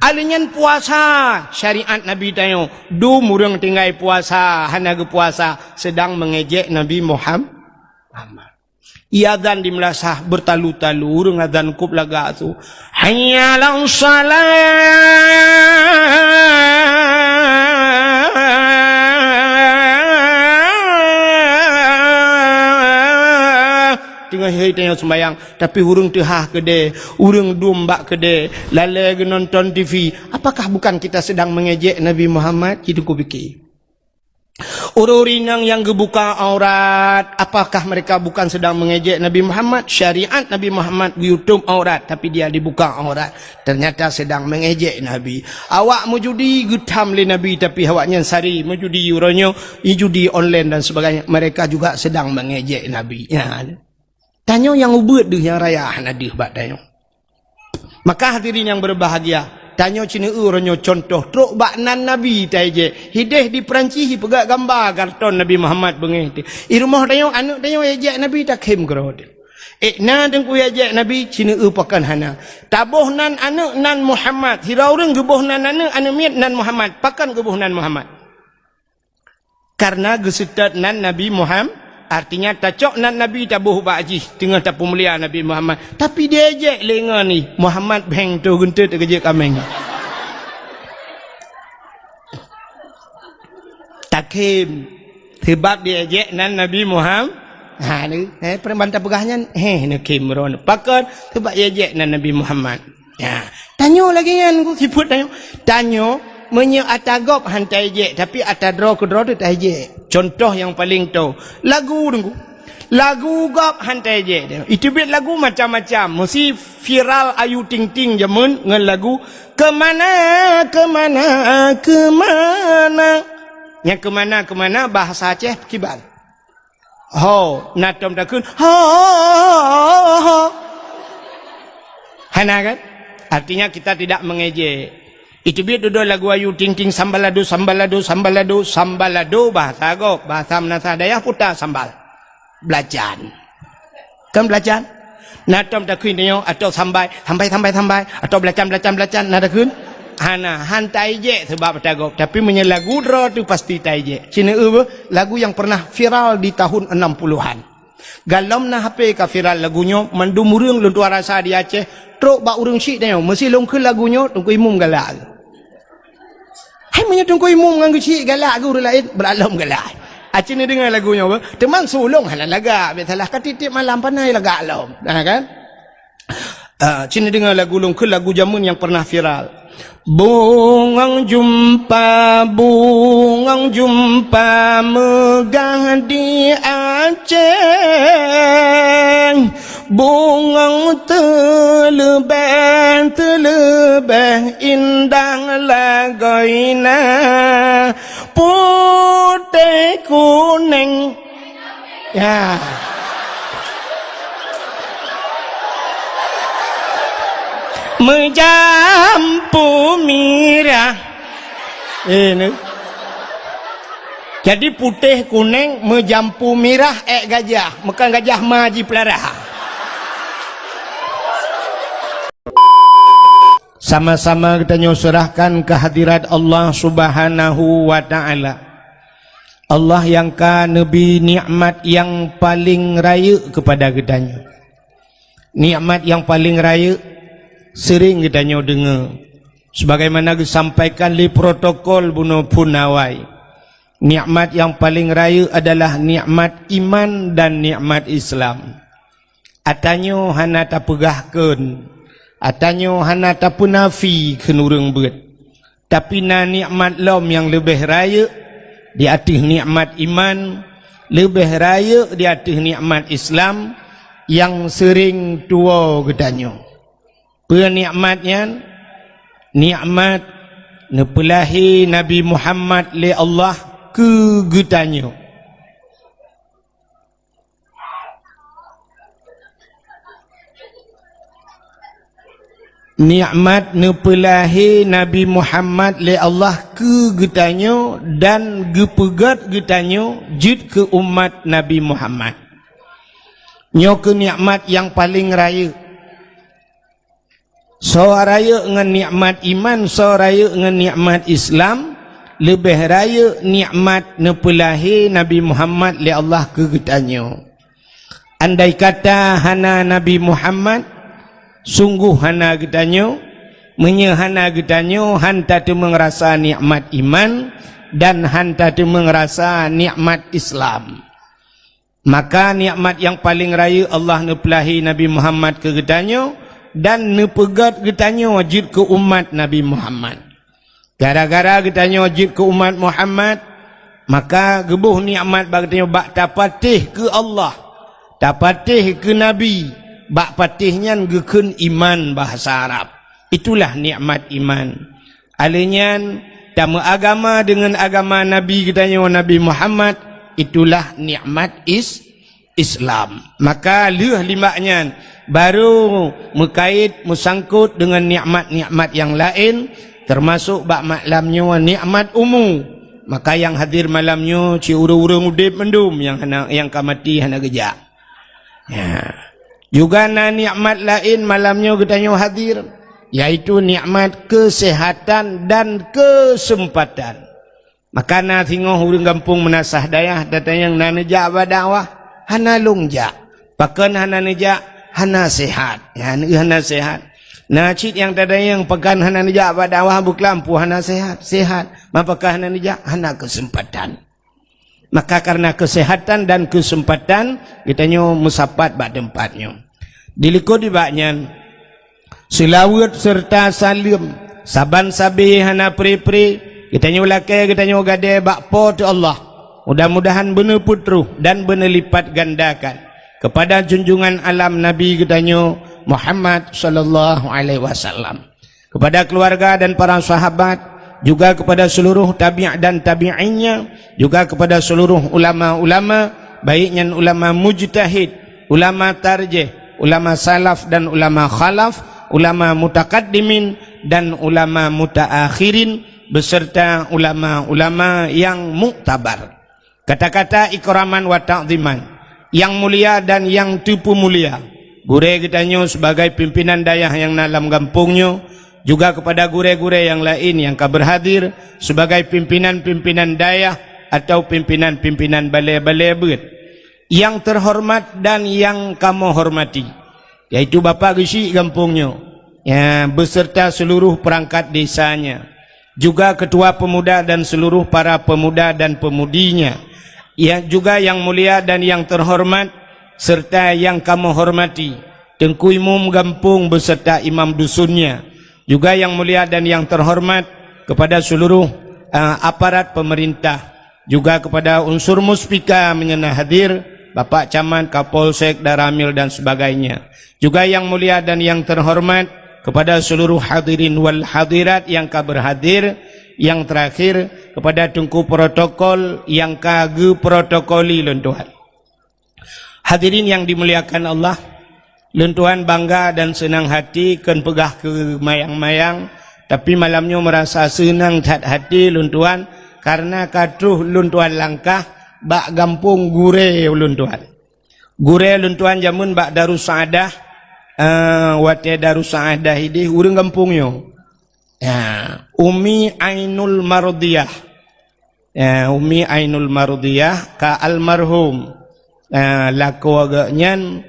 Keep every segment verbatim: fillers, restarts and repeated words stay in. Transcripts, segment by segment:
Lheueh nyan puasa, syariat Nabi tanyoe, dum ureuëng tinggai puasa, hana geupuasa, sedang mengejek Nabi Muham-, Muhammad. Iazan di meulasah beurtalu-talu, ureuëng azan kôb lagak su, "Hayya 'alas shalah!" Teungoh hai tanyoe seumbahyang, tapi ureuëng teuhah keudè, ureuëng dum bak keudè, lalè geunonton T V. Apakah bukan kita sedang mengejek Nabi Muhammad? Cit teupike. Ureuëng inong nyang geubuka aurat, apakah mereka bukan sedang mengejek Nabi Muhammad? Syariat Nabi Muhammad geuyue tuem aurat, tapi dia dibuka aurat. Ternyata sedang mengejek Nabi. Awak meujudi geutham lé Nabi, tapi awaknyan sari meujudi uroe nyoe, judi online dan sebagainya. Mereka juga sedang mengejek Nabi. Ya. Tanyoe nyang ubeuet deuh nyang raya hana deuh bak tanyoe. Maka hadirin nyang berbahagia, tanyoe ceuneuk uroe nyoe contoh trok bak nan Nabi taejek. Hideh di Perancis jipeugah gamba karton Nabi Muhammad beungéh teuh. I rumoh tanyoe aneuëk tanyoe ejek Nabi takhém keudroe teuh. Eh, na teungku ejek Nabi ceuneuk pakon hana. Taboh nan aneuëk nan Muhammad. Sidroe ureuëng geuboh nan aneuëk, aneuëk miet nan Muhammad. Pakon geuboh nan Muhammad? Karena geuseutôt nan Nabi Muhammad, artinya tacok nan Nabi taboh bak jih teungoh tapeumulia Nabi Muhammad. Tapi diejek lé ngon ih, Muhammad bheng toh geunteut keujeuet kaméng. Takhém. Sebab diejek nan Nabi Muhammad. Ha, ni, eh, peureuman tapeugah nyan, heh, neukhém ron. Pakon? Sebab diejek nan Nabi Muhammad. Ya, tanyoe lagée nyan ku sifeuet tanyoe. Tanyoe meunyoe ata gob han taejek, tapi ata droe keudroe teuh taejek. Contoh nyang paleng toe, lagu teungku. Lagu gob han taejek. Iteubiet lagu macam-macam. Meusi viral Ayu Ting Ting jameun ngon lagu Keumana, keumana, keumana. Nyang keumana, keumana bahasa Aceh kiban. Ho, na tom takheun, ho, ho, ho. Hana kan? Artinya kita tidak mengejek. Iteubiet dudoe lagu Ayu Ting Ting, sambalado, sambalado, sambalado, sambalado bahasa gob, bahasa meunasah dayah puta sambal. Belacan. Kan belacan? Na tom takheun tanyoe, atau sambai, sambai, sambai, sambai, atau belacan, belacan, belacan, na takheun? Hana, han taejek sebab ata gob. Tapi meunyoe lagu droe teuh pasti taejek. Cina eu beuh, lagu yang pernah viral di tahun enam puluhan. Galom na H P ka viral lagu nyoe, mandum ureuëng lôn tuan rasa di Aceh, trok bak ureuëng syiek tanyoe, meusi lôn kheun lagu nyoe, Teungku Imum galak. Hai meunyoe Teungku Imum ngon geuchik galak geuh ureuëng laén, beurak lom galak. Aci neudeungoe lagu nyoe beuh, teuma sulong hana lagak, biasalah ka tieb-tieb malam panai lagak lom. Nah kan? Ah, ci neudeungoe lagu lôn kheun lagu jameun nyang pernah viral. Bungong jumpa, bungong jumpa meugah di Aceh. Bungong teuleubeh, teuleubeh indah lagoina, putéh kuneng. Ya. Meujampu mirah. Eh, ni. Jadi putéh kuneng meujampu mirah ék gajah, meukan gajah ma jipeulara. Sama-sama geutanyoe seurahkan keu hadirat Allah Subhanahu wa Ta'ala. Allah nyang ka neubi nikmat nyang paleng rayeuk keupada geutanyoe. Nikmat nyang paleng rayeuk seuring geutanyoe deungoe, sebagaimana geusampaikan lé protokol bunoe phon awai. Nikmat nyang paleng rayeuk adalah nikmat iman dan nikmat Islam. Atanyoe hana tapeugah kheun, atanyoe hana tapeunafi kheun ureuëng beuet. Tapi na nikmat lom nyang leubeh rayeuk di ateueh nikmat iman, leubeh rayeuk di ateueh nikmat Islam nyang seuring tuwoe geutanyoe. Peue nikmat nyan? Nikmat neupeulahé Nabi Muhammad lé Allah keu geutanyoe. Nikmat neupeulahé Nabi Muhammad lé Allah keu geutanyoe dan geupeugét geutanyoe jeuet keu umat Nabi Muhammad. Nyoe keuh nikmat nyang paleng rayeuk. Soe rayeuk ngon nikmat iman, soe rayeuk ngon nikmat Islam, leubeh rayeuk nikmat neupeulahé Nabi Muhammad lé Allah keu geutanyoe. Andai kata hana Nabi Muhammad, sunggoh hana geutanyoe. Meunyoe hana geutanyoe, han tateumeung rasa nikmat iman dan han tateumeung rasa nikmat Islam. Maka nikmat nyang paleng rayeuk Allah neupeulahé Nabi Muhammad keu geutanyoe dan neupeugét geutanyoe jeuet keu umat Nabi Muhammad. Gara-gara geutanyoe jeuet keu umat Muhammad, maka geuboh nikmat bak geutanyoe bak tapatéh keu Allah, tapatéh keu Nabi, bak patéh nyan geukheun iman bahasa Arab. Itulah nikmat iman. Alèh nyan, tameuagama deungon agama Nabi geutanyoe, Nabi Muhammad, itulah nikmat is-, Islam. Maka lheueh limbak nyan, baru meukait, meusangkot deungon nikmat-nikmat nyang laén, teumasok bak malam nyoe nikmat umu. Maka nyang hadir malam nyoe cit ureuëng-ureuëng udeb mandum nyang hana, nyang ka maté hana geujak. Ya. Juga na nikmat laén malam nyoe geutanyoe hadir, yaitu nikmat keuseuhatan dan keuseumpatan. Maka na singoh ureuëng gampông meunasah dayah, tatanyong na neujak bak dakwah, hana lôn jak. Pakon hana neujak? Hana seuhat. Ya, hana seuhat. Na cit nyang tatanyong pakon hana neujak bak dakwah, beuklam peue hana seuhat? Seuhat. Ma pakon hana neujak? Hana keuseumpatan. Maka karena keuseuhatan dan keuseumpatan, geutanyoe meusapat bak teumpat nyoe. Dilikot nibak nyan, seulaweuet seureuta saleuem saban sabe hana pre-pre geutanyoe lakée geutanyoe gadée bak Po teu Allah. Mudah-mudahan beuneupeutroh dan beuneulipat gandakan keupada junjungan alam Nabi geutanyoe Muhammad sallallahu alaihi wasallam, kepada keluarga dan para sahabat, juga kepada seluruh tabi' dan tabi'innya, juga kepada seluruh ulama-ulama, baik nyan ulama mujtahid, ulama tarjih, ulama salaf dan ulama khalaf, ulama mutakaddimin dan ulama mutaakhirin, beserta ulama-ulama yang muktabar. Kata-kata ikraman wa ta'ziman, yang mulia dan yang teupeumulia, gurée geutanyoe sebagai pimpinan dayah nyang na lam gampông nyoe, juga kepada gurée-gurée nyang laén nyang ka berhadir sebagai pimpinan-pimpinan dayah atau pimpinan-pimpinan balée-balée beuet. Yang terhormat dan yang kamoe hormati, yaitu Bapak Geuchik gampông nyoe, ya, beserta seluruh perangkat desanya, juga ketua pemuda dan seluruh para pemuda dan pemudinya, ya, juga yang mulia dan yang terhormat serta yang kamoe hormati, Teungku Imum gampông beserta imam dusunnya, juga yang mulia dan yang terhormat kepada seluruh, eh, aparat pemerintah, juga kepada unsur muspika meunyoe na hadir, Bapak Camat, Kapolsek, Danramil dan sebagainya. Juga yang mulia dan yang terhormat kepada seluruh hadirin wal hadirat yang ka berhadir, yang terakhir kepada teungku protokol yang ka geuprotokoli lôn tuan. Hadirin yang dimuliakan Allah, lôn tuan bangga dan seunang hati kon peugah keu mayang-mayang, tapi malam nyoe meurasa seunang that hati lôn tuan karena ka troh lôn tuan langkah bak gampông gurée lôn tuan. Gurée lôn tuan jameun bak Darussaadah, eh, watée Darussaadah ideh ureuëng gampông nyoe. Ya, Umi Ainul Mardiyah. Ya, Umi Ainul Mardiyah ka almarhum. Ya, lakoe geuh nyan,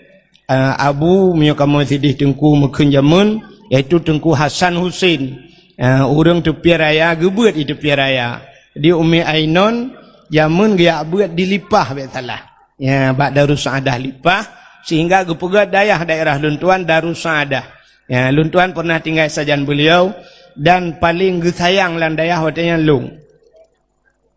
eh, abu meunyoe kamoe sideh teungku meukheun jameun, yaitu Teungku Hasan Husin. Ya, ureuëng Teupie Raya, geubeuet di Teupie Raya. Jadi Umi Ainun jameun geujak beuet di Lipah bék salah. Ya, bak Darussaadah Lipah, sehingga geupeugét dayah daerah lôn tuan Darussaadah. Ya, lôn tuan pernah tinggai sajan beliau dan paléng geusayang lam dayah watée nyan lôn.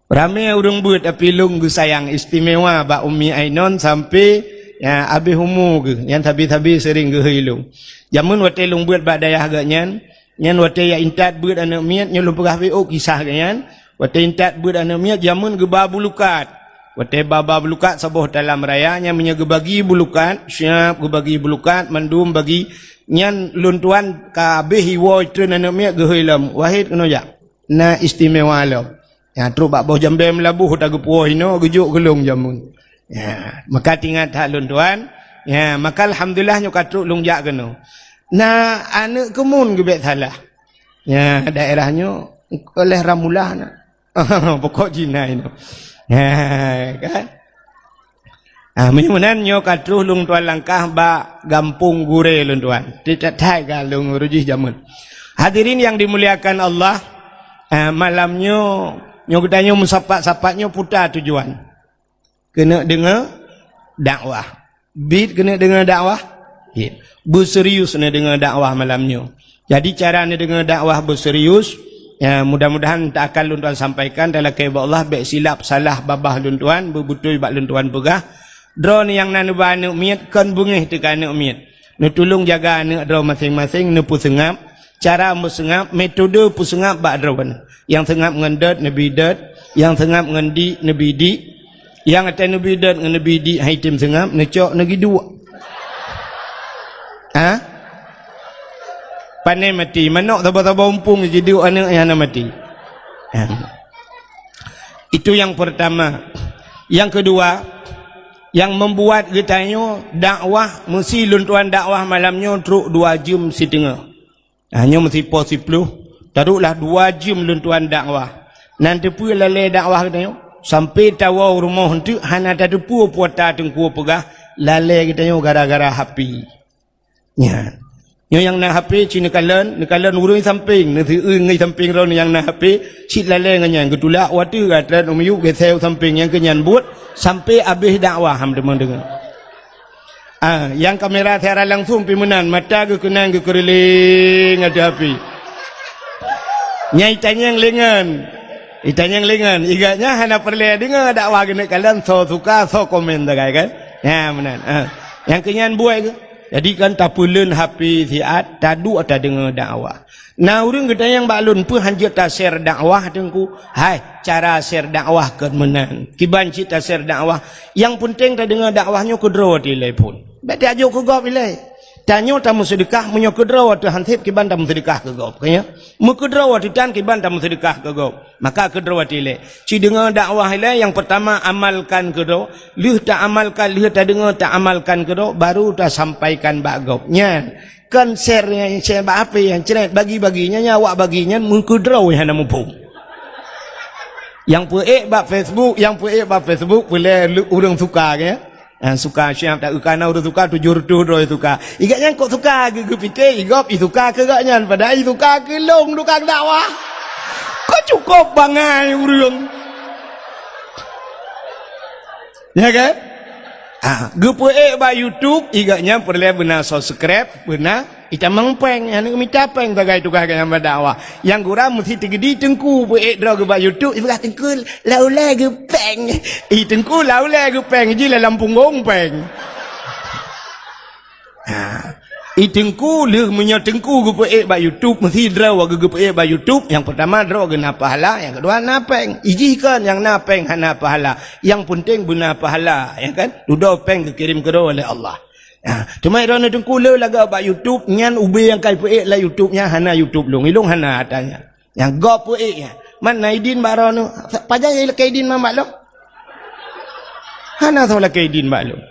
Ramé ureuëng beuet tapi lôn geusayang istimewa bak Umi Ainun sampai, ya, abéh umu geuh, nyan sabe-sabe sering geuhôi lôn. Jameun watée lôn beuet bak dayah geuh nyan, nyan watée ya intat beuet aneuëk miet, nyoe lôn peugah beu kisah geuh nyan. Watée intat beuet aneuëk miet jameun geuba bulukat. Watée ba-ba bulukat saboh talam raya nyan meunyoe geubagi bulukat, siap geubagi bulukat, mandum bagi nyan lôn tuan ka abéh iwoe treun aneuëk miet geuhôi lom, "Wahid keunoe jak. Na istimewa lom." Ya, trok bak boh jambée meulaboh ta geupuwoe inoe geujok keu lôn jameun. Ya, maka tingat that lôn tuan. Ya, maka alhamdulillah nyoe ka trok lôn jak keunoe. Na aneuk keumuen geubek salah. Nya, daerah nyoe oleh Ramulah na. Pokok jih na inoe. Ha, kan? Ah, meunyoe meunan nyoe ka troh lôn tuan langkah bak gampông gurée lôn tuan. Titat hai ka lôn rujih jameun. Hadirin yang dimuliakan Allah, ah, malam nyoe, nyoe geutanyoe meusapat-sapat nyoe peue tujuan. Keuneuk deungoe dakwah. Bit keuneuk deungoe dakwah? Bit. Beuserius neudeungoe dakwah malam nyoe. Jadi cara neudeungoe dakwah beuserius, ya, mudah-mudahan tak akan lôn tuan sampaikan, talakée bak Allah, bék silap salah babah lôn tuan, beubeutôi bak lôn tuan peugah. Droeneuh nyang na neuba aneuk miet, kon beungéh teuka aneuk miet. Neutulông jaga aneuk droe maséng-maséng, neupeuseungab. Cara meuseungab, metode peuseungab bak droeneuh. Nyang seungab ngon dot, neubi dot. Nyang seungab ngon dik, neubi dik. Nyang até neubi dot ngon neubi dik, hai tem seungab, neucok, neugiduek. Ha? Pane mati, manok saba-saba umpung giduek aneuk nyang hana mati. Ha. Itu yang pertama. Yang kedua, yang membuat geutanyoe dakwah, meusi lôn tuan dakwah malam nyoe trok dua jeuem siteungoh. Ha, nyoe meusipo siploh, taroklah dua jeuem lôn tuan dakwah. Nan teupeue lalée dakwah geutanyoe? Sampoe tawoe rumoh eunteuk hana tateupeue peue ata teungku peugah, lalée geutanyoe gara-gara H P. Nyan. Nyoe nyang na H P cit neukalon, neukalon ureuëng sampéng, neuseueu ngon sampéng droeneuh nyang na H P, cit lalée ngon nyan, geutulak u ateueh, gata u miyueb, geuseu sampéng nyang keu nyan buet, sampoe abéh dakwah han teuma deungoe. Ah, nyang kamera siaran langsung pi meunan, mata geukeunang geukeureuléng ateueh H P. Nyang itanyong lengan. Itanyong lengan. Igat nyan hana peureulée deungoe dakwah geuneuk kalon, soe suka, soe komen sagai kan? Nyan meunan. Ah. Nyang keu nyan buet geuh. Jadi kan tapeuleuen H P siat, taduek tadeungoe dakwah. Na ureuëng geutanyong bak lôn, "Peue han jeuet ta-share dakwah, Teungku?" Hai, cara share dakwah kon meunan. Kiban cit ta-share dakwah. Nyang peunteng tadeungoe dakwah nyoe keudroe ateueh ilée phon. Bék tajok keu gob ilée. Tanyoe tameuseudeukah meunyoe keudroe ateueh hanseb kiban tameuseudeukah keu gob. Ka nyan? Meukeudroe ateueh tan kiban tameuseudeukah keu gob. Maka keudroe ateueh ilée. Ci deungoe dakwah ilée nyang peurtama amalkan keudroe. Lheueh taamalkan, lheueh tadeungoe taamalkan keudroe, baru tasampaikan bak gob. Nyan. Kon share nyang share bak H P nyang cret bagi-bagi nyan, nyang awak bagi nyan meukeudroe hana muphom. Nyang peuék bak Facebook, nyang peuék bak Facebook peureulée lu-, ureuëng suka ke? Ha, suka siap tak kana ureuëng suka tujoh reutôh droe suka. Igat nyan kok suka geu-, geupike igob i suka keu gak nyan padahai i suka keu lôn tukang dakwah. Kok cukop bangai ureuëng. Ya kan? Ah, geupeuék bak YouTube, igat nyan peureulée beuna subscribe, beuna itamong péng, aneuk mita péng sagai tugaih geuh nyang bak dakwah. Nyang gura meusi teugedi teungku peuék droe geuh bak YouTube, ipeugah teungku laulée geupéng. I teungku laulée geupéng, ji lam punggong péng. Ha. I teungku lheueh meunyoe teungku geupeuék bak YouTube, meusi droe geuh geupeuék bak YouTube, nyang peurtama droe geuh na pahala, nyang keudua na péng. Ijih kon nyang na péng hana pahala. Nyang peunteng beuna pahala, ya kan? Dudoe péng geukirém keudroe lé Allah. Ha. Teuma droeneuh teungku le lagak bak YouTube, nyan ubé nyang ka ipeuék lam YouTube nyan hana YouTube lôn. Ilôn hana ata nyan. Nyang gob peuék nyan. Man na idin bak droeneuh. Pajan nyang lakée idin man bak lôn? Hana soe lakée idin bak lôn.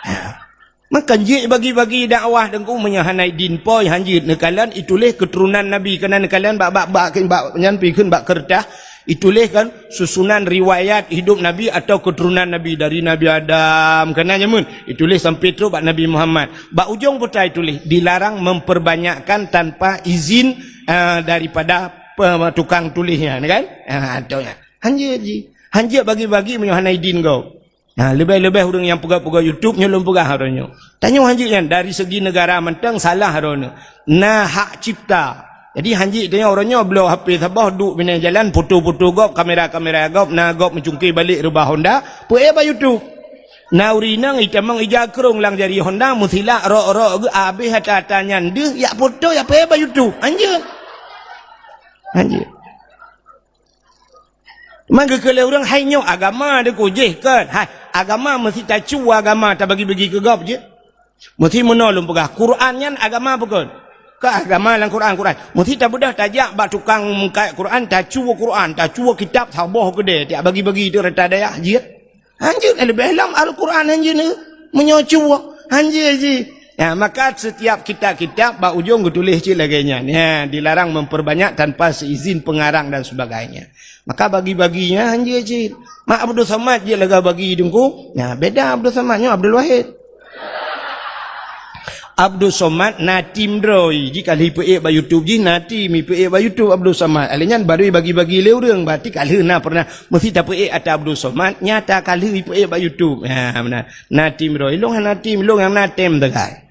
Ha. Maka jeuet bagi-bagi dakwah teungku meunyoe hana idin poi han jeuet neukalon ituléh keuturonan Nabi keunan neukalon bak, bak, bak, bak nyan pi kheun bak keureutah ituléh kan susunan riwayat hidup Nabi atau keuturonan Nabi dari Nabi Adam keunan jameun ituléh sampai trok bak Nabi Muhammad. Bak ujong buta ituléh dilarang memperbanyakkan tanpa izin, ah, daripada pe-, tukang tuléh nyan kan? Ah, tu nyan. Han jeuet ji. Han jeuet bagi-bagi meunyoe hana idin gob. Ha, leubeh-leubeh ureuëng nyang peugah-peugah YouTube nyoe lôn peugah uroe nyoe. Tanyoe han jeuet nyan dari segi negara mantong salah droeneuh. Na hak cipta. Jadi han jeuet tanyoe uroe nyoe bloe H P saboh duek binéh jalan foto-foto gob, kamera-kamera gob, na gob meucungké balek reubah Honda, peuék bak YouTube. Na ureuëng inong itamong ija krong lam jari Honda meusilak rok-rok geuh abéh ata-ata nyan deuh yak foto yak peuék bak YouTube. Han jeuet. Han jeuet. Man geukheun lé ureuëng hai nyoe agama deukujih kon. Hai, agama meusi tacue agama tabagi-bagi keu gob jeuet. Meusi meunoe lôn peugah Quran nyan agama bukon. Ka agama lam Quran, Quran. Meusi tabeudôh tajak bak tukang meukat Quran, tacue Quran, tacue kitab saboh keudée tiak bagi-bagi teuk rata dayah jeuet. Han jeuet leubeh lom Al-Quran han jeuet. Meunyoe cue han jeuet ji. Ya, maka setiap kitab-kitab bak ujong geutuléh cit lagée nyan. Ya, dilarang memperbanyak tanpa seizin pengarang dan sebagainya. Maka bagi-baginya hanjeuet cit. Mak Abdul Somad jeuet lagée bagi Teungku. Ya, beda Abdul Somad nyoe Abdul Wahid. Abdul Somad na tim droe, jih ka lheueh ipeuék bak YouTube, jih na tim ipeuék bak YouTube Abdul Somad. Alèh nyan baru bagi-bagi lé ureuëng, berarti ka lheueh na pernah mesti tapeuék ata Abdul Somad, nyata ka lheueh ipeuék bak YouTube. Ha, beuna. Na tim droe, ilong hana tim, ilong nyang na tem teukai.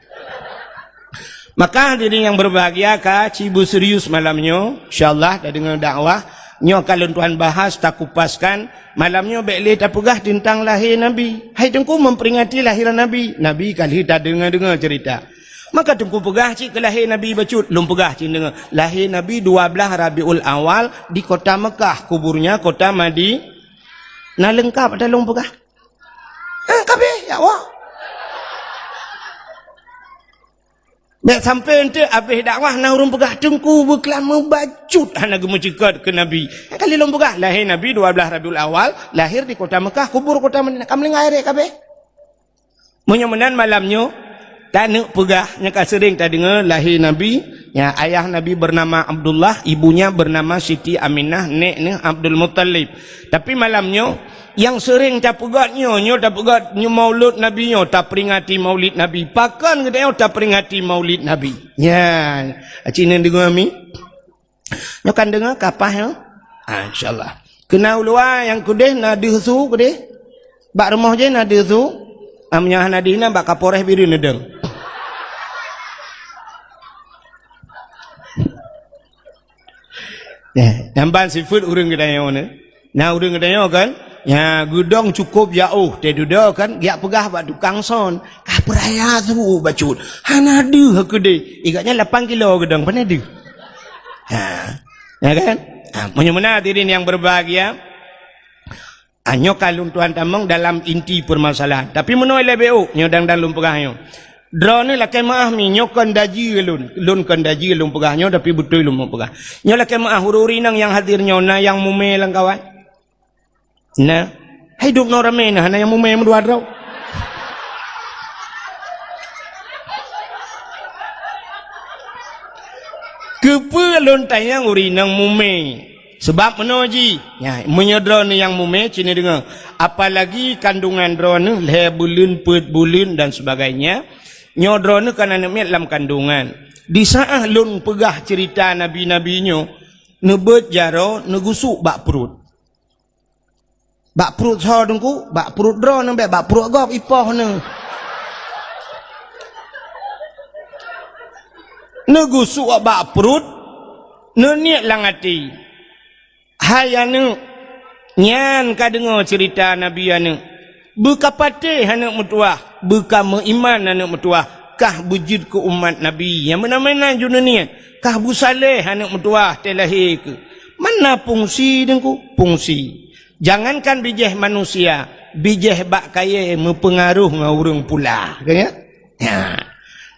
Maka hadirin yang berbahagia, ka ci beuserius malam nyoe, insyaallah tadeungoe dakwah nyoe ka lôn tuan bahas, takupaskan. Malam nyoe bék lé tapeugah teuntang lahé Nabi. Hai Teungku memperingati lahé Nabi. Nabi ka lheueh tadeungoe-deungoe cerita. Maka Teungku peugah cit keu lahé Nabi bacut, lôn peugah cit deungoe. Lahé Nabi dua belas Rabiul Awal di kota Mekah, kuburnya kota Madi-, na leungkap ata lôn peugah. Eh, kabeh, ya Allah. Bék sampai enteuk abéh dakwah na ureuëng peugah Teungku beuklam meubacut hana geumeucukot keu Nabi. Nyang kali lôn peugah, lahé Nabi dua belas Rabiul Awal, lahir di kota Mekah, kubur kota Madinah. Ka meulinggai rek kabeh. Meunyoe meunan malam nyoe, taneuk peugah nyang ka seuring tadeungoe lahé Nabi, ya, ayah Nabi bernama Abdullah, ibunya bernama Siti Aminah, nek neuh Abdul Muttalib. Tapi malam nyoe, nyang seuring tapeugét nyoe, nyoe tapeugét nyoe maulud Nabi nyoe, taperingati maulid Nabi. Pakon geutanyoe taperingati maulid Nabi? Nyan, aci neudeungoe mi? Nyoe kan deungoe kapah nyoe? Ah, insyaallah. Keu na u luwa nyang keudeh na deuh su keudeh? Bak rumoh jih na deuh su? Ah, meunyoe hana deuh na bak Kapolres Bireuen neudong. Eh, nyang ban sifeuet ureuëng geutanyoe nyoe. Na ureuëng geutanyoe kan? Nya, geudong cukôp jaôh, teududoe kan, geujak peugah bak tukang son, "Ka peuraya su bacut, hana deuh keudeh." Igat nyan lapan kilo geudong, pane deuh? Ha. Ya kan? Ha, meunyoe meunan hadirin yang berbahagia, Ah, nyoe ka lôn tuan tamong dalam inti permasalahan. Tapi meunoe lé B O, nyoe dang-dang lôn peugah nyoe. Droeneuh lakée meuáh mi, nyoe kon daji lôn. Lôn kon daji lôn peugah nyoe, tapi beutôi lôn peugah. Nyoe lakée meuáh ureuëng-ureuëng inong nyang hadir nyoe, na nyang mumé lam kawan? Na. Hai dum noe ramé na, hana nyang mumé meudua droe. Keupeue lôn tanyong ureuëng inong mumé? Seubab meunoe jih, nya, meunyoe droeneuh nyang mumé, ci neudeungoe, apalagi kandungan droeneuh lhée buleuen, peuet buleuen dan sebagainya, nyoe droeneuh kan aneuëk miet lam kandungan. Di saát lôn peugah ceurita nabi-nabi nyoe, neubeuet jaroe, neugusuk bak pruet. Bak pruet soe Teungku? Bak pruet droeneuh bék, bak pruet gob ipoh neuh. Neugusuk bak pruet, neuniet lam até, "Hai aneuëk, nyan ka deungoe ceurita nabi aneuëk. Beukapatéh aneuëk meutuwah, beukameuiman aneuëk meutuwah, kah beujeuet keu umat Nabi nyang meunan-meunan ju neuniet, kah beusaléh aneuëk meutuwah teuh lahé keuh." Mana fungsi Teungku? Fungsi. Jangankan bijéh manusia, bijéh bak kayée meupeungaroh ngon ureuëng pula. Ka nyan? Nya.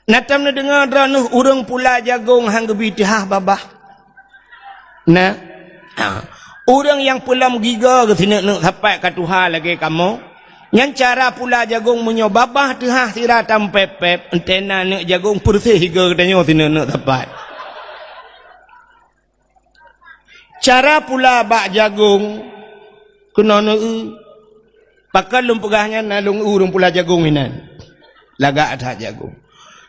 Na tom neudeungoe droeneuh ureuëng pula jagong han geubi teuhah babah? Na. Ha. Ureuëng nyang peulom gigoe geuh sineuk-neuk sapat ka tuha lagée kamoe. Nyan cara pula jagong meunyoe babah teuhah sira tampép-pép, entena neuk jagong peureuseh gigoe geutanyoe sineuk-neuk sapat. Cara pula bak jagong keunoe neu-eu. Pakon lôn peugah nyan na lôn eu ureuëng pula jagong inan. Lagak that jagong.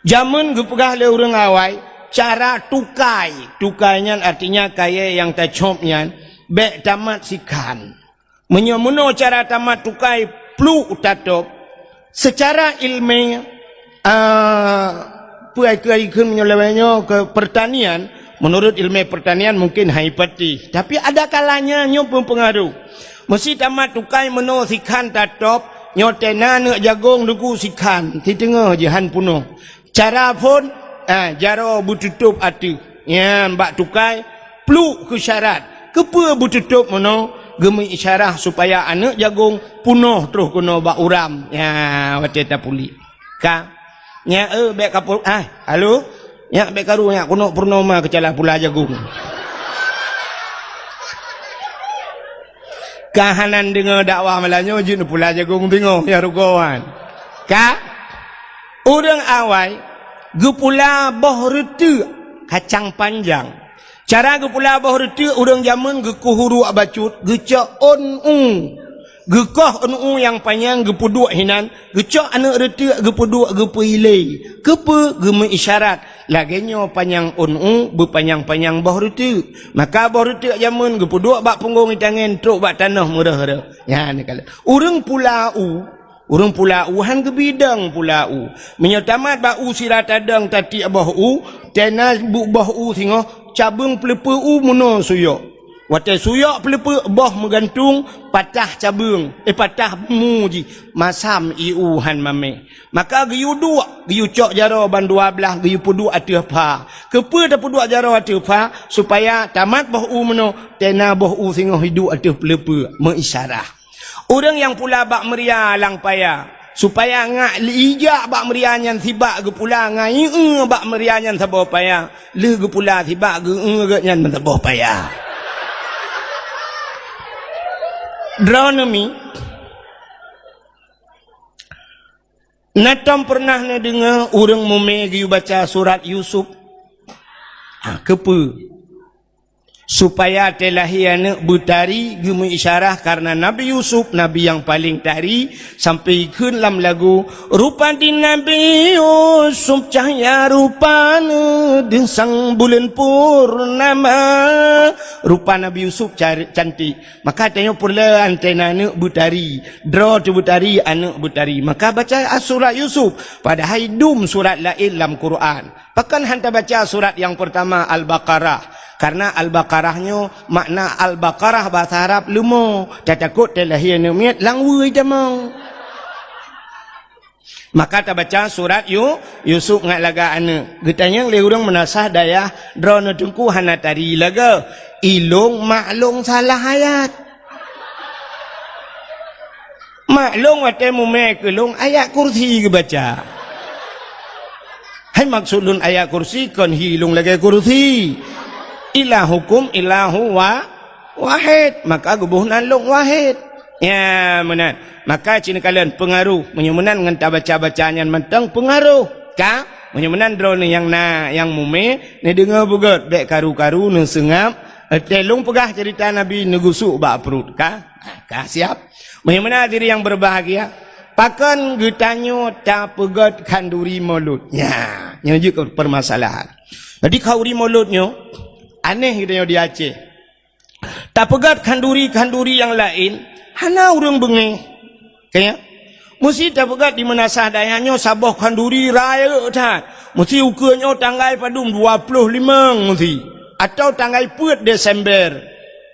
Jameun geupeugah lé ureuëng awai, cara tukai. Tukai nyan artinya kayée nyang tacôb nyan bék tamat sikhan. Meunyoe meunoe cara tamat tukai pluek tatôb, seucara iéleumé, ah, peue ai keu ai kheun meunyoe lawét nyoe keu peurtanian, meunurot iéleumé peurtanian mungken hai pati, tapi ada kalanya nyoe meupeungaroh. Meusi tamat tukai meunoe sikhan tatôb, nyoe tena neuk jagong Teungku sikhan, siteungoh jih han peunoh. Cara phon, ah, jaroe beututôb ateueh. Nyan bak tukai, pluek keu syarat. Keupeue beututôb meunoe? Geumeuisyarah supaya aneuëk jagong peunoh troh keunoe bak uram. Nya, watée tapuléh. Ka. Nya, eh, bék ka pu-, ah, halo? Nya, bék karu, nya, keunoe purnoma keucalah pula jagong. Ka hana deungoe dakwah malam nyoe, jeuet pula jagong teungoh, ya rugoe wan. Ka? Ureuëng awai, Geupula boh reuteuek kacang panjang. Cara geupula boh reuteuek, ureuëng jameun geukoh uruek bacut, geucok ôn u. Geukoh ôn u nyang panyang geupeuduek hinan, geucok aneuëk reuteuek geupeuduek geupeuilée. Keupeue? Geumeuisyarat. Lagée nyoe panyang ôn u, beupanyang-panyang boh reuteuek. Maka boh reuteuek jameun geupeuduek bak punggong itangen, trok bak tanoh meureuh-reuh. Nyan kala. Ureuëng pula u, Ureuëng pula u han geubidong pula u. Meunyoe tamat bak u sira tadong tatiek boh u, tena bu-, boh u singoh, cabeueng peuleupeue u meunoe suyok. Watée suyok peuleupeue, boh meugantung, patah cabeueng, eh, patah mu jih, masam ié u han mamé. Maka geuyue duek, geuyue cok jaroe ban dua blaih, geuyue peuduek ateueh pha. Keupeue tapeuduek jaroe ateueh pha? Supaya tamat boh u meunoe, tena boh u singoh iduek ateueh peuleupeue, meuisyarah. Ureuëng nyang pula bak meuria lam paya, supaya ngak ijak bak meuria nyan sibak geupula ngon ié bak meuria nyan saboh paya, lheueh geupula sibak geu-eu geuh nyan meusaboh paya. Droeneuh mi, na tom peureunah neudeungoe ureuëng mumé geuyue baca surat Yusuf? Ah, keupeue? Supaya teulahé aneuëk beutari, geumeuisyarah karena Nabi Yusuf, nabi nyang paleng tari, sampai ikheun lam lagu, "Rupa di Nabi Yusuf cahya rupana, deusang buleuen purnama." Rupa Nabi Yusuf car-, cantik. Maka tanyoe peureulée antena aneuëk beutari, droe teuh beutari, aneuëk beutari. Maka baca surat Yusuf, padahai dum surat laén lam Quran. Pakon han tabaca surat nyang peurtama Al-Baqarah? Karena Al-Baqarah nyoe makna Al-Baqarah bahasa Arab leumo, tatakot teulahé aneuëk miet lam wui tamong. Maka tabaca surat Yu-, Yusuf ngat lagak aneuëk. Geutanyong lé ureuëng meunasah dayah, "Droeneuh teungku hana tari lagée? Ilong mak long salah ayat." Mak long watée mumé keu long ayat kursi geubaca. Hai maksud lôn ayat kursi kon hi long lagée kursi. Ilahukum ilahu wa-, wahid. Maka geuboh nan long wahid. Ya, meunan. Maka ci neukalon peungaroh. Meunyoe meunan ngon tabaca-baca nyan mantong peungaroh. Ka? Meunyoe meunan droeneuh nyang na, nyang mumé, neudeungoe beugét, bék karu-karu, neuseungab. Eh, teuh lôn peugah ceurita Nabi neugusuk bak pruet. Ka? Ka siap. Meunyoe meunan hadirin nyang berbahagia, pakon geutanyoe tapeugét khanduri Maulud? Nya, nyoe jeuet keu permasalahan. Jadi khanduri Maulud nyoe aneh geutanyoe di Aceh. Tapeugét khanduri-khanduri nyang laén, hana ureuëng beungéh. Ka nyan? Meusti tapeugét di meunasah dayah nyoe saboh khanduri rayeuk that. Meusti ukeue nyoe tanggai padum, dua ploh limong meusti. Atau tanggai peuet Desember.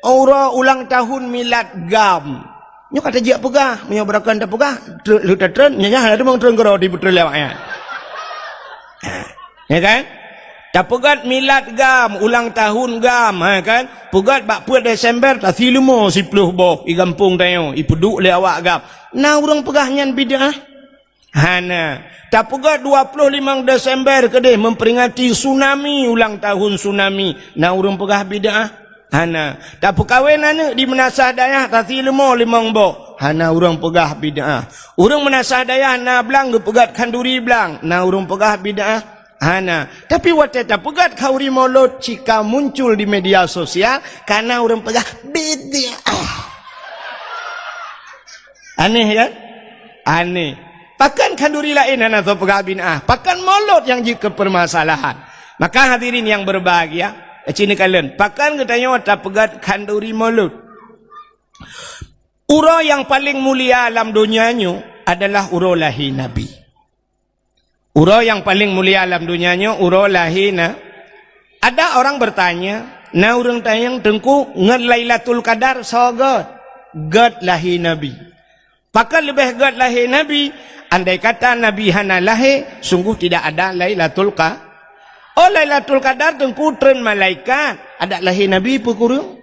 Uroe ulang tahun milad GAM. Nyoe ka tajak peugah, meunyoe beurakan tapeugah, tre-, lheueh tatreun, nyan hana teumong treun keudroe di peutrön lewat nyan. Ya kan? Tapeugét milad GAM, ulang tahun GAM, ha kan? Peugét bak peuet Desember, tasi leumo siploh boh, i gampông tanyoe, ipeuduek lé awak GAM. Na ureuëng peugah nyan bid'ah? Hana. Tapeugét dua ploh limong Desember keudeh memperingati tsunami, ulang tahun tsunami. Na ureuëng peugah bid'ah? Hana. Tapeukawen aneuëk di meunasah dayah, tasi leumo limong boh. Hana ureuëng peugah bid'ah. Ureuëng meunasah dayah na blang geupeugét khanduri blang. Na ureuëng peugah bid'ah? Hana. Tapi watée tapeugét khanduri Maulud, cit ka muncul di media sosial, ka na ureuëng peugah bid'ah. Aneh kan? Aneh. Pakon khanduri laén hana soe peugah bid'ah? Pakon Maulud nyang jeuet keu permasalahan? Maka hadirin nyang berbahagia, ci neukalon, pakon geutanyoe tapeugét khanduri Maulud? Uroe nyang paleng mulia lam donya nyoe adalah uroe lahé Nabi. Uroe nyang paleng mulia lam donya nyoe uroe lahé na. Ada orang bertanya, na ureuëng tanyong, "Teungku, ngon Lailatul Qadar soe gét?" Gét lahé Nabi. Pakon leubeh gét lahé Nabi? Andai kata Nabi hana lahé, sungguh tidak ada Lailatul Qa-, oh, Lailatul Qadar teungku treun malaikat, adak lahé Nabi peue kureueng?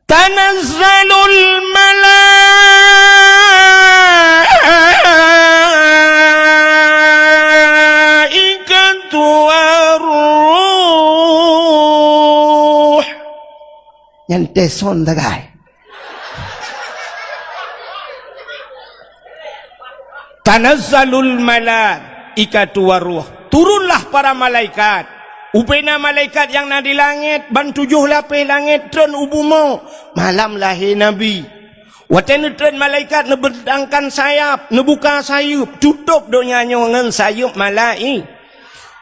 Tanazzalul malaikatu war-ruh. Nyan teuson tagai. Tanazzalul malaikatu war-ruh. Turunlah para malaikat. Ubena malaikat nyang na di langét, ban tujoh lapéh langét treun u bumoe. Malam lahé Nabi. Watée neutreun malaikat neubentangkan sayap, neubuka sayeuep, tutôb donya nyoe ngon sayeuep malai-,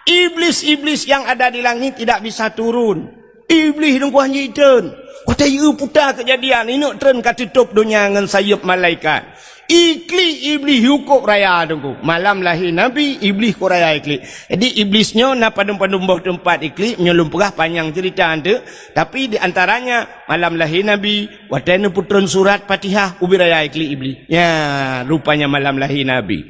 Iblis-iblis yang ada di langit tidak bisa turun. Iblih dong kuah jitreun. Watée yue puta keujadian, ineuk treun ka tutôb donya ngon sayeuep malaikat. Iklik Iblih yue kok raya dong ku. Malam lahé Nabi, Iblih kok raya iklik. Jadi Iblis nyoe na padum-padum boh teumpat iklik, nyoe lôn peugah panyang cerita anteuk. Tapi di antaranya malam lahé Nabi, watée neupeutreun surat Fatihah, ubit raya iklik Iblih. Ya, rupanya malam lahé Nabi.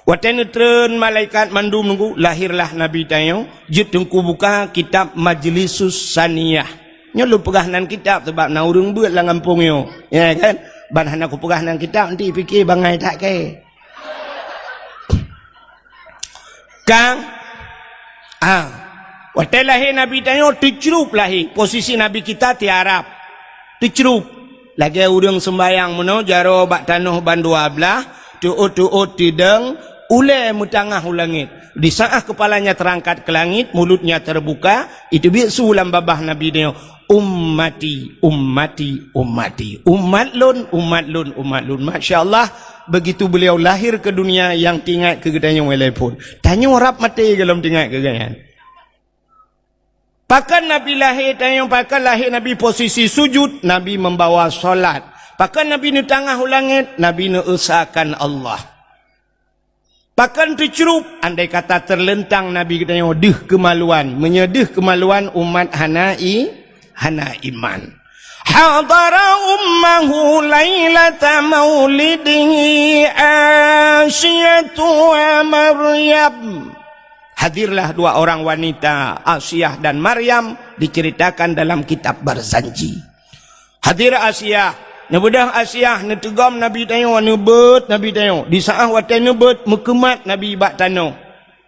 Watée neutreun malaikat mandum nunggu, lahirlah Nabi tanyoe. Jeuet teungku buka kitab Majlisus Saniyah. Nyoe lôn peugah nan kitab sabab na ureuëng beuet lam gampông nyoe. Ya kan? Ban hana kupeugah nan kitab, nanti pike bangai that kée. Kang, ah, watée lahé Nabi tanyoe teucrup lahé, posisi Nabi kita tiarap. Teucrup. Lagée ureuëng seumbayang meunoe jaroe bak tanoh bandua blaih, teuôt-teuôt tidong, ulée meutangah u langét. Di saat kepalanya terangkat ke langit, mulutnya terbuka, iteubiet su lam babah Nabi nyoe, "Ummati, ummati, ummati. Umat lôn, umat lôn, umat lôn." Masya Allah, begitu beliau lahir ke dunia, nyang teuingat keu geutanyoe lé phon. Tanyoe rab maté gohlom teuingat keu geuhnyan. Pakon Nabi lahé tanyoe, pakon lahé Nabi posisi sujud, Nabi membawa salat. Pakon Nabi neutangah u langét, Nabi neuesakan Allah. Pakon teucrup, andai kata teuleuntang Nabi geutanyoe deuh keumaluan. Meunyoe deuh keumaluan, umat hana i-, hana iman. Hadara ummahu lailata maulidihi Asiyatu wa Maryam. Hadirlah dua orang wanita, Asiah dan Maryam, diceritakan dalam kitab Barzanji. Hadir Asiah, neubeudôh Asiah, neuteugom Nabi tanyoe, neubeuet Nabi tanyoe. Di saát watée neubeuet, meukeumat Nabi bak tanoh.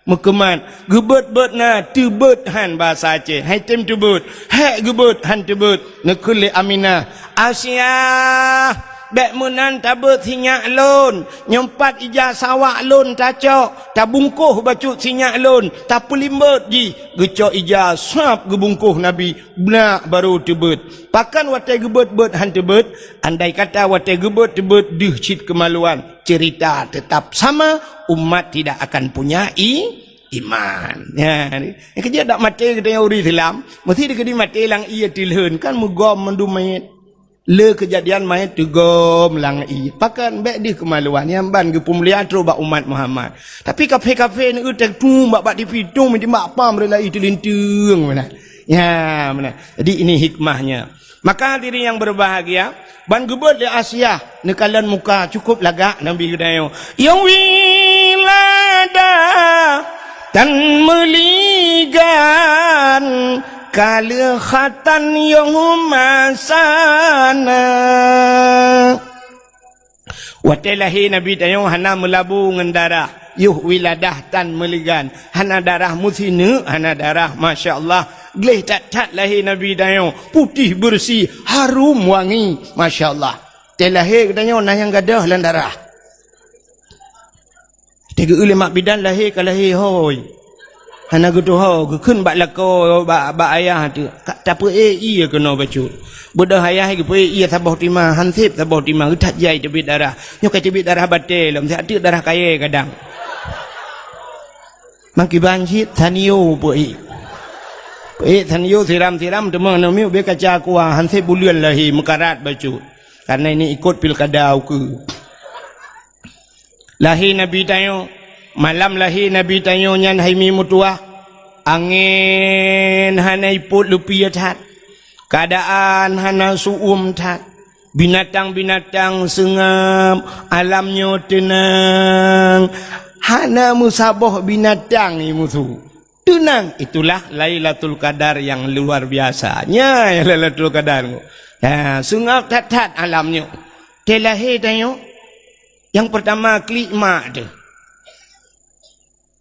Meukeumat, geubeuet-beuet na, teubeuet han bahasa Aceh. Hai tem teubeuet, hék geubeuet han teubeuet. Neukheun lé Aminah, "Asiah, bék meunan tabeuet sinyak lôn, nyoe pat ija sawak lôn tacok, tabungkôh bacut sinyak lôn, tapeulimbot jih." Geucok ija sab geubungkôh Nabi, beunak barô teubeuet. Pakon watée geubeuet-beuet han teubeuet? Andai kata watée geubeuet-beuet deuh cit keumaluan, cerita tetap sama, umat tidak akan punya i-, iman. Ya, ni. Nyang keujeuet dak maté geutanyoe ureuëng Islam, meusti dikeudi maté lam ié tilheun, kan meugom mandum manyét. Le keujadian manyét teugom lam ié. Pakon bék deuh keumaluan, nyang ban geupeumulia trok bak umat Muhammad. Tapi kafé-kafé neueu teutung bak, bak tipi tung, meuti bak pam rela ié teulinteung meunan. Ya, meunan. Jadi ini hikmahnya. Maka hadirin yang berbahagia, ban geubeuet lé Asiah neukalon muka cukup lagak Nabi geutanyoe. Yong wilada tan meuligan kaleuhatan yong masana. Watée lahé Nabi tanyoe hana meulabu ngon darah, yoh wiladah tan meuligan, hana darah meusineuk, hana darah, masya Allah. Gleh that-that lahé Nabi tanyoe, putéh beureusi, harum wangi, masya Allah. Tée lahé geutanyoe na nyang gadôh lam darah. Teugeue lé mak bidan lahé ka lahé hôi. Hana geutuho, geukheun bak lakoe, bak, bak ayah teuh. Ka tapeuék ié keunoe bacut. Beudôh ayah geupeuék ié saboh tima, hanseb saboh tima, geuthat jai teubiet darah. Nyoe ka teubiet darah batée lom, siat teuk darah kayée kadang. Mangkiban cit Sanyo peuék. Peuék Sanyo siram-siram teuma aneuk miet ubé kaca aqua, hanseb buleuen lahé meukarat bacut. Karena ini ikut pilkada ukeue. Lahé Nabi tanyoe, malam lahé Nabi tanyoe nyan hai mi meutuwah, angén hana ipôt leupie that, keuadaan hana su'uem that, binatang-binatang seungab, alam nyoe teunang, hana meusaboh binatang i musu. Teunang, itulah Lailatul Qadar yang luar biasa. Nya Lailatul Qadar. Ya, seungab that-that alam nyoe. Tée lahé tanyoe, nyang peurtama klik mak teuh.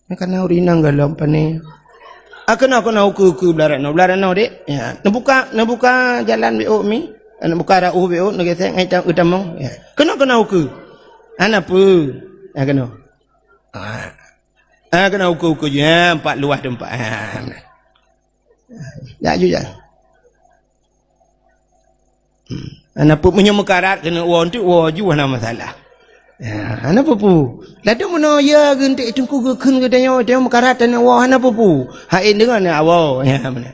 Nyan kana ureuëng inong gohlom pane. Ah, keunoe, keunoe, ukeue, ukeue, blah rot noe, blah rot noe, Dek. Ya, neubuka, neubuka jalan bék ôk mi. Ah, neubuka rot ueh bék ôk, neugesek ngai ta-, u tamong. Ya. Keunoe, keunoe, ukeue. Hana peue. Ya, keunoe. Ah. Ah, keunoe ukeue-ukeue jih, ah, empat luwah teumpat. Ah, nah. Jak ju jak. Hmm. Hana peue, meunyoe meukarat keuneuk woe, enteuk woe ju hana masalah. Ya, hana peue-peue. Ladôm meunoe ya geunteuk teungku geukheun geutanyoe, tanyoe meukarat taneuk woe hana peue-peue. Hai deungon ya woe. Ya, beuna.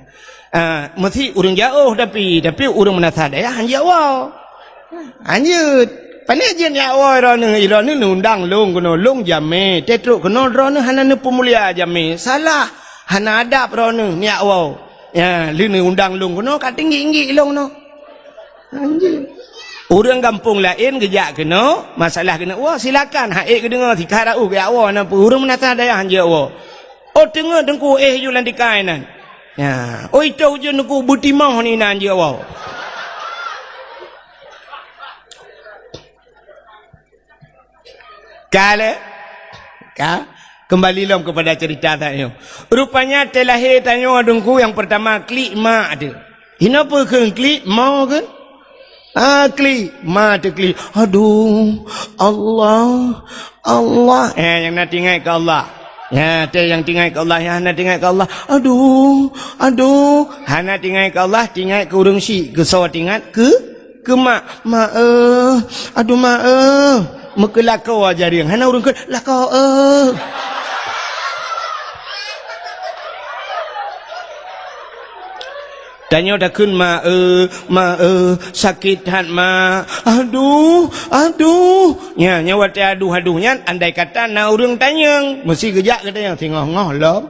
Ah, meusi ureueng jiôh tapi, tapi ureueng meunasah dayah hanjeuet woe. Hanjeuet. Pané jeuet jak woe droeneuh, droeneuh neuundang lôn keunoe, lôn jamé. Teutrok keunoe droeneuh hana neupeumulia jamé. Salah. Hana adab droeneuh neujak woe. Ya, lheueh neuundang lôn keunoe ka teunggik-nggik lôn keunoe. Anjing. Ureueng gampông laén geujak keunoe, masalah keuneuk woe, silakan. Hai geudeungoe, sikha raôh geujak woe, na peue ureueng meunasah dayah hanjeuet woe. Oh, teungoh teungku éh ju lam tikai nan. Ya, oh, itôh ujeuen teungku beutimoh ni nan hanjeuet woe. Ka lé? Ka? Kembali lom kepada cerita tanyoe. Rupanya teulahé tanyoe teungku nyang pertama klik mak teuh. Hinoe peue kheun klik, mo kheun? Ah, klik, ma teuh klik. Aduh, Allah, Allah. Eh, nyang na teuingat keu Allah. Ya, teuh nyang teuingat keu Allah, nyang hana teuingat keu Allah. Aduh, aduh. Hana teuingat keu Allah, teuingat keu ureueng syik. Keu soe teuingat? Keu Keu mak, "Mak, eh, aduh, mak, eh." Meukeulakoe jarieng, hana ureueng kheun, "Lakoe, eh." Tanyoe takheun, "Mak, eh, mak, eh, sakét that, mak. Aduh, aduh." Nya, nyan watée aduh-aduh nyan, andai kata na ureueng tanyong, meusi geujak keu tanyong, singoh-ngoh lom.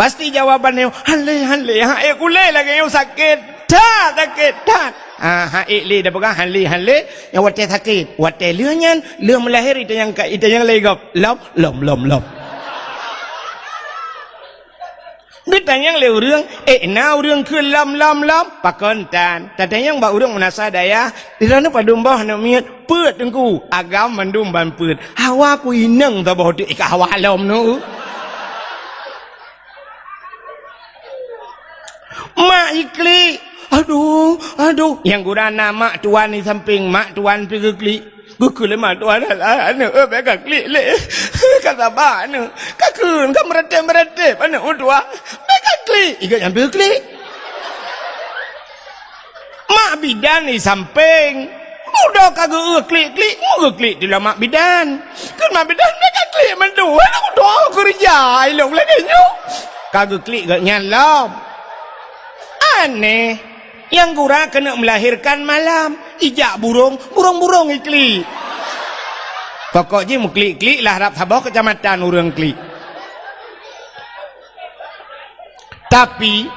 Pasti jawaban nyoe, "Hale, hale, ha ék ulée lagée nyoe sakét that, sakét that." Ah, ha ék lé dah peugah, "Hale, hale," nyang watée sakét. Watée lheueh nyan, lheueh meulahé, itanyong ka, itanyong lé gob, "Lom, lom, lom, lom." Geutanyong lé ureueng, "Ék na ureueng kheun lom, lom, lom?" Pakon tan. Tatanyong bak ureueng meunasah dayah, "Di droeneuh padum boh aneuk miet?" "Peuet, Teungku." "Agam mandum ban peuet." Hawa ku inong saboh teuk ka hawa lom nu. Mak jiklik. Aduh, aduh. Nyang gura na mak tuan di sampéng, mak tuan pi geuklik. Geuklik lé mak tuan, "Alah, aneuk, eh, bék ka klik lé. Ka saba aneuk. Ka kheun, ka meuratéb-meuratéb aneuk meutuah. Bék ka klik." Iga nyang pi geuklik. Mak bidan di sampéng. Udah ka geu-, klik-klik, mu geuklik di mak bidan. Kheun mak bidan, "Bék ka klik mandum, aneuk meutuah keureuja ilong lagée nyoe." Ka geuklik geuh nyan lom. Aneh. Nyang gura keuneuk meulahérkan malam, ijak burong, burong-burong iklik. Pokok jih meuklik-klik lah rab saboh keucamatan ureueng klik. Tapi,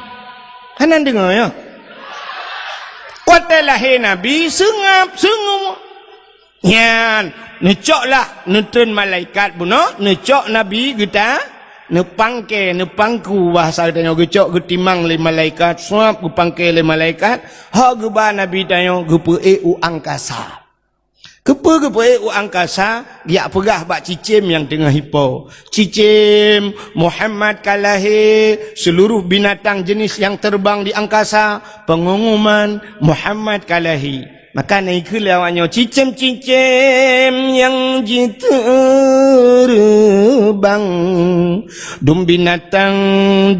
hana deungoe, ya. Watée lahé Nabi, seungab, seungab. Nyan, neucoklah, neutreun malaikat bunoe, neucok Nabi geuta, neupangke, neupangku, bahasa geutanyoe geucok geutimang lé malaikat, suab geupangke lé malaikat, hok geuba Nabi tanyoe geupeuék u angkasa. Keupeue geupeuék u angkasa? Geujak peugah bak cicém nyang teungoh ipo, "Cicém, Muhammad ka lahé, seuluruh binatang jenis nyang teubang di angkasa, peungumuman, Muhammad ka lahé." Maka na ikheun lé awaknyoe, "Cicém-cicém nyang jiteubang, dum binatang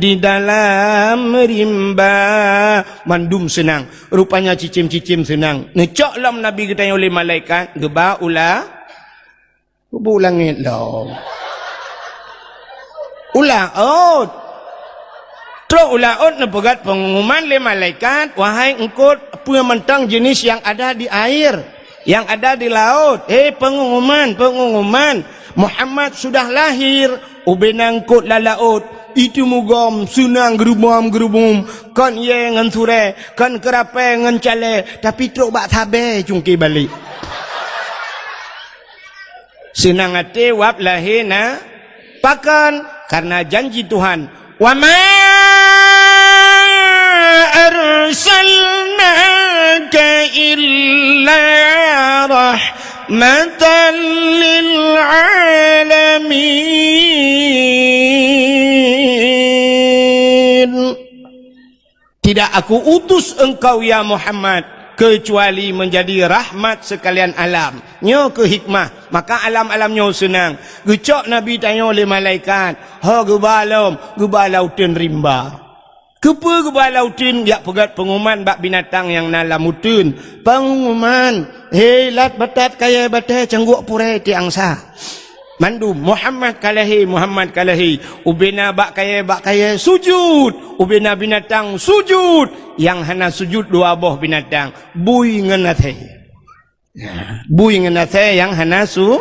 di dalam rimba, mandum seunang." Rupanya cicém-cicém seunang. Neucok lom Nabi geutanyoe lé malaikat, geuba u la-, Geuba u langét lom. U laôt. Trok u laôt neupeugét peungumuman lé malaikat, "Wahai eungkôt, peue mantong jenis nyang ada di air, nyang ada di laôt, hé peungumuman, peungumuman, Muhammad sudah lahir." Ubena eungkôt lam laôt, iteumugom seunang geurubom-geurubom, kon yé ngon surée, kon keurapée ngon calée, tapi trok bak sabée cungké balek. Seunang até wab lahé na pakon, kareuna janji Tuhan, "Wa ma arsalnaka illa rahmatan lil alamin." Tidak Aku utus engkau, ya Muhammad, Keucuali meunjadi rahmat seukalian alam. Nyoe keuh hikmah, maka alam-alam nyoe seunang. Geucok Nabi tanyoe lé malaikat, ho geuba lom, geuba lam uteuen rimba. Keupeue geuba lam uteuen? Jak peugét peunguman bak binatang nyang na lam uteuen. Peunguman, "Hei, lat batat kayée batée cangguek purée tiangsa." Mandum, "Muhammad ka lahé, Muhammad ka lahé." Ubena bak kayée, bak kayée sujut, ubena binatang sujut. Nyang hana sujut dua boh binatang, bui ngon asée. Ya, bui ngon asée nyang hana su-,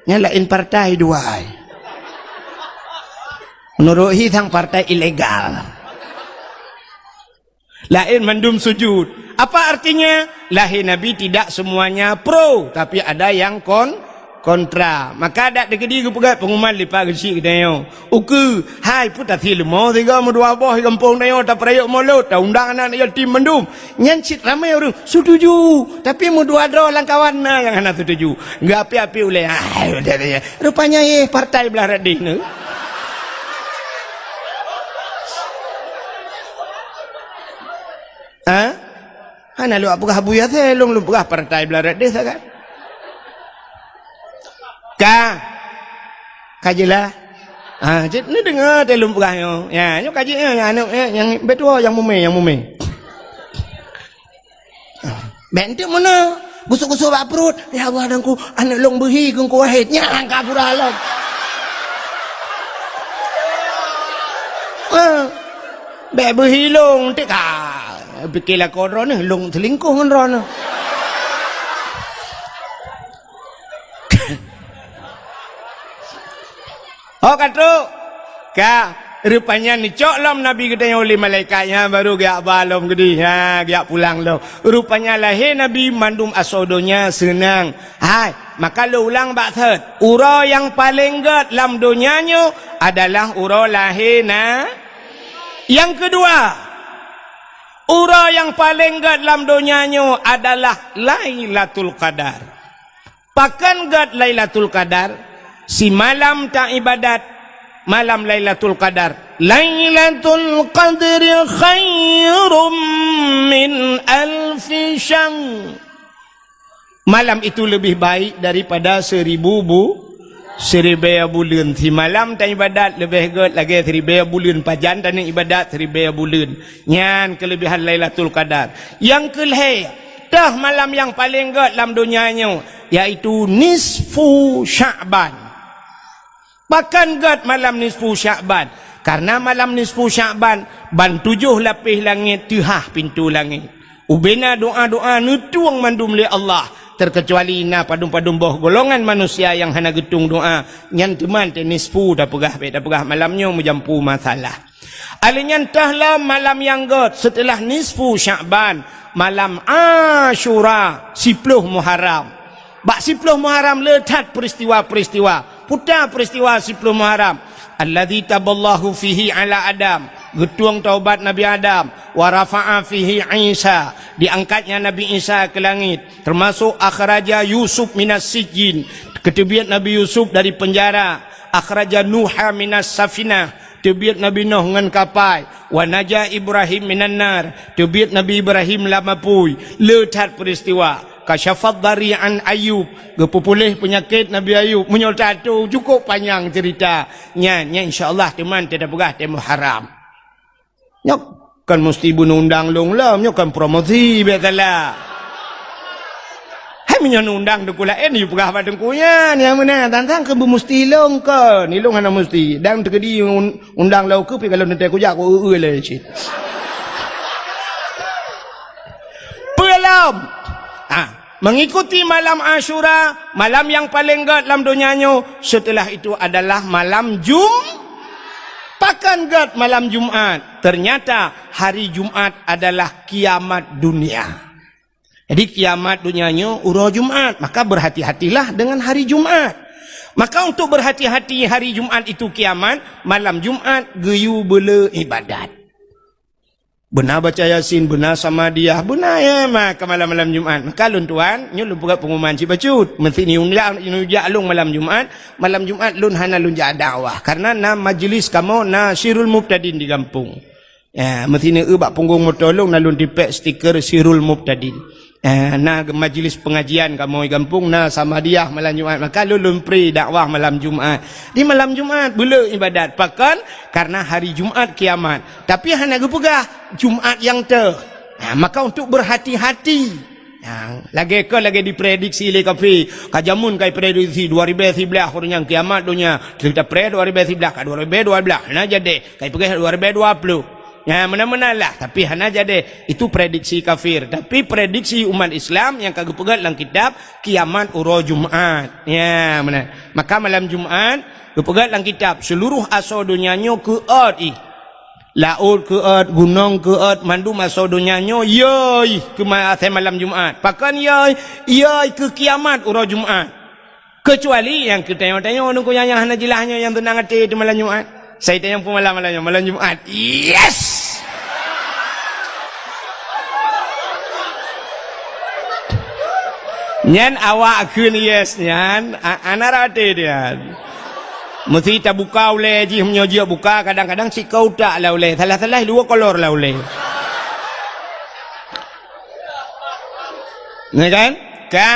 nyang laén partai dua ai. Meunurot hi sang partai ilegal. Laén mandum sujud. Apa artinya? Lahé Nabi tidak semuanya pro, tapi ada yang kon-, kontra. Maka dak teukeudi geupeugah peunguman lipat geuchik geutanyoe. Ukeue, hai, peue tasie leumo sigoe meudua boh di gampông tanyoe tapeurayeuk molot, taundang aneuk yatim mandum. Nyan cit ramé ureuëng setuju, tapi meudua droe lam kawan na nyang hana setuju. Geuapi-api ulée, ah, rupanya yeh partai blah radeh nyoe. Ha? Hana lôn peugah Abu Yasir, lôn, lôn peugah partai blah radeh sagai. Ka. Ka jeulaih. Ha, cit neudeungoe teuh lôn peugah nyoe. Ya, nyoe ka jeuet nyoe, aneuk, eh, nyang beutôi nyang mumé, nyang mumé. Bék enteuk meunoe, gusok-gusok bak pruet, "Ya Allah, Teungku, aneuk lôn beuhi keu Teungku Wahid." Nyan ka pura lom. Ha. Bék beuhi lôn, enteuk ka. Pike lakoe droeneuh, lôn seulingkoh ngon droeneuh. Oh, ka trok. Ka, rupanya neucok lom Nabi geutanyoe lé malaikat nyan, baru geujak ba lom geudeh. Ha, geujak pulang lom. Rupanya lahé Nabi mandum asoe donya seunang. Hai, maka lôn ulang bak thot. Uroe nyang paleng gét lam donya nyoe adalah uroe lahé na-, nyang keudua, uroe nyang paleng gét lam donya nyoe adalah Lailatul Qadar. Pakon gét Lailatul Qadar? Simalam taibadat malam Lailatul Qadar. Lailatul Qadri khairum min alfi syahr. Malam itu lebih baik daripada seribu bu-, siribée buleuen. Simalam taibadat leubeh gét lagée siribée buleuen. Pajan taneuk ibadat siribée buleuen. Nyan keuleubehan Lailatul Qadar. Nyang keulhée, toh malam nyang paleng gét lam donya nyoe, yaitu nisfu Sya'ban. Pakon gét malam nisfu Sya'ban? Karena malam nisfu Sya'ban, ban tujoh lapéh langét teuhah pintoe langét. Ubena doa-doa neutueng mandum lé Allah, terkecuali na padum-padum boh golongan manusia nyang hana geutueng doa, nyan teuma teuh nisfu tapeugah, bék tapeugah malam nyoe meujampu masalah. Alheuh nyan toh lom malam nyang gét seuteulah nisfu Sya'ban, malam Asyura, siploh Muharram. Bak siploh Muharram le that peuristiwa-peuristiwa. Peue ta peuristiwa siploh Muharram? Alladzi taballahu fihi ala Adam, geutueng taubat Nabi Adam, wa rafa'a fihi Isa, diangkatnya Nabi Isa keu langét, teumasok akhraja Yusuf minas sijjin, geuteubiet Nabi Yusuf dari peunjara, akhraja Nuha minas safinah, teubiet Nabi Nuh ngon kapai, wa naja Ibrahim minan nar, teubiet Nabi Ibrahim lam apui. Le that peuristiwa. Kasyafad dari an Ayub, geupeupuléh peunyakét Nabi Ayub. Meunyoe tato cukôp panyang ceurita. Nyan, nyan insya Allah teuma teupeugah teuh Muharram. Nyoe kon musti beuneundang lôn lom, nyoe kon promosi biasalah. Hai meunyoe neundang teungku laén, yue peugah bak teungku nyan, nyang meunan tantang keu beumusti lôn kon, ilôn hana musti. Dan teukeudi un-, undang lôn keu pi kalau neutée kujak ku eu-eu lé cit. Peulom. Ah. Mengikuti malam Asyura, malam nyang paleng gét lam donya nyoe, seuteulah itu adalah malam Jum-, pakon gét malam Jumat. Ternyata hari Jumat adalah kiamat dunia. Jadi kiamat donya nyoe uroe Jumat, maka berhati-hatilah dengan hari Jumat. Maka untuk berhati-hati hari Jumat itu kiamat, malam Jumat geuyue beule ibadat. Beuna baca Yasin, beuna Samadiyah, beuna, ya, ma-, ka malam-malam Jumat. Maka lôn tuan, nyoe lôn peugah pengumuman cit bacut. Meuseu ni undang, ni ujak lôn malam Jumat, malam Jumat lôn hana lôn jak dakwah. Karena na majlis kamoe, na Sirul Mubtadin di gampông. Ya, meusineuk bak punggong moto lôn na lôn tipék stiker Sirul Mubtadin. Eh, na majlis pengajian kamoe gampông, na Samadiyah malam Jumat, maka lôn, lôn pri dakwah malam Jumat. Di malam Jumat beuleuh ibadat. Pakon? Karena hari Jumat kiamat. Tapi hana geupeugah Jumat nyang teuh. Ha, maka untuk berhati-hati. Ha, lagèe kon lagèe diprediksi lé kafé. Ka jameun ka diprediksi dua ribèe siblaih uroe nyan kiamat donya. Teuh tapré dua ribèe siblaih ka dua ribèe dua blah. Hana jadi. Ka jipeugah dua ribèe dua ploh. Ya, meunan-meunan lah. Tapi hana jadi. Itu prediksi kafir. Tapi prediksi umat Islam nyang ka geupeugah lam kitab kiamat uroe Jumat. Ya, meunan. Maka malam Jumat, geupeugah lam kitab, seluruh asoe donya nyoe keuôt ih. Laôt keuôt, gunong keuôt, mandum asoe donya nyoe yôi keu ma-, asai malam Jumat. Pakon yôi? Yôi keu kiamat uroe Jumat. Keucuali nyang keu tanyoe-tanyoe nungku nyang, nyang hana jeulaih nyoe nyang teunang até di malam Jumat. Sai tanyoe peumalam malam nyoe, malam Jumat. Yes! Nyan awak kheun yes nyan, a-, ana rate nyan. Meusti tabuka ulèe jih, meunyoe jeuet buka, kadang-kadang sikeu utak lam ulèe, salah-salah dua kolor lam ulèe. Ya kan? Ka?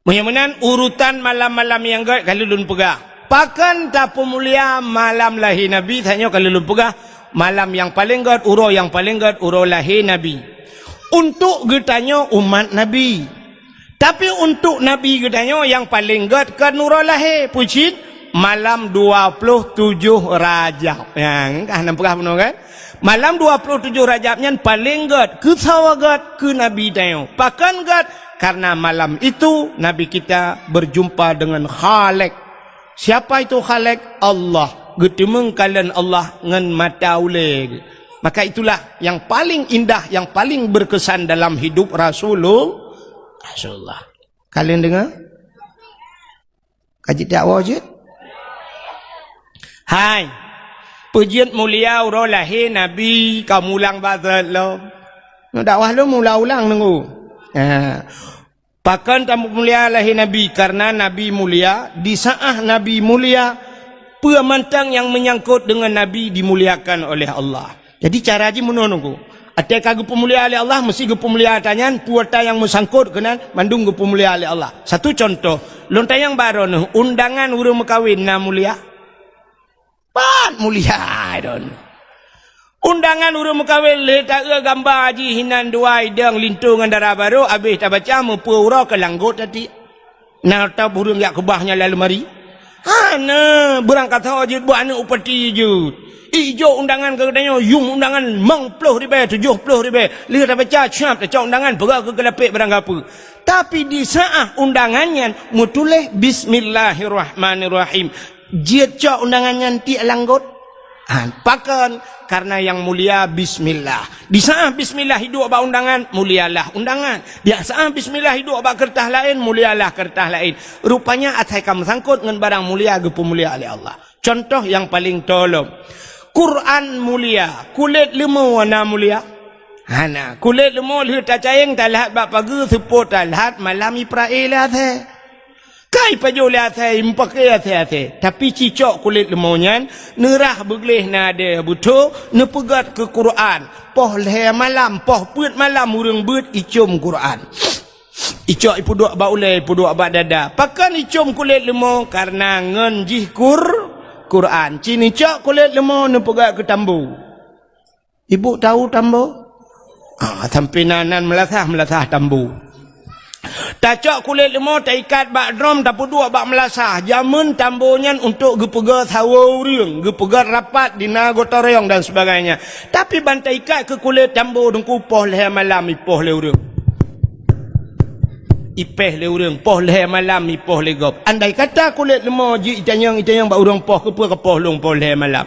Meunyoe meunan urutan malam-malam nyang gèt ka lôn peugah. Pakon tapeumulia malam lahé Nabi, tanyoe ka lôn peugah, malam nyang paleng gèt, uroe nyang paleng gèt, uroe lahé Nabi. Untuk geutanyoe umat Nabi. Tapi untuk Nabi geutanyoe nyang paleng gèt kon uroe lahé, peue cit? Malam dua ploh tujoh Rajab. Nyang ka hana peugah bunoe kan? Malam dua ploh tujoh Rajab nyan paleng gèt, keu sawa gèt, keu Nabi tanyoe. Pakon gèt? Karena malam itu Nabi kita berjumpa dengan Khalik. Siapa itu Khalik? Allah. Geuteumeung kalon Allah ngon mata ulèe. Maka itulah yang paling indah, yang paling berkesan dalam hidup Rasulul-, Rasulullah. Kalon deungö? Ka jeuet dakwah jeuet? Hai. Peue jeuet mulia uroe lahé Nabi ka mulang bak zat lom. Nyoe dakwah lôn mula ulang nunggu. Ha. Pakon tamulia lahé Nabi? Karena Nabi mulia, di saat Nabi mulia, peue mantong nyang menyangkut dengan Nabi dimuliakan oleh Allah. Jadi cara jih meunoe nunggu. Até ka geupeumulia lé Allah, meusti geupeumulia ata nyan, peue ata nyang meusangkot keunan, mandum geupeumulia lé Allah. Satu contoh, lôn tanyong bak droeneuh, undangan ureueng meukawen na mulia? Pat mulia droeneuh. Undangan ureueng meukawen lé taeu gamba jih hinan dua idong linto ngon dara barô, abéh tabaca meupeu uroe keu langgot tati. Na ata ureueng jak keubah nyan lam leumari? Hana, beurangkasoe jeuet buet aneuk upati jeuet. Ijok undangan keu geutanyoe, yum undangan limong ploh ribèe, tujoh ploh ribèe. Lheueh tabaca, siap tacok undangan, peugah keu keulapék barang gapeue. Tapi di saat undangan nyan meutuléh Bismillahirrahmanirrahim. Jeuet cok undangan nyan tiek langgot. Ha, pakon? Karena yang mulia bismillah. Di saat bismillah iduek bak undangan, mulialah undangan. Di saat bismillah iduek bak keureutah laén, mulialah keureutah laén. Rupanya asai ka meusangkot ngon barang mulia geupeumulia lé Allah. Contoh nyang paleng tolom. Quran mulia, kulét leumô na mulia? Hana. Kulét leumô lheueh tacayeng talhat bak pageue, seupôt talhat malam iprae lé asèe. Ka ipajoh lé asèe, imeupakè asèe-asèe. Tapi cicok kulét leumô nyan, neurah beugleh nadèe beutôi, neupeugöt keu Quran. Poh lhèe malam, poh peuet malam ureueng beuet icôm Quran. Icok ipeuduek bak ulèe, ipeuduek bak dada. Pakon icôm kulét leumô? Karena ngon jih Qur-, Quran. Ci neucok kulét leumô neupeugöt keu tambo. Ibu tahu tambo? Ah, sampai nan, nan meulasah, meulasah tambo. Tacok kulét leumô, taikat bak drom, tapeuduek bak meulasah. Jameun tambo nyan untuk geupeugöt sawoe ureueng, geupeugöt rapat di na gotong royong dan sebagainya. Tapi ban taikat keu kulét tambo teungku poh lhèe malam ipoh lé ureueng. Ipèh lé ureueng, poh lhèe malam ipoh lé gob. Andai kata kulét leumô jeuet itanyong, itanyong bak ureueng poh, keupeue kapoh lôn poh lhèe malam?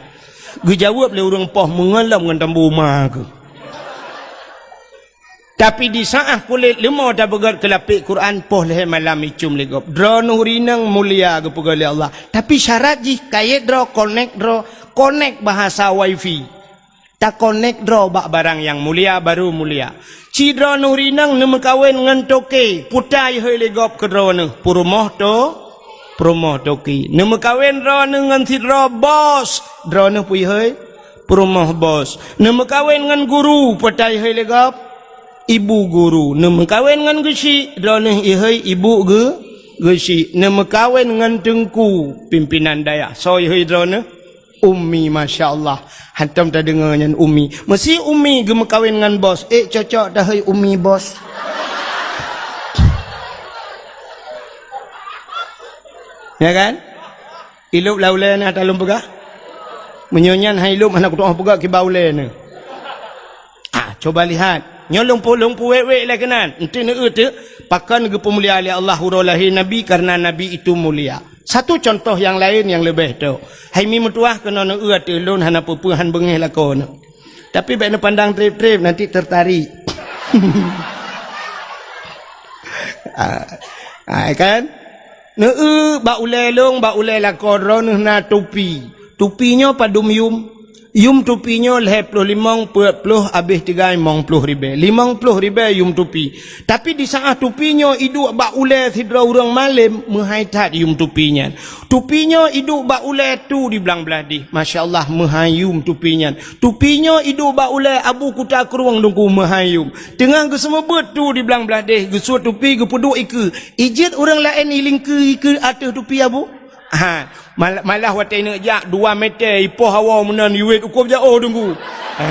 Geujaweueb lé ureueng poh meungon lom ngon tambo ma keuh. Tapi di saat kulét leumô tapeugöt keu lapék Quran, poh lhèe malam icôm lé gob. Droeneuh ureueng inong mulia geupeugöt lé Allah. Tapi syarat jih kayèe droe, konek droe, konek bahasa wifi. Takonek droe bak barang nyang mulia, baru mulia. Ci droeneuh ureueng inong neumeukawen ngon toke, peue ta ihôi lé gob keu droeneuh? Peurumoh to-, peurumoh toke. Neumeukawen droeneuh ngon sidroe bos, droeneuh peue ihôi? Peurumoh bos. Neumeukawen ngon guru, peue ta ihôi lé gob? Ibu guru. Neumeukawen ngon geuchik, droeneuh ihôi ibu geu-, geuchik. Neumeukawen ngon teungku, pimpinan dayah. Soe ihôi droeneuh? Umi, masya Allah. Hantom tadeungoe nyan umi. Meusi umi geumeukawen ngon bos. Ék cocok tahôi umi bos. Ya kan? Ilop lam ulée na talôn peugah. Meunyoe nyan hai lôn hana kutu'oh peugah kiban ulée na. Ah, coba lihat. Nyoe lôn pu-, lôn puwék-wék lé keunan. Enti neueu teuk, pakon geupeumulia lé Allah uroe lahé Nabi, karena Nabi itu mulia. Satu contoh yang lain yang leubeh tok. Hai mi meutuwah keunoe neueu ateueh lôn hana peue-peue han beungéh lakoe nyoe. Tapi bék neupandang treb-treb, nanti tertarik. Ah, ah, kan? Neueu bak ulée lôn, bak ulée lakoe droeneuh na tupi. Tupi nyoe padum yum? Yum tupi nyoe lhée ploh limong, peuet ploh, abéh tigai limong ploh ribée. Limong ploh ribée yum tupi. Tapi di saát tupi nyoe iduek bak ulée sidroe ureuëng malém, meuhai that yum tupi nyan. Tupi nyoe iduek bak ulée tu di blang blaih deh. Masya Allah, meuhai yum tupi nyan. Tupi nyoe iduek bak ulée Abu Kuta Krueng Teungku, meuhai yum. Teungoh geuseumeubeuet tu di blang blaih deh, geusuet tupi, geupeuduek ikeue. Ijeuet ureuëng laén ilingkeue ikeue ateueh tupi Abu? Ha, mal-, malah watée neuk jak dua meter ipoh hawa meunan iwet ukob jaoh Teungku. Ha.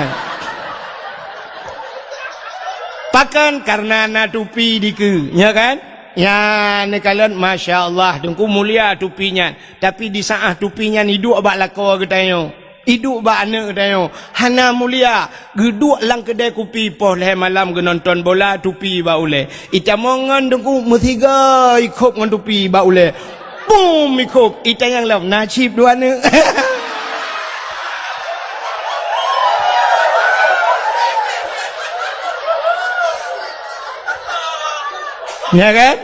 Pakon? Karena na tupi dikeue, nya kan? Nya, neukalon, masya Allah, Teungku, mulia tupi nyan. Tapi di saát tupi nyan iduek bak lakoe geutanyoe. Iduek bak aneuëk geutanyoe, hana mulia, geuduek lam keudée kupi poh lhée malam geunonton bola, tupi bak ulée. Itamong ngon Teungku meusiga ikhôb ngon tupi bak ulée. Bum ikhôb, itanyong lom na cit dua aneuëk. Ya kan?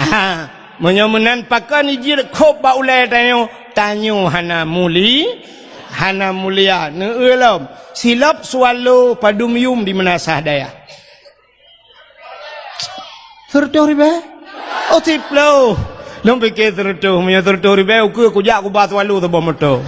Ah. Meunyoe meunan pakon ijeuet khôb bak ulée tanyoe, tanyoe hana muli-, hana mulia. Neueu lom, silop swallow padum yum di meunasah dayah? Seureutôh ribée? Oh, siploh. Lôn pike seureutôh, meunyoe seureutôh ribée ukeue kujak kuba swallow saboh moto.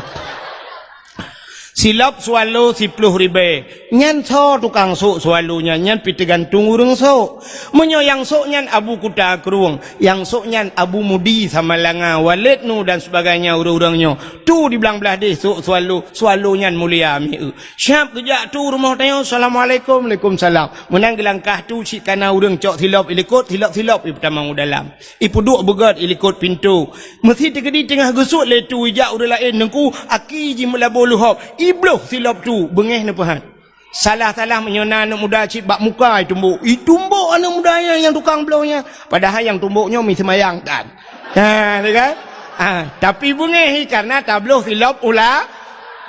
Silop swallow siploh ribée. Nyan soe tukang sôk swallow nyan? Nyan pih teugantung ureuëng sôk. Meunyoe nyang sôk nyan Abu Kuta Krueng, nyang sôk nyan Abu Mudi Samalanga, Waled Nu dan sebagainya ureuëng-ureuëng nyoe. Tu di blang blaih deh sôk swallow, swallow nyan mulia mieu. Siap geujak tu rumoh tanyoe, "Assalamualaikum." "Waalaikumsalam." Meunan geulangkah tu cit kana ureuëng cok silop ilikot, silop-silop ipeutamong u dalam. Ipeuduek beugét ilikot pintoe. Meusi teukeudi teungoh geusuet lé tu ijak ureuëng laén, Teungku, aki jih meulabô luhob, ibloh silop tu, beungéh neupeuhat. Salah-salah meunyoe na aneuëk muda cit bak muka itumbok. Itumbok aneuëk muda nyan nyang tukang bloh nyan. Padahai nyang tumbok nyoe mi seumayang tan. Ha, ni kan? Ha, tapi beungéh karena tabloh silop ula-,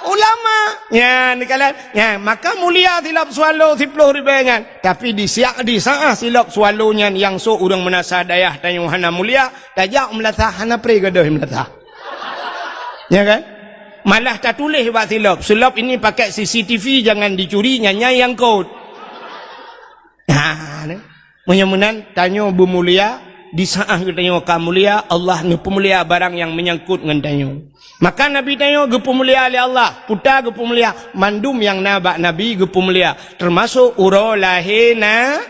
ulama. Nyan, ni kan? Nyan, maka mulia silop swallow siploh ribée nyan. Tapi di siak, di saát silop swallow nyan nyang sôk ureuëng meunasah dayah tanyoe hana mulia, tajak meulasah hana pré gadôh meulasah. Ya kan? Malah tatuléh bak silop, "Silop ini pakai C C T V, jangan dicuri, nyan nyang kot." Ha, ni. Meunyoe meunan, tanyoe beumulia, di saát geutanyoe ka mulia, Allah neupeumulia barang nyang meunyangkot ngon tanyoe. Maka Nabi tanyoe geupeumulia lé Allah, peue ta geupeumulia, mandum nyang na bak Nabi geupeumulia, teumasok uroe lahé na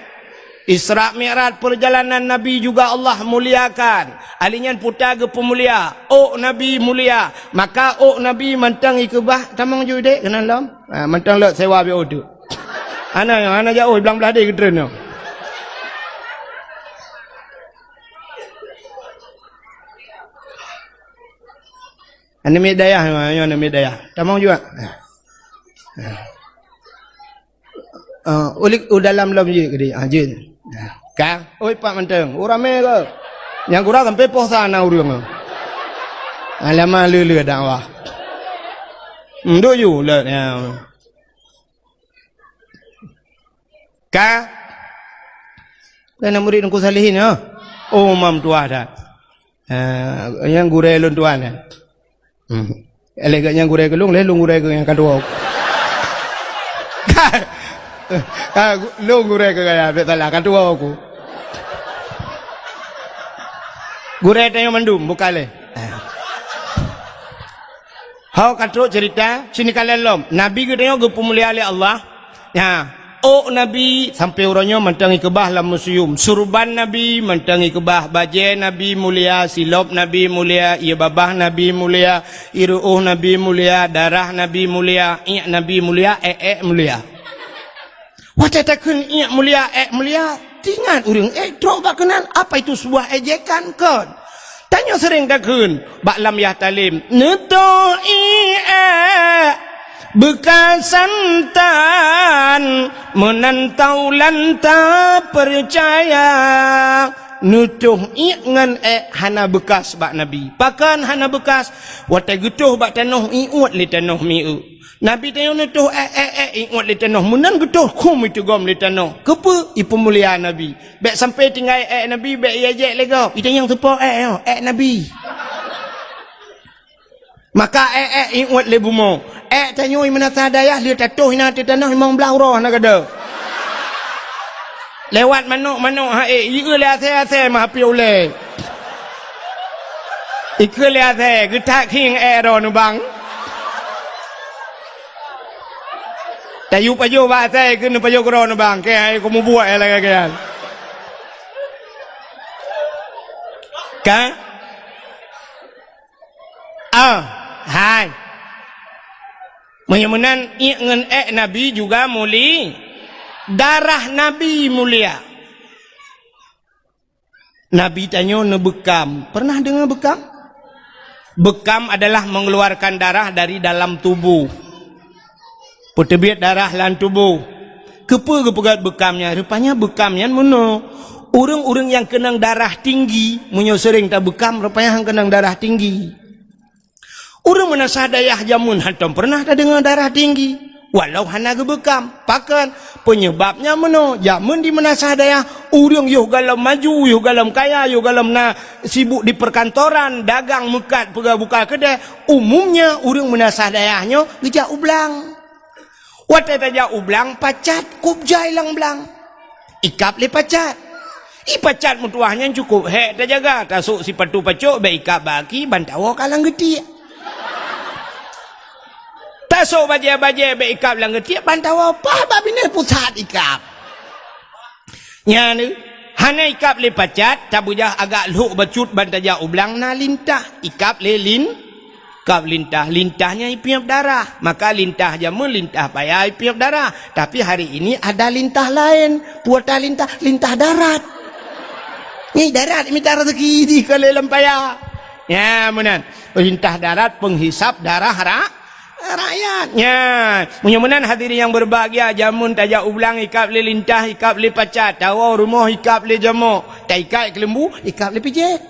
Isra Mi'raj, perjalanan Nabi juga Allah muliakan. Ali nyan peue ta geupeumulia, ôk Nabi mulia. Maka ôk Nabi mantong ikeubah, tamong ju dek keunan lom. Ha, mantong lok sewa biôh tu. Hana, hana jaoh, blang blaih deh geutreun nyoe. Aneuk miet dayah, nyoe aneuk miet dayah. Tamong juga. Ha. Ah, ulik u dalam lom jeuet keudeh. Ah, jeuet. Ah, ka. Oi, pat mantong. Oh, ramé ke? Nyang kurang sampai poh sa na ureueng. Alamah lé-lé dakwah. Hmm, duk ju lé, ya. Ka. Kan murid Teungku Salihin, ya? Oh, mam tuah dah. Ah, nyang gurée lôn tuan, ya. Hmm. Lé geuh nyang gurée keu lôn, lé lôn gurée keu nyang ka tuwoe. Ka, ka, lôn gurée keu gaya, bèk salah, ka tuwoe ku. Gurée tanyoe mandum, bukan lé. Ah. Ho ka trok ceurita, sini kalon lom. Nabi geutanyoe geupeumulia lé Allah. Nya, ôk Nabi sampoe uroe nyoe mantong ikeubah lam museum. Surban Nabi mantong ikeubah, bajée Nabi mulia, silop Nabi mulia, ié babah Nabi mulia, ié ruôh Nabi mulia, darah Nabi mulia, iék Nabi mulia, ék-ék mulia. Watée takheun iék mulia, ék mulia, teuingat ureuëng ék trok bak keunan, apa itu sebuah ejekan kon? Tanyoe seuréng takheun bak lam yah talem, "Neutoh iék ék beukasan tan, meunan taulan tapeucaya." Neutoh iék ngon ék hana beukas bak Nabi. Pakon hana beukas? Watée geutoh bak tanoh, iuet lé tanoh mieu. Nabi tanyoe neutoh ék, ék, ék, iuet lé tanoh, meunan geutoh khum iteugom lé tanoh. Keupeue? Ipeumulia Nabi. Bék sampoe tinggai ék Nabi, bék iéjék lé gob. Itanyong teupo ék nyoe, ék Nabi. Maka ék, ék, iuet lé bumoe. Ék tanyoe meunasah dayah lheueh tatoh inan ateueh tanoh limong blaih uroe hana gada. Lewat manok-manok ha ék, ieu lé asée-asée meuhapé ulée. Ikheun lé asée, geutak khieng ék droe neubang. Tayue pajoh bak asée, keu neupajoh keudroe neubang. Keu hai keu mubuet lagée nyan. Ka? Ah, hai. Meunyoe meunan, iék ngon ék Nabi juga muli-, darah Nabi mulia. Nabi tanyoe neubeukam. Pernah deungoe beukam? Beukam adalah mengeluarkan darah dari dalam tubuh. Peuteubiet darah lam tuboh. Keupeue geupeugét beukam nyan? Rupanya beukam nyan meunoe. Ureuëng-ureuëng nyang keunong darah tinggi, meunyoe seuréng tabeukam, rupanya han keunong darah tinggi. Ureuëng meunasah dayah jameun hantom peureunah tadeungoe darah tinggi, walau hana geubeukam. Pakon? Peunyeubabnya meunoe, jameun di meunasah dayah, ureuëng yoh gohlom maju, yoh gohlom kaya, yoh gohlom na sibuk di perkantoran, dagang meukat, peugah buka keudée, umumnya ureuëng meunasah dayah nyoe geujak u blang. Watée tajak u blang, pacat kub jai lam blang. Ikab lé pacat. Ié pacat meutuwah nyan cukôp hék tajaga, tasôk sipatu pacok bék ikab bak aki, ban tawoe ka lam geutiek. Tasôk bajée-bajée bék ikab lam geutiek, ban tawoe paih bak binéh pusat ikab. Nyan, hana ikab lé pacat, tabeujah agak lhok bacut ban tajak u blang na lintah, ikab lé lin-, ikab lintah. Lintah nyan ipiep darah, maka lintah jameun lintah paya ipiep darah. Tapi hari ini ada lintah laén, peue lintah, lintah darat. Nyan darat mita rezeki di keu lé lam paya. Nya meunan, lintah darat penghisap darah ra-, rakyat. Nya, meunyoe meunan hadirin nyang berbahagia, jameun tajak u blang ikab lé lintah, ikab lé pacat, tawoe rumoh ikab lé jamok, taikat keuleumbu, ikab lé pijet.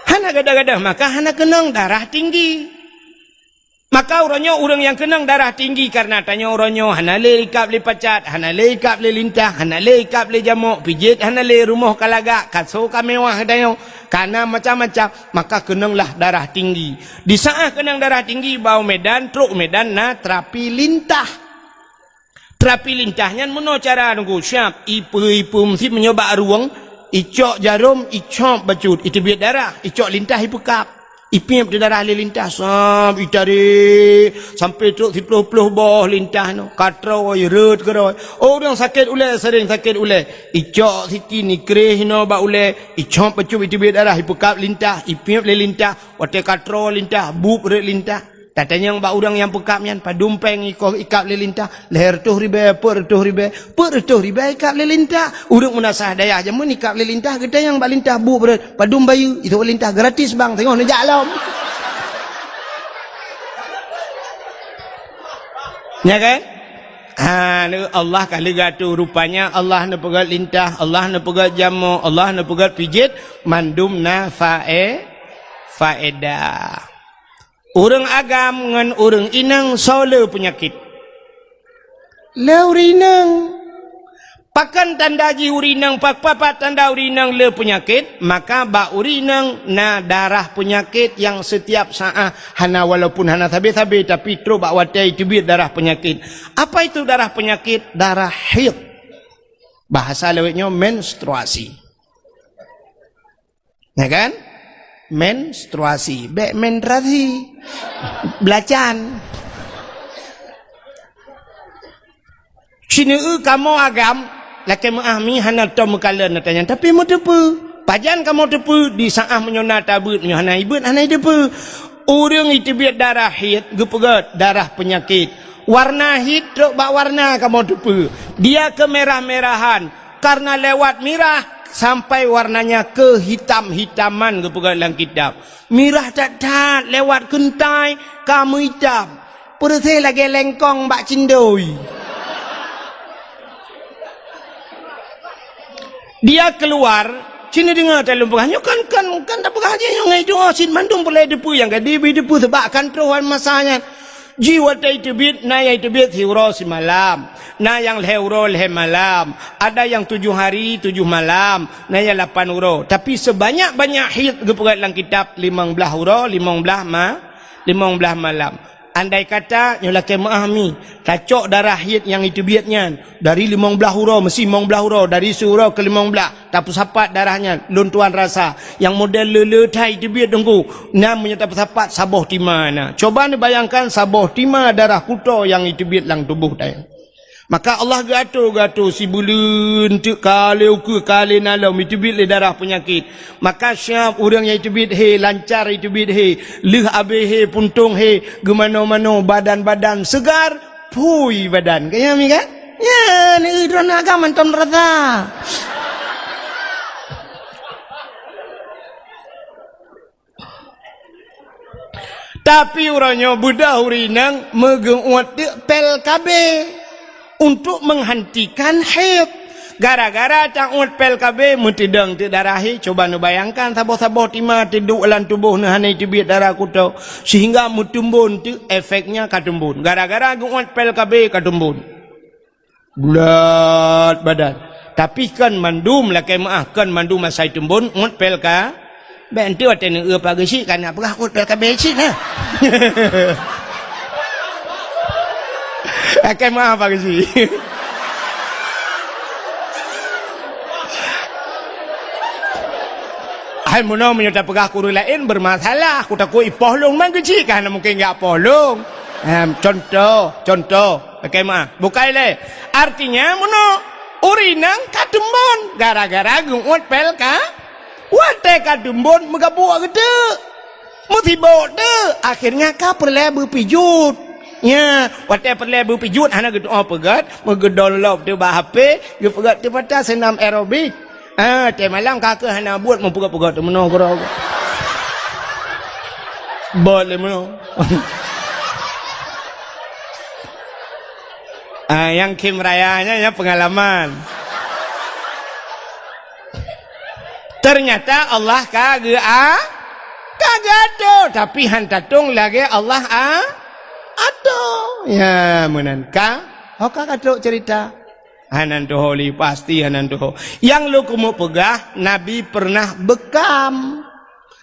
Hana gadoh-gadoh, maka hana keunong darah tinggi. Maka uroe nyoe ureuëng nyang keunong darah tinggi kareuna tanyoe uroe nyoe hana lé ikab lé pacat, hana lé ikab lé lintah, hana lé ikab lé jamok, pijet hana lé, rumoh ka lagak, kaso ka mewah tanyoe, kana macam-macam, maka keunonglah darah tinggi. Di saát keunong darah tinggi, ba u Medan, trok u Medan na terapi lintah. Terapi lintah nyan meunoe cara nunggu siab, ipeue-ipeue meusit meunyoe bak rueng, icok jarom, icop bacut, iteubiet darah, icok lintah ipeukab. Ipiep di darah lé lintah, sab itarek, sampoe trok siploh-ploh boh lintah nyoe, ka troe, rhot keudroe. Oh, ureuëng sakét ulée, seuréng sakét ulée. Icok sikin, ikreh inoe bak ulée, icop bacut, iteubiet darah, ipeukab lintah, ipiep lé lintah, watée ka troe lintah, bueb rhot lintah. Tatanyong bak ureuëng nyang peukab nyan, padum péng ikoh ikab lé lintah, lhée reutôh ribée, peuet reutôh ribée, peuet reutôh ribée ikab lé lintah. Ureuëng meunasah dayah jameun ikab lé lintah, geutanyong bak lintah bueb rhot, padum bayeue, itu lintah gratis bang, teungoh neujak lom. Nya kan? Ha, Allah ka leuga tu, rupanya Allah neupeugét lintah, Allah neupeugét jamok, Allah neupeugét pijet, mandum na fae-, faedah. Ureuëng agam ngon ureuëng inong soe le peunyakét? Le ureuëng inong. Pakon tanda jih ureuëng inong, pak-, papat tanda ureuëng inong le peunyakét? Maka bak ureuëng inong na darah peunyakét nyang setiap saát hana, walaupun hana sabe-sabe, tapi trok bak watée iteubiet darah peunyakét. Apa itu darah peunyakét? Darah haid. Bahasa lawét nyoe menstruasi. Ya kan? Menstruasi, bèk menstruasi. Belacan. Sineue kamoe agam, lakèe meu'ah mi hana tom meukalon ata nyan, tapi meuteupeue. Pajan kamoe teupeue, di saat meunyoe na tabeuet, meunyoe hana ibeuet, hana jiteupeue. Ureueng jiteubiet darah haid, geupeugöt darah peunyakét. Warna haid trok bak warna kamoe teupeue. Dia kemerah-merahan, karena lewat mirah sampai warnanya kehitam-hitaman, geupeugöt lam kitab. Mirah that-that, lewat keuntai ka meuitam. Peureuséh lagèe lengkong bak cindoi. Dia keluar, ci neudeungoe that lôn peugah. Nyoe kan, kan, kan tapeugah jih nyoe ngon doa cit mandum peureulèe teupeue nyang ka dibi teupeue, sabab kan troh masa nyan. Jih watèe jiteubiet, na nyang jiteubiet siuroe simalam, na nyang lhèe uroe lhèe malam, ada nyang tujoh hari tujoh malam, na nyang lapan uroe. Tapi sebanyak-banyak haid geupeugöt lam kitab limong blaih uroe, limong blaih ma-, limong blaih malam. Andai kata nyoe lakèe meu'ah mi, tacok darah haid nyang jiteubiet nyan dari limong blaih uroe, meusi limong blaih uroe, dari siuroe keu limong blaih, tapeusapat darah nyan, lôn tuan rasa, nyang model le-le that jiteubiet teungku, nyan meunyoe tapeusapat saboh tima na. Coba neubayangkan saboh tima darah kuto nyang jiteubiet lam tuboh tanyoe. Maka Allah geuato-geuato sibuleuen teuk ka lhèe ukeue ka lhèe na lom jiteubiet lé darah peunyakét. Maka siab ureueng nyang jiteubiet hé, lancar jiteubiet hé, lheueh abéh hé, puntông hé, geumanoe-manoe, badan-badan seugar, phui badan. Ka nyan mi kan? Nyan, eh, droeneuh agam mantong rasa. Tapi uroe nyoe beudôh ureueng inong meugeuuet teuk pil K B untuk menghentikan haid. Gara-gara tauet pil K B meuteudong teuk darah haid, coba neubayangkan saboh-saboh tima teuduek lam tuboh neuh hana teubiet darah kuto, sehingga meuteumbon teuk efeknya ka teumbon. Gara-gara geuuet pil K B ka teumbon. Bulat badan. Tapi kon mandum lakèe meu'ah, kon mandum asai teumbon uet pil K B. Bèk enteuk watèe neueu Pak Geuchik ka na peugah uet pil K B cit na. Lakèe meu'ah Pak Geuchik. Hai meunoe meunyoe tapeugah keu ureueng laén bermasalah, kutakot ipoh lôn, man Geuchik ka hana mungken geupoh lôn. Em, contoh, contoh. Lakèe meu'ah. Bukai lé. Artinya meunoe, ureueng inong ka teumbon gara-gara geuuet pil K B. Watèe ka teumbon meugabuk geuteuk. Meusibok teuk. Akhirnya ka peureulèe beupijot. Nya, watèe peureulèe beupijot hana geutu'oh peugöt, meugeudownload teuk bak H P, geupeugöt teuk pata seunam aerobik. Ah, watèe malam ka keuh hana buet meupeugöt-peugöt teuk meunoe keudroe. Bot lé meunoe. Ah, nyang khém raya nyan, nyan peungalaman. Teunyata Allah ka geu-, a-, ka geuato, tapi han tatong lagèe Allah a-, ato. Ya, meunan ka. Ho ka ka trok cerita. Hana tuho lé, pasti hana tuho. Nyang lôn keumeung peugah, Nabi pernah beukam.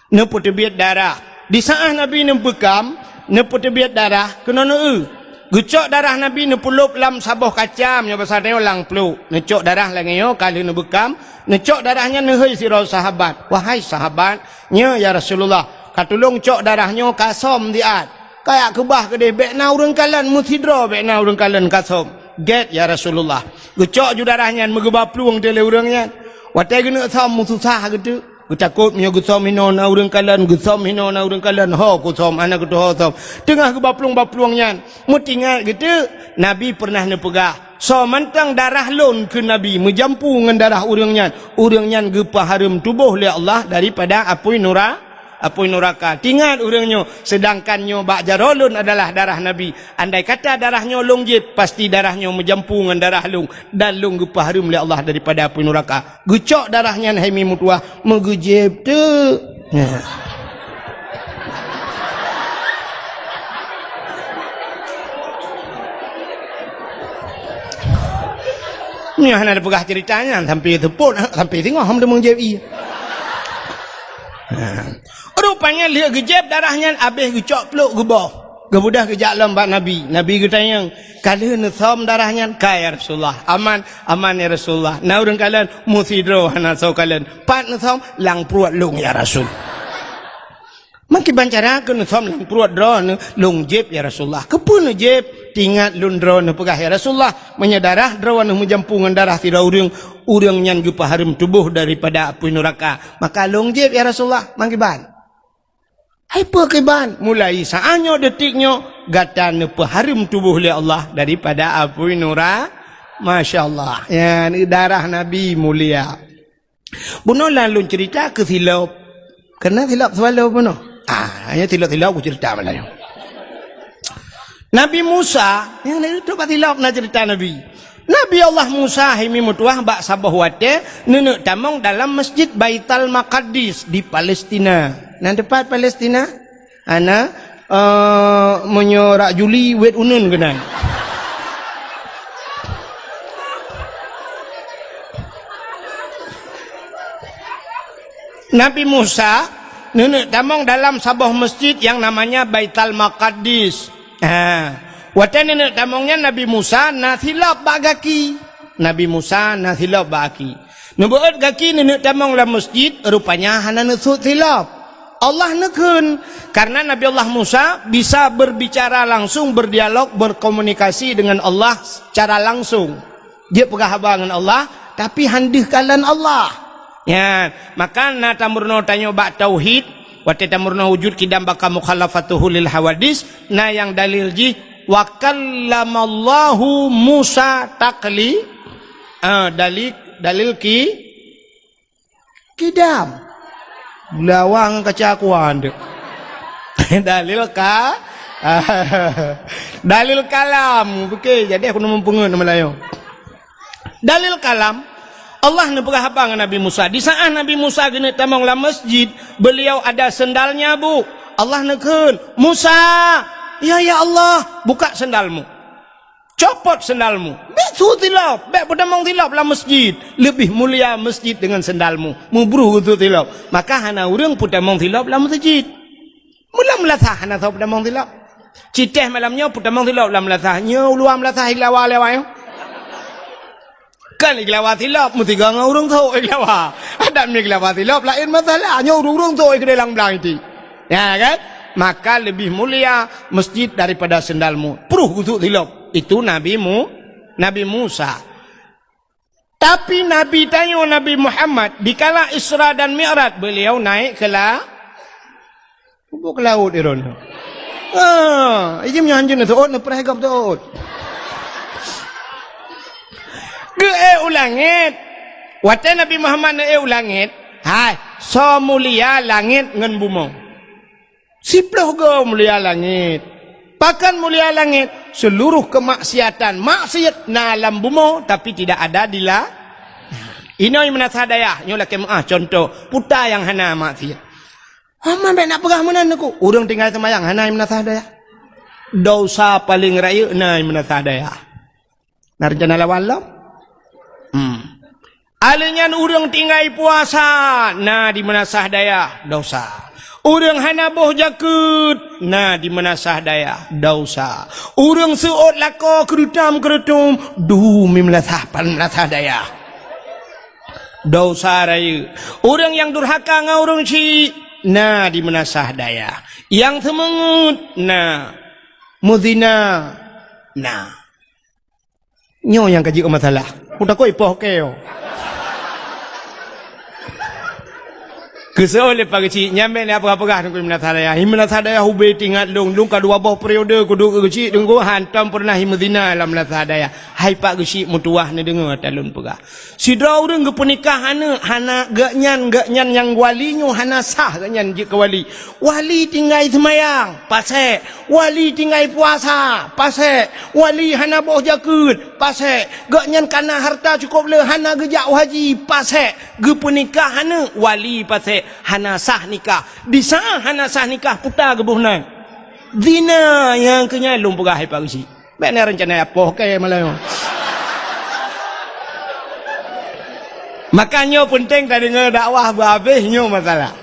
Neupeuteubiet darah. Di saat Nabi neubeukam, neupeuteubiet darah, keunoe neueu. Geucok darah Nabi neupeulop lam saboh kaca, meunyoe basa tanyoe lam pluek. Neucok darah lagèe nyoe ka lheueh neubeukam, neucok darah nyan neuhôi sidroe sahabat. "Wahai sahabat, nyoe ya Rasulullah, ka tulông cok darah nyoe ka som siat." Kajak keubah keudéh, bèk na ureueng kalon, meusidroe bèk na ureueng kalon ka som. "Gèt ya Rasulullah." Geucok ju darah nyan meugeuba plueng teuk lé ureueng nyan. Watèe geuneuk som meususah geuteuk. Geutakot meunyoe geusom hinoe na ureueng kalon, geusom hinoe na ureueng kalon, ho kusom, hana geutuho som. Teungoh geuba plueng-ba plueng nyan, meutingat geuteuk, Nabi peureunah neupeugah, "Soe mantong darah lôn," kheun Nabi, "meujampu ngon darah ureueng nyan, ureueng nyan geupeuhareuem tuboh lé Allah daripada apui nura-, apui nuraka." Tingat ureueng nyoe, seudangkan nyoe bak jaroe lôn adalah darah Nabi. Andai kata darah nyoe lôn jieb, pasti darah nyoe meujampu ngon darah lôn, dan lôn geupeuhareuem lé Allah daripada apui nuraka. Geucok darah nyan hai mi meutuwah, meugeujieb teuk. Nyan hana tapeugah cerita nyan sampai seupôt, sampai singoh hom teumeung jieb ie. Rupanya lheueh geujieb darah nyan abéh geucok pluek geuboh. Geubeudôh geujak lom bak Nabi. Nabi geutanyong, "Ka lheueh neusom darah nyan?" "Ka, ya Rasulullah." "Aman?" "Aman, ya Rasulullah." "Na ureueng kalon?" "Meusidroe hana soe kalon." "Pat neusom?" "Lam pruet lôn, ya Rasul." Meukiban cara keuneuk som lam pruet droeneuh, lôn jieb, ya Rasulullah. Keupeue neujieb? Teuingat lôn droeneuh peugah, ya Rasulullah, meunyoe darah droeneuh meujampu ngon darah sidroe ureuëng, ureuëng nyan geupeuhareuem tuboh daripada apui nuraka. Maka lôn jieb, ya Rasulullah, meukiban. Hai peu kiban, mulai saát nyoe, detik nyoe, gata neupeuhareuem tuboh lé Allah daripada apui nura-, Masya Allah. Ya, darah Nabi mulia. Bunoe lôn ceurita keu silop. Keureuna silop swallow bunoe. Ah, hanya silop-silop kuceurita malam nyoe. Nabi Musa, nyang na trok bak silop na ceurita Nabi. Nabi Allah Musa hai mi meutuwah bak saboh watée neuneuk tamong dalam Masjid Baital Maqaddis di Palestina. Na teupat Palestina? Hana, eh, meunyoe rak Juli, wet uneuen keunan. Nabi Musa neuneuk tamong dalam saboh masjid nyang namanya Baital Maqaddis. Ha. Watée neuneuk tamong nyan, Nabi Musa na silop bak gaki. Nabi Musa na silop bak gaki. Neubeuet gaki neuneuk tamong lam masjid, rupanya hana neusut silop. Allah neukheun, karena Nabi Allah Musa bisa berbicara langsung, berdialog, berkomunikasi dengan Allah secara langsung. Jeuet peugah haba ngon Allah, tapi han deuh kalon Allah. Nyan, maka na tameurunoe tanyoe bak tauhid, watée tameurunoe wujud qidam baqa mukhalafatuhu lil hawadis, na nyang dalil jih, "Wa kallamallahu Musa takli-," ah, dalil, dalil ki-, qidam. Lawang kaca kuan tu. Dalil ka-, dalil kalam. Oke, jadi aku neumeupeungeut nama lain. Dalil kalam, Allah neupeugah haba ngon Nabi Musa. Di saat Nabi Musa geuneuk tamong lam masjid, beliau ada sendalnya, Bu. Allah neukheun, "Musa, ya, ya Allah, buka sendalmu. Copot sendalmu. Bék su silop, bék peutamong silop lam masjid. Leubeh mulia masjid dengan sendalmu." Meubruh geusu silop. Maka hana ureuëng peutamong silop lam masjid. Meulam meulasah hana soe peutamong silop. Citéh malam nyoe peutamong silop lam meulasah. Nyoe uluwa meulasah iglawa lewat nyoe. Kan iglawa silop, meusigoe ngon ureuëng sôk iglawa. Adak meuiglawa silop, laén masalah. Nyoe ureuëng-ureuëng sôk iglawa lam blang iti. Ya kan? Maka lebih mulia masjid daripada sendalmu. Pruh geusu silop. Itu Nabi Mu-, Nabi Musa. Tapi Nabi tanyoe Nabi Muhammad, dikala Isra dan Mi'raj, beliau naik ke la-, Ubak ke laôt iron tu. Ah, ijim nyan jeuet neutuot, neupreh gob tuot. Geuék u langét. Watée Nabi Muhammad neuék u langét, hai, soe mulia langét ngon bumoe? Siploh goe mulia langét. Pakon mulia langét? Seluruh kemaksiatan, maksiat na lam bumoe, tapi tidak ada di la-, inoe meunasah dayah, nyoe lakée meuáh contoh, puta nyang hana maksiat. Hama bék na peugah meunan Teungku. Ureuëng tinggai seumayang hana meunasah dayah. Dosa paleng rayeuk na meunasah dayah. Na reuncana lawan lom? Hmm. Alèh nyan ureuëng tinggai puasa na di meunasah dayah, dosa. Ureuëng hana boh jakeuet na di meunasah dayah, dosa. Ureuëng seuôt lakoe keurutom-keurutom, du mi meunasah pan meunasah dayah. Dosa rayeuk. Ureuëng nyang durhaka ngon ureuëng syik na di meunasah dayah. Nyang seumeungeut na. Meuzina na. Nyoe nyang ka jeuet masalah. Ku takot ipoh keu. Keusoe lé Pak Geuchik, nyan bék lé peugah-peugah ngon meunasah dayah. Meunasah dayah ubé teuingat lôn, lôn ka dua boh periode kuduek keu Geuchik Teungku, hantom peureunah meuzina lam meunasah dayah. Hai Pak Geuchik, meutuwah neudeungoe ata lôn peugah. Sidroe ureuëng geupeunikah aneuk, hana geuhnyan, geuhnyan nyang wali nyoe hana sah geuhnyan jeuet keu wali. Wali tinggai seumayang, pasék. Wali tinggai puasa, pasék. Wali hana boh jakeuet, pasék. Geuhnyan kana hareuta cukôp le, hana geujak u haji, pasék. Geupeunikah aneuk, wali pasék. Hana sah nikah. Di saát hana sah nikah, puta geuboh nan. Zina nyang keu nyan lôn peugah hai Pak Geuchik. Bék na reuncana ipoh keu malam nyoe. Maka nyoe peunteng tadeungoe dakwah beuhabéh nyoe masalah.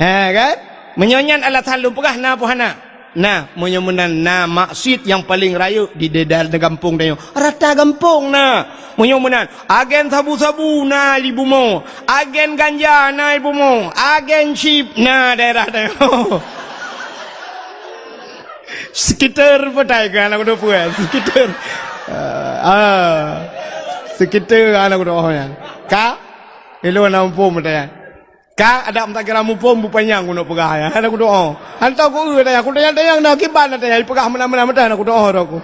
Ha kan? Meunyoe nyan alasan lôn peugah na peue hana? Na, meunyoe meunan na maksiat nyang paleng rayeuk di daerah gampông tanyoe. Rata gampông na. Meunyoe meunan, agen sabu-sabu na di bumoe, agen ganja na di bumoe, agen chip na daerah tanyoe. Skuter peutai keu aneuk kudo peue? Skuter. Ah, ah. Skuter aneuk kudo nyan. Ka? Ilôn na muphom peutai. Ka adak meutakira muphom bupanyang keuneuk peugah nyan. Hana kudoa. Hantom ku eu tanyong, ku tanyong-tanyong na akibat na tanyong, ipeugah meunan-meunan meutai hana kudoa roh ku.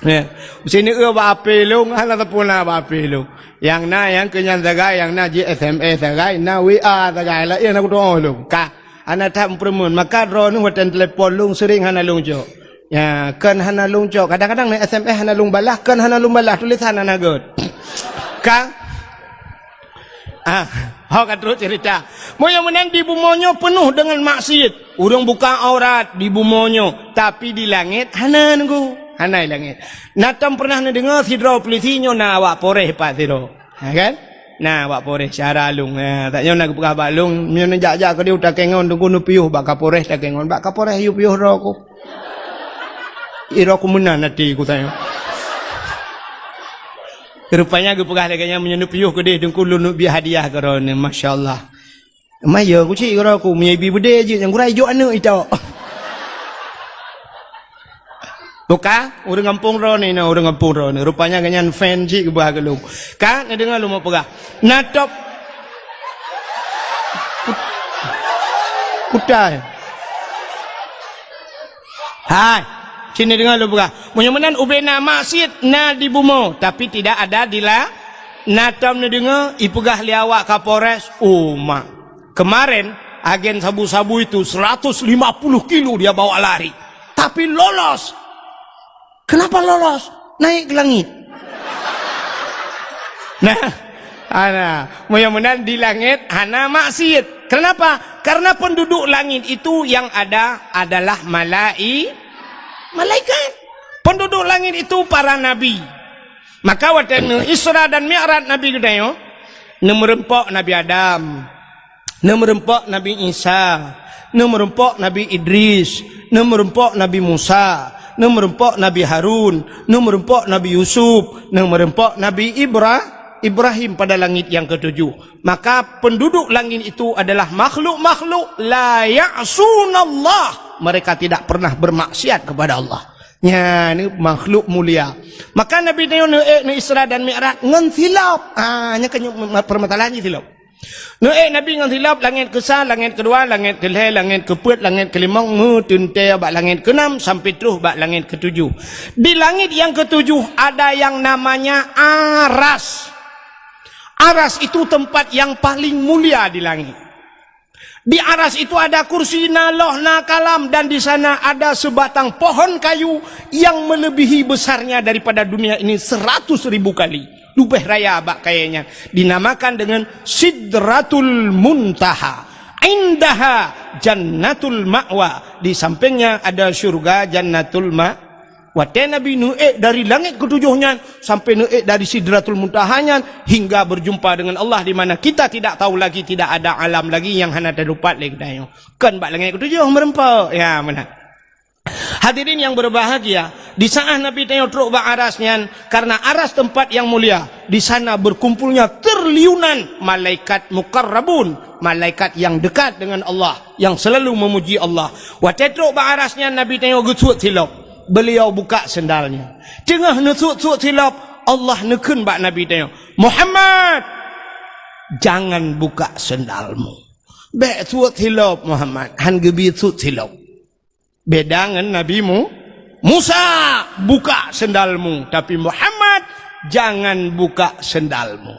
Ya. Usi ni eu bak ape lôn, hana teupeu na bak ape lôn. Nyang na, nyang keu nyan sagai, nyang na jih S M S sagai, na W A sagai, laén hana kudoa lôn. Ka, hana that meupeureumeun. Maka droeneuh watèe telepon lôn sering hana lôn jaweueb. Ya, kon hana lôn cok. Kadang-kadang na S M S hana lôn balah, kon hana lôn balah, tulisan hana göt. Ka? Ah, ho ka trok cerita. Meunyoe meunan di bumoe nyoe peunoh deungon maksiet. Ureueng buka aurat di bumoe nyoe, tapi di langét hana nunggu. Hana di langét. Na tom pernah neudeungoe sidroe polisi nyoe na awak Polres pat sidroe. Ha, kan? Na, bak Polres syara lôn. Ha, tak nyoe na geupeugah bak lôn, meunyoe neujak-jak keudeh u Takengon, teungku neupiôh bak Kapolres Takengon. Bak Kapolres yue piôh droe ku. Ih, droe ku meunan até ku tanyoe. Rupanya geupeugah lagèe nyan, meunyoe neupiôh keudeh, teungku lôn neubri hadiah keu droeneuh. Masya Allah. Maya ku cit keudroe ku, meunyoe ibi beudé jeuet nyang gura ijok aneuk itok. Buka, ureueng gampông droeneuh, ureueng gampông droeneuh. Rupanya gobnyan fan cit geuba keu lôn. Ka, neudeungoe lôn peugah. Na top. Kutai. Hai, sini deungoe lôn peugah. Meunyoe meunan ubé na maksiet na di bumoe, tapi tidak ada di la-, na tom neudeungoe ipeugah lé awak Kapolres, oh mak. Kemarin, agen sabu-sabu itu seratus lima puluh kilo dia bawa lari. Tapi lolos. Kenapa lolos? Naik ke langit. Nah, ana, meunyoe meunan di langét hana maksiet. Kenapa? Karena penduduk langit itu yang ada adalah malai-, malaikat. Penduduk langit itu para nabi. Maka watèe neu Isra dan Mi'raj Nabi geutanyoe, neumeureumpok Nabi Adam, neumeureumpok Nabi Isa, neumeureumpok Nabi Idris, neumeureumpok Nabi Musa, neumeureumpok Nabi Harun, neumeureumpok Nabi Yusuf, neumeureumpok Nabi Ibra-, Ibrahim pada langit yang ketujuh. Maka penduduk langit itu adalah makhluk-makhluk la ya'sunallah. Mereka tidak pernah bermaksiat kepada Allah. Nyan makhluk mulia. Maka Nabi tanyoe neuék neu Isra dan Mi'raj ngon silop. Ha, nyan keuh permasalahan jih silop. Neuék Nabi ngon silop, langét keusa, langét keudua, langét keulhèe, langét keupeuet, langét keulimong, meuteuntèe bak langét keunam sampai troh bak langét keutujoh. Di langét nyang keutujoh ada yang namanya Aras. Aras itu tempat yang paling mulia di langit. Di Aras itu ada kursi, na loh, na kalam, dan di sana ada sebatang pohon kayu yang melebihi besarnya daripada dunia ini seratus ribu kali. Leubeh raya bak kayèe nyan. Dinamakan dengan Sidratul Muntaha. Indaha Jannatul Ma'wa. Di sampingnya ada syurga Jannatul Ma-, Watèe Nabi neuék dari langét keutujoh nyan sampai neuék dari Sidratul Muntaha nyan hingga berjumpa dengan Allah di mana kita tidak tahu lagi, tidak ada alam lagi nyang hana teudapat lé geutanyoe. Kon bak langét keutujoh meureumpok. Ya, meunan. Hadirin yang berbahagia, di saat Nabi tanyoe trok bak Aras nyan, karena Aras tempat yang mulia, di sana berkumpulnya triliunan malaikat muqarrabun, malaikat yang dekat dengan Allah, yang selalu memuji Allah. Watèe trok bak Aras nyan Nabi tanyoe geusuet silop. Beliau buka sendalnya. Teungoh neusuet-suet silop, Allah neukheun bak Nabi tanyoe, "Muhammad, jangan buka sendalmu." Bèk suet silop, Muhammad. Han geubri suet silop. Beda ngon Nabi Mu-, Musa, "Buka sendalmu." Tapi Muhammad, "Jangan buka sendalmu."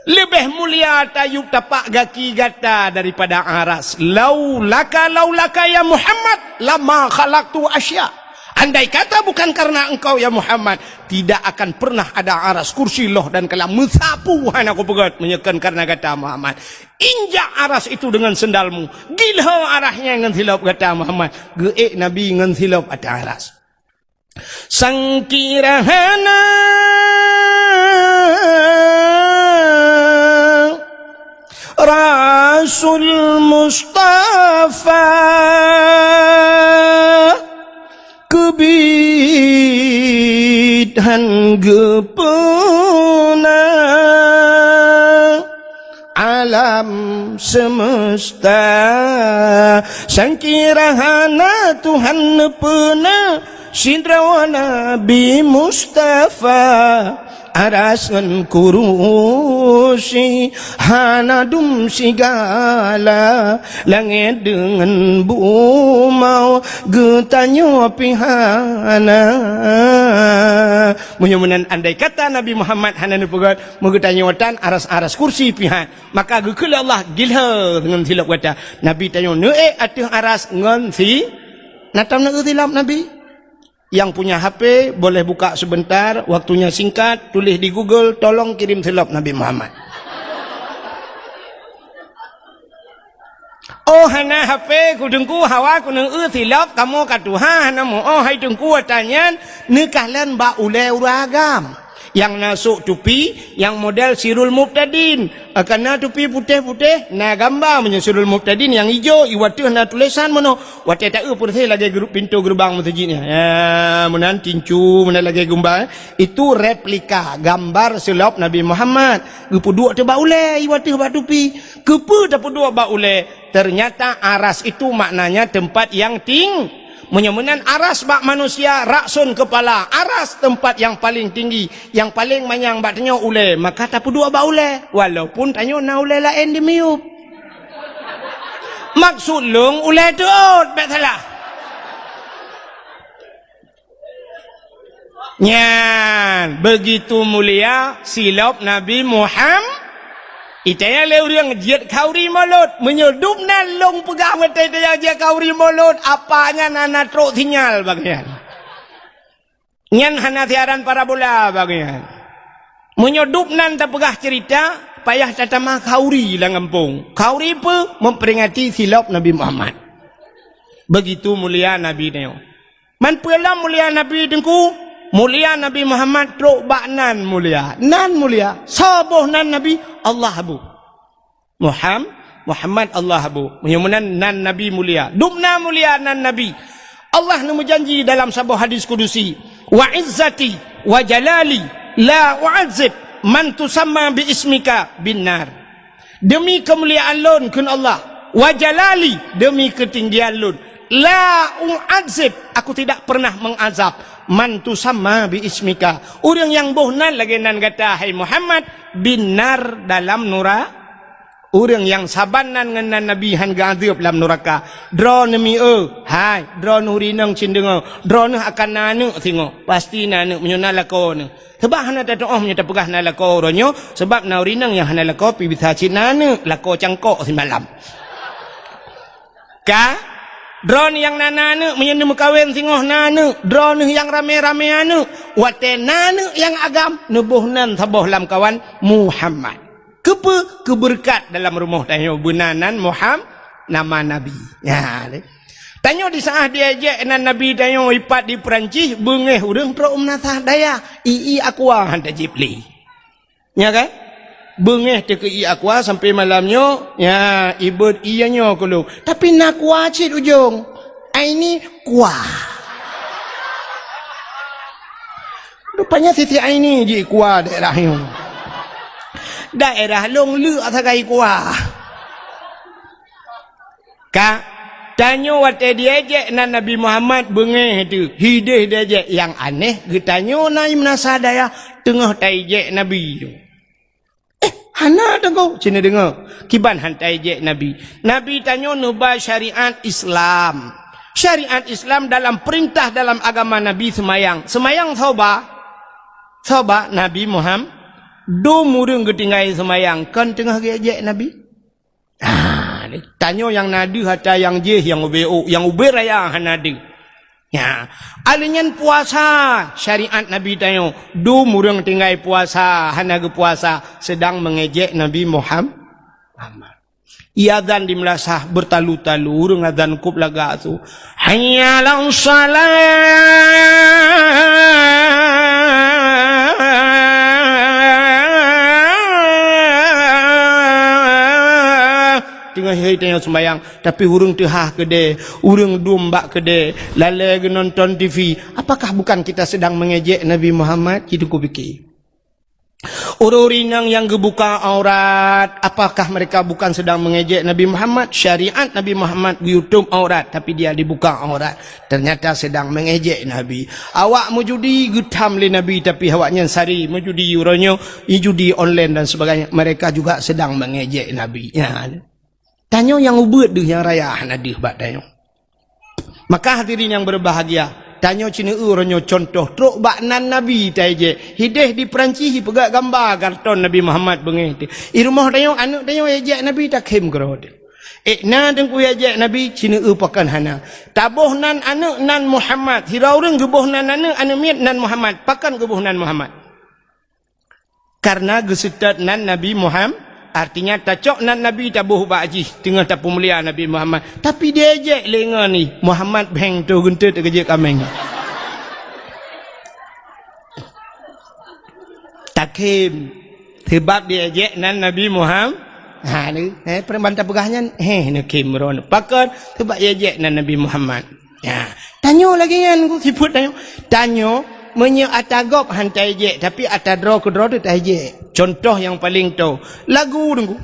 Leubeh mulia tayue tapak gaki gata daripada Aras. Laulaka, laulaka ya Muhammad, lama khalaqtu asya. Andai kata bukan karena engkau ya Muhammad, tidak akan pernah ada Aras, kursi, loh dan kalam meusapu hana kupeugöt meunyoe kon karena gata Muhammad. Injak Aras itu dengan sendalmu. Gilho Aras nyan ngon silop gata Muhammad. Geuék Nabi ngon silop ateueh Aras. Sangkira hana Rasul Mustafa keubiet Tuhan geupeuna alam semesta, sangkira hana Tuhan neupeuna sidroe Nabi Mustafa. Aras ngon kurusi hana dum sigala, langét deungon bumoe geutanyoe pih hana. Meunyoe meunan, andai kata Nabi Muhammad hana neupeugét, meugeutanyoe tan aras-aras kursi pih han, maka geukheun lé Allah gilhée ngon silop gata. Nabi tanyoe neuék ateueh aras ngon si, na tom neuék silop Nabi. Yang punya H P boleh buka sebentar, waktunya singkat, tulis di Google, "Tolong kirim silop Nabi Muhammad." Oh, hana H P ku Teungku, hawa ku neueu silop kamoe ka tuha, hana meu-oh hai Teungku, ata nyan neukalon bak ulée ureuëng agam. Nyang na sôk tupi, nyang model Sirul Mubtadin. Ka na tupi putéh-putéh, na gamba meunyoe Sirul Mubtadin nyang ijo, i wateueh na tulésan meunoe. Watée taeu peureséh lagée gru-, pintoe geurubang meuseujid nyan. Ya, meunan tincu, meunan lagée gumba, eh. Itu replika gambar silop Nabi Muhammad. Geupeuduek teuh bak ulée, i wateueh bak tupi. Keupeue tapeuduek bak ulée? Ternyata aras itu maknanya tempat yang ting-, meunyoe meunan aras bak manusia, rakson kepala, aras tempat yang paling tinggi, yang paling manyang bak tanyoe ulée, maka tapeuduek bak ulée, walaupun tanyoe na ulée laén di miyueb. Maksud lôn ulée teuôt, bék salah. Nyan, begitu mulia silop Nabi Muham-, itaya lé ureuëng jeuet khauri mulod. Meunyoe dum nan lôn peugah watée itaya jeuet khauri mulod, apa nyan hana trok sinyal bak nyan. Nyan hana siaran parabola bak nyan. Meunyoe dum nan tapeugah cerita, payah tatamah khauri lam gampông. Khauri peue? Memperingati silop Nabi Muhammad. Begitu mulia Nabi nyoe. Man peue lom mulia Nabi Teungku? Mulia Nabi Muhammad trok bak nan mulia. Nan mulia. Soe boh nan Nabi? Allah boh. Muham-, Muhammad Allah boh. Meunyoe meunan nan Nabi mulia. Dum na mulia nan Nabi. Allah neumeujanji dalam saboh hadis kudusi, "Wa izzati wa jalali la u'adzib man tusamma bi ismika bin nar." Demi keumuliaan lôn, kheun Allah, wa jalali, demi keutinggian lôn, la u'adzib, aku tidak pernah mengazab, man tusamma bi ismika, ureuëng nyang boh nan lagée nan gata, hai Muhammad, bin nar, dalam nura-, ureuëng nyang saban nan ngon nan Nabi han geuazeueb lam nuraka. Droeneuh mi-e, hai, droeneuh rinong cit deungoe, droeneuh akan na aneuëk singoh, pasti na aneuëk meunyoe na lakoe neuh. Sabab hana tatuoh meunyoe tapeugah na lakoe uroe nyoe, sabab na ureuëng inong nyang hana lakoe pih bisa cit na aneuëk, lakoe cangkok simalam. Ka? Droeneuh nyang na, na aneuëk, meunyoe neumeukawen singoh na aneuëk, droeneuh nyang ramé-ramé aneuëk, watée na aneuëk nyang agam, neuboh nan saboh lamkawan Muhammad. Keupeue? Keubeureukat dalam rumoh tanyoe beuna nan Muham-, nama Nabi. Nyan. Tanyoe di saát diejek nan Nabi tanyoe ipat di Peurancih, beungéh ureuëng trok meunasah dayah, ié aqua han tajib lé. Nya kan? Beungéh teuh keu ié aqua sampai malam nyoe, nya, ibeuet ié nyoe keu lôn. Tapi na aqua cit ujong. Aini kuah. Rupanya Siti Aini jih kuah daerah nyoe. Daerah lôn leuk sagai kuah. Ka, tanyoe watée diejek nan Nabi Muhammad beungéh teuh, hideh diejek, nyang aneh geutanyoe na meunasah dayah teungoh taijek Nabi nyoe. Eh, hana deungoe, cit neudeungoe. Kiban han taijek Nabi. Nabi tanyoe neuba syariat Islam. Syariat Islam dalam peurintah dalam agama Nabi seumayang. Seumayang soe ba? Soe ba? Nabi Muham-, dum ureuëng geutinggai seumayang, kon teungoh geuejek Nabi. Ah, tanyoe nyang na deuh atra nyang jih, nyang ubé ôk, nyang ubé raya hana deuh. Nya, alheuh nyan puasa, syariat Nabi tanyoe, dum ureuëng tinggai puasa, hana geupuasa, seudang meungejek Nabi Muham-, Muhammad. Ié azan di meulasah beutalu-talu, ureuëng azan kôb lagak su. Hayya 'alas shalah. Teungoh hai tanyoe seumbahyang, tapi ureuëng teuhah keudè, ureuëng dum bak keudè, lalè geunonton T V. Apakah bukan kita sedang mengejek Nabi Muhammad? Cit teungku pike. Ureuëng-ureuëng inong nyang geubuka aurat, apakah mereka bukan sedang mengejek Nabi Muhammad? Syariat Nabi Muhammad geuyutob aurat, tapi dia dibuka aurat. Ternyata sedang mengejek Nabi. Awak meujudi geutham lé Nabi, tapi awaknyan sari meujudi uroe nyoe, judi online dan sebagainya. Mereka juga sedang mengejek Nabi. Ya. Tanyoe nyang ubeuet deuh nyang raya hana deuh bak tanyoe. Maka hadirin yang berbahagia, tanyoe ceuneue uroe nyoe contoh trok bak nan Nabi taejek. Hideh di Perancis ipeugah gamba karton Nabi Muhammad beungéh teuh. I rumoh tanyoe aneuëk tanyoe ejek Nabi takhém keudroe teuh. Ék na teungku ejek Nabi ceuneue pakon hana. Taboh nan aneuëk nan Muhammad. Sidroe ureuëng geuboh nan aneuëk, aneuëk miet nan Muhammad. Pakon geuboh nan Muhammad? Karena geuseutôt nan Nabi Muham-, artinya tacok nan Nabi taboh bak jih teungoh tapeumulia Nabi Muhammad. Tapi diejek lé ngon ih, Muhammad bheng tu geunteut keujeuet kaméng. Takhém. Sebab diejek nan Nabi Muham-, ha, ni, eh, peureuman tapeugah nyan, heh, neukhém ron. Pakon? Sebab diejek nan Nabi Muhammad. Ya, tanyoe lagée nyan ku sifeuet tanyoe. Tanyoe meunyoe ata gob han taejek, tapi ata droe keudroe teuh taejek. Contoh nyang paleng toe, lagu teungku.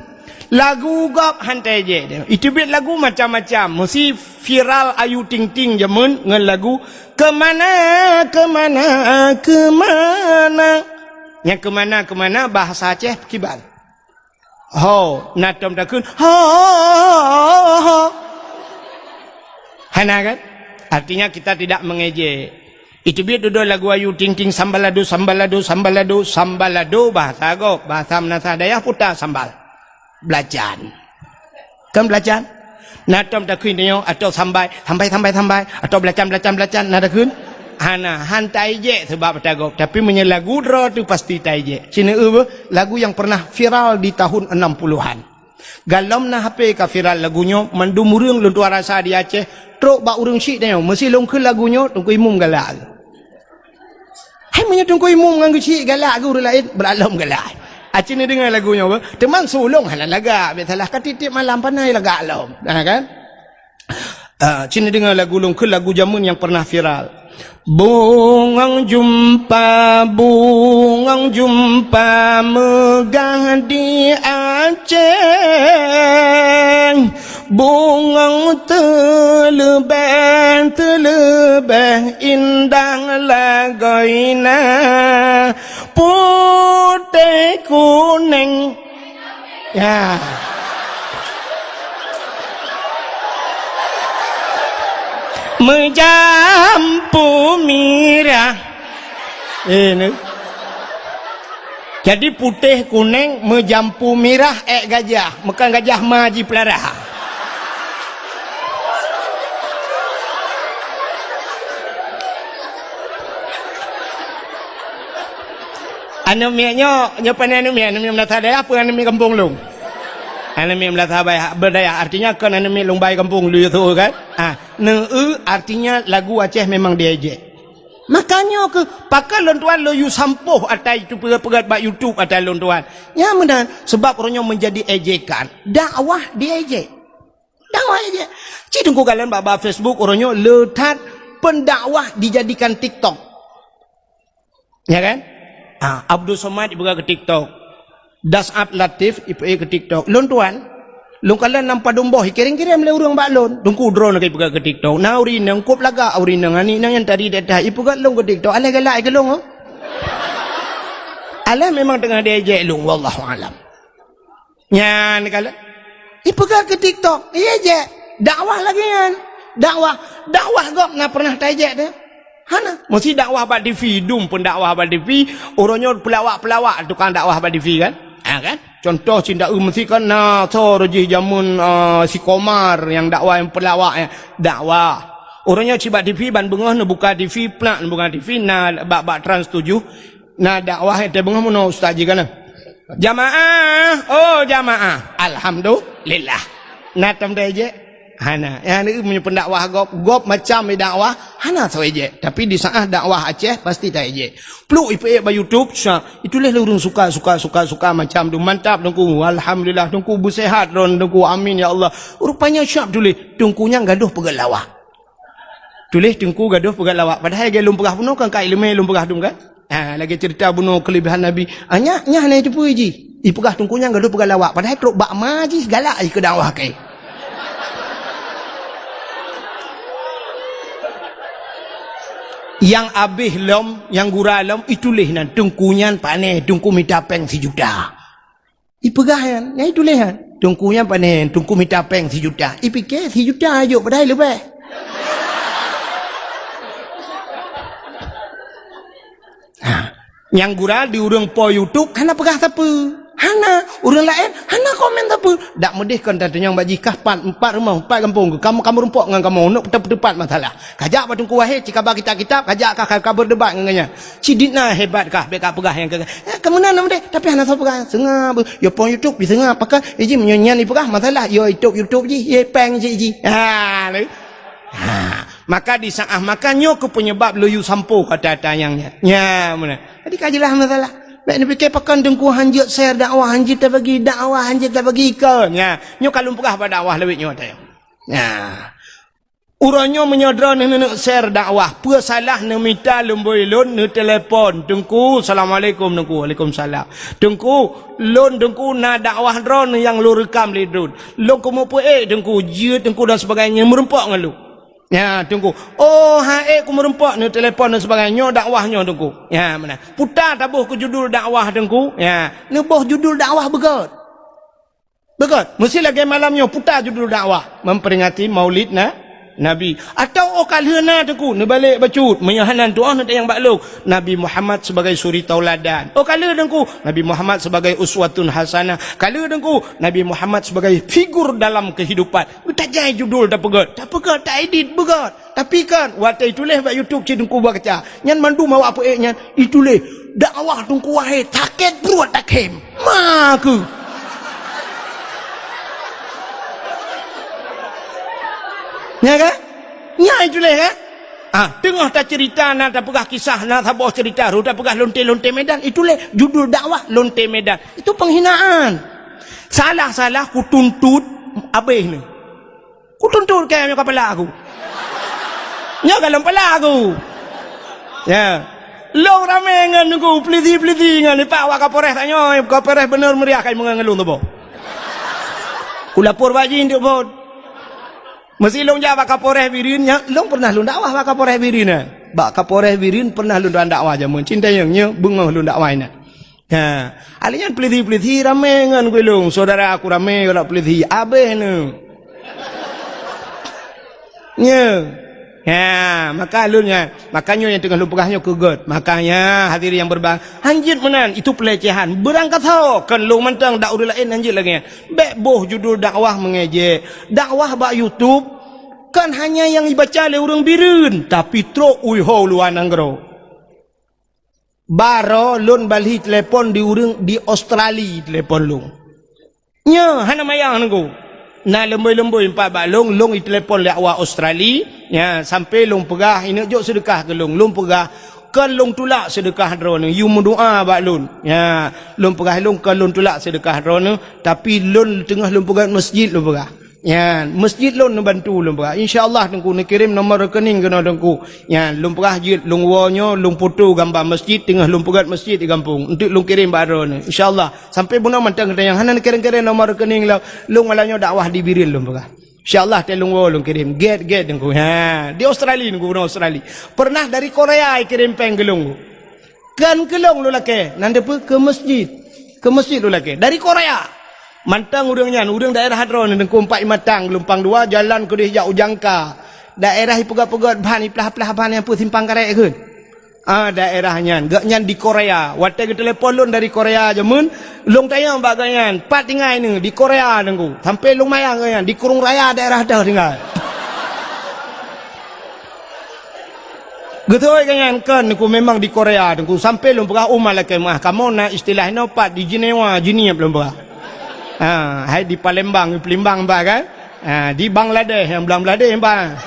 Lagu gob han taejek. Iteubiet lagu macam-macam. Meusi viral Ayu Ting Ting jameun ngon lagu Kemana, Kemana, Kemana. Nyang kemana, kemana bahasa Aceh kiban. Ho, na tom takheun, ho, ho, ho, ho. Hana kan? Artinya kita tidak mengejek. Iteubiet dudoe lagu Ayu Ting Ting, sambalado, sambalado, sambalado, sambalado, bahasa gob, bahasa meunasah dayah puta sambal. Belacan. Kan belacan? Na tom takheun tanyoe, atau sambai, sambai, sambai, sambai, atau belacan, belacan, belacan, na takheun? Hana, han taejek sebab ata gob. Tapi meunyoe lagu droe teuh pasti taejek. Ceuneue beuh, lagu yang pernah viral di tahun enam puluhan. Galom na H P ka viral lagu nyoe, mandum ureuëng lôn tuan rasa di Aceh, trok bak ureuëng syiek tanyoe, meusi lôn kheun lagu nyoe, Teungku Imum galak. Hai meunyoe Teungku Imum ngon geuchik galak geuh ureuëng laén, beulalom galak. Aci neudeungoe lagu nyoe beuh, teuma su lôn hana lagak, biasalah ka tieb-tieb malam panai lagak lom. Ha kan? Ah, ci neudeungoe lagu lôn kheun lagu jameun nyang pernah viral. Bungong jumpa, bungong jumpa meugah di Aceh. Bungong teuleubeh, teuleubeh indah lagoina, putéh kuneng. Ya. Meujampu mirah. Eh, ni. Jadi putéh kuneng meujampu mirah ék gajah, meukan gajah ma jipeulara. Aneuk miet nyoe, nyoe pane aneuk miet, aneuk miet meunasah dayah peue aneuk miet gampông lôn? Aneuk miet meunasah dayah, berdayah, artinya kon aneuk miet lôn bai gampông lôn yue tho kan? Ah, neueu artinya lagu Aceh memang diejek. Makanya keu pakon lôn tuan lôn yue sampôh ata itu peugét-peugét bak YouTube ata lôn tuan. Nyan meunan, sebab uroe nyoe menjadi ejekan. Dakwah diejek. Dakwah ejek. Ci teungku kalon bak, bak Facebook uroe nyoe le that pendakwah dijadikan TikTok. Ya kan? Ah, Abdul Somad ipeugah keu TikTok. Das'ab Latif ipeugah keu TikTok. Lôn tuan, lôn kalon lam padum boh, ikirém-kirém lé ureuëng bak lôn. Teungku droeneuh ka ipeugah keu TikTok. Na ureuëng inong kop lagak, ureuëng inong aneuk inong nyang tadi dak-dak ipeugah lôn keu TikTok. Alah galak keu lôn, oh. Alah memang teungoh diejek lôn, wallahu alam. Nyan kala. Ipeugah keu TikTok, iya jek. Dakwah lagée nyan. Dakwah, dakwah gob na pernah taijek teuh? Hana. Meusi dakwah bak T V, dum pun dakwah bak T V, uroe nyoe peulawak-peulawak tukang dakwah bak T V kan? Ha kan? Contoh cinta eu meusi kan na soe jih jameun, ah, si Komar nyang dakwah nyang peulawak nyan. Dakwah. Uroe nyoe cit bak T V ban beungoh neubuka T V, plak neubuka T V, na bak, bak Trans tujuh, na dakwah nyang teubeungoh meunoe ustaz jih kana. Jamaah, oh jamaah. Alhamdulillah. Na tom taijek. Hana. Nyang meunyoe pendakwah gob, gob macam dakwah, hana soe ejek. Tapi di saat dakwah Aceh, pasti taejek. Pluk ipeuék bak YouTube, sa, ituléh lé ureuëng suka, suka, suka, suka macam tu. Mantap, Teungku. Alhamdulillah, Teungku beuseuhat droen, Teungku. Amin, ya Allah. Rupanya siap tuléh, Teungku nyang gadoh peugah lawak. Tuléh Teungku gadoh peugah lawak. Padahai lagée lôn peugah bunoe kan ka iéleumé lôn peugah tu kan. Ha, lagée ceurita bunoe keulebihan Nabi. Ah, nyak, nyak hana jiteupeue jih. Ipeugah Teungku nyang gadoh peugah lawak. Padahai trok bak ma jih galak jih keu dakwah keu. Nyang abéh lom, nyang gura lom, ituléh nan Teungku nyan pané, Teungku mita péng sijuta. Ipeugah nyan, nyan ituléh nyan. Teungku nyan pané, Teungku mita péng sijuta. Ipike sijuta jok padahai leubeh. Ha. Nyang gura di ureuëng po YouTube hana peugah sapeue. Hana, ureuëng laén hana komen sapeue. Dak meudeh kon tatunyong bak jih kah pat, empat rumoh, empat gampông, kamoe, kamoe rumpok ngon kamoe, neuk teupat masalah. Kajak bak Teungku Wahé, cikaba kitab-kitab, kajak ka, ka, ka berdebat ngon gobnyan. Cit dit na hebat kah, bék ka peugah nyang keu, eh, kamoe na, na meudeh, tapi hana soe peugah. Seungab, yo pong YouTube, diseungab, pakon, eh, jih, meunyoe nyan ipeugah, masalah, yo YouTube, YouTube jih, ye péng jih, jih. Ha, lé. Ha, maka di saat maka nyoe keuh penyebab lôn yue sampoe kata-kata nyang nyan. Nya, meunan. Jadi ka jeulaih masalah. Bék neupike pakon Teungku hanjeuet share dakwah, hanjeuet tabagi dakwah, hanjeuet tabagi ikon. Nya, nyoe ka lôn peugah bak dakwah lawét nyoe tayong. Nya. Uroe nyoe meunyoe droeneuh neuneuk share dakwah, peue salah neumita lumbôi lôn, neutelepon, "Teungku, assalamualaikum, Teungku." "Waalaikumsalam." "Teungku, lôn, Teungku, na dakwah droeneuh nyang lôn reukam lé droen. Lôn keumeupeuék, Teungku, jeuet, Teungku, dan sebagainya, meurumpok ngon lôn." Ya, Teungku. "Oh, han ék keumeureumpok," neutelepon dan sebagainya. "Nyoe dakwah nyoe, Teungku." Ya, meunan. Puta taboh keu judul dakwah, Teungku. Ya, neuboh judul dakwah beugét. Beugét. Meusti lagée malam nyoe puta judul dakwah. Memperingati Maulid na, Nabi. Atau, "Oh, ka lheueh na, Teungku," neubalek bacut. Meunyoe hana tuoh neutanyong bak lôn. "Nabi Muhammad sebagai suri tauladan." Oh, ka lheueh, Teungku. "Nabi Muhammad sebagai uswatun hasanah." Ka lheueh, Teungku. "Nabi Muhammad sebagai figur dalam kehidupan." Geutajai judul tapeugét, tapeugét, taedit beugét. Tapi kan, watée tuléh bak YouTube cit Teungku baca. Nyan mandum awak peuék nyan, ituléh, "Dakwah Teungku Wahé, sakét pruet takhém." Ma keuh. Nya kan? Nya ituléh kan? Ah, teungoh taceurita na tapeugah kisah, na saboh ceurita, rot tapeugah lonte-lonte Medan, ituléh judul dakwah lonte Medan. Itu penghinaan. Salah-salah kutuntut abéh ni. Kutuntut kayém nyoe keu pala aku. Nyoe golom pala aku. Ya. Lôn ramé ngon Teungku, peulisi-peulisi ngon, ipak wak Kapolres tanyoe, Kapolres beuneuh meuriah kai meungon ngon lôn tuboh. Kulapor bak jih untuk phon. Meusi lôn jak bak Kapolres Bireuen, nya, lôn pernah lôn dakwah bak Kapolres Bireuen, eh. Bak Kapolres Bireuen pernah lôn dakwah jameun. Cinta nyang nyoe beungoh lôn dakwah inan. Ha, alèh nyan peulisi-peulisi ramé ngon gulong, syedara aku ramé ngon peulisi, abéh neu. Nyoe. Ha, maka lôn nyan, maka nyoe nyang teungoh lôn peugah nyoe keu gét. Makanya hadirin yang berbahagia, hanjeuet meunan, itu pelecehan. Beurangkasoe, kon lôn mantong dak ureueng laén hanjeuet lagèe nyan. Bèk boh judul dakwah mengejek. Dakwah bak YouTube, kon hanya nyang ibaca lé ureueng Bireuen, tapi trok u ho luwa nanggroe. Baroe lôn balhi telepon di ureueng di Australia telepon lôn. Nyoe hana mayang Teungku. Na leumbôi-leumbôi pat bak lôn, lôn itelepon lé awak Australia, nya, sampoe lôn peugah, "Ineuk jok seudeukah keu lôn." Lôn peugah, "Kon lôn tulak seudeukah droeneuh, yue meudoa bak lôn." Nya, lôn peugah lôn, "Kon lôn tulak seudeukah droeneuh, tapi lôn teungoh lôn peugah masjid," lôn peugah. Nyan, masjid lôn neubantu lôn peugah. Insya Allah Teungku neukirém nomor rekening keunoe Teungku. Nyan, lôn peugah jeuet, lôn woe nyoe, lôn foto gamba masjid, teungoh lôn peugöt masjid di gampông. Enteuk lôn kirém bak droeneuh. Insya Allah. Sampoe bunoe mantong geutanyoe hana neukirém-kirém nomor rekening lôn. Lôn malam nyoe dakwah di Bireuen lôn peugah. Insya Allah, watèe lôn woe lôn kirém. Gèt, gèt Teungku. Ha, di Australia Teungku, bunoe Australia. Pernah dari Korea ikirém péng keu lôn. Kon keu lôn lôn lakèe, nan deuh peue keu masjid. Keu masjid lôn lakèe. Dari Korea. Mantong ureueng nyan, ureueng daerah droeneuh Teungku, Empat Imatang, Geulumpang Dua, jalan keudéh jak u Jangka. Daerah ipeugöt-peugöt ban, iplah-plah ban nyang peue Simpang Karek kheun. Ah, daerah nyan. Gobnyan di Korea. Watèe geutelepon lôn dari Korea jameun, lôn tanyong bak gobnyan, "Pat tinggai neuh?" "Di Korea Teungku." Sampoe lôn mayang gobnyan, "Di Krueng Raya daerah toh tinggai." Geutôi gobnyan kon Teungku memang di Korea Teungku. Sampoe lôn peugah, "Oh, malaikat meuah, kamoe na istilah inoe pat di Jenewa, Jeunieb," lôn peugah. Ha, hai di Palembang, di Palembang bah kan? Ha, di Bangladesh, nyang Bangladesh, bah.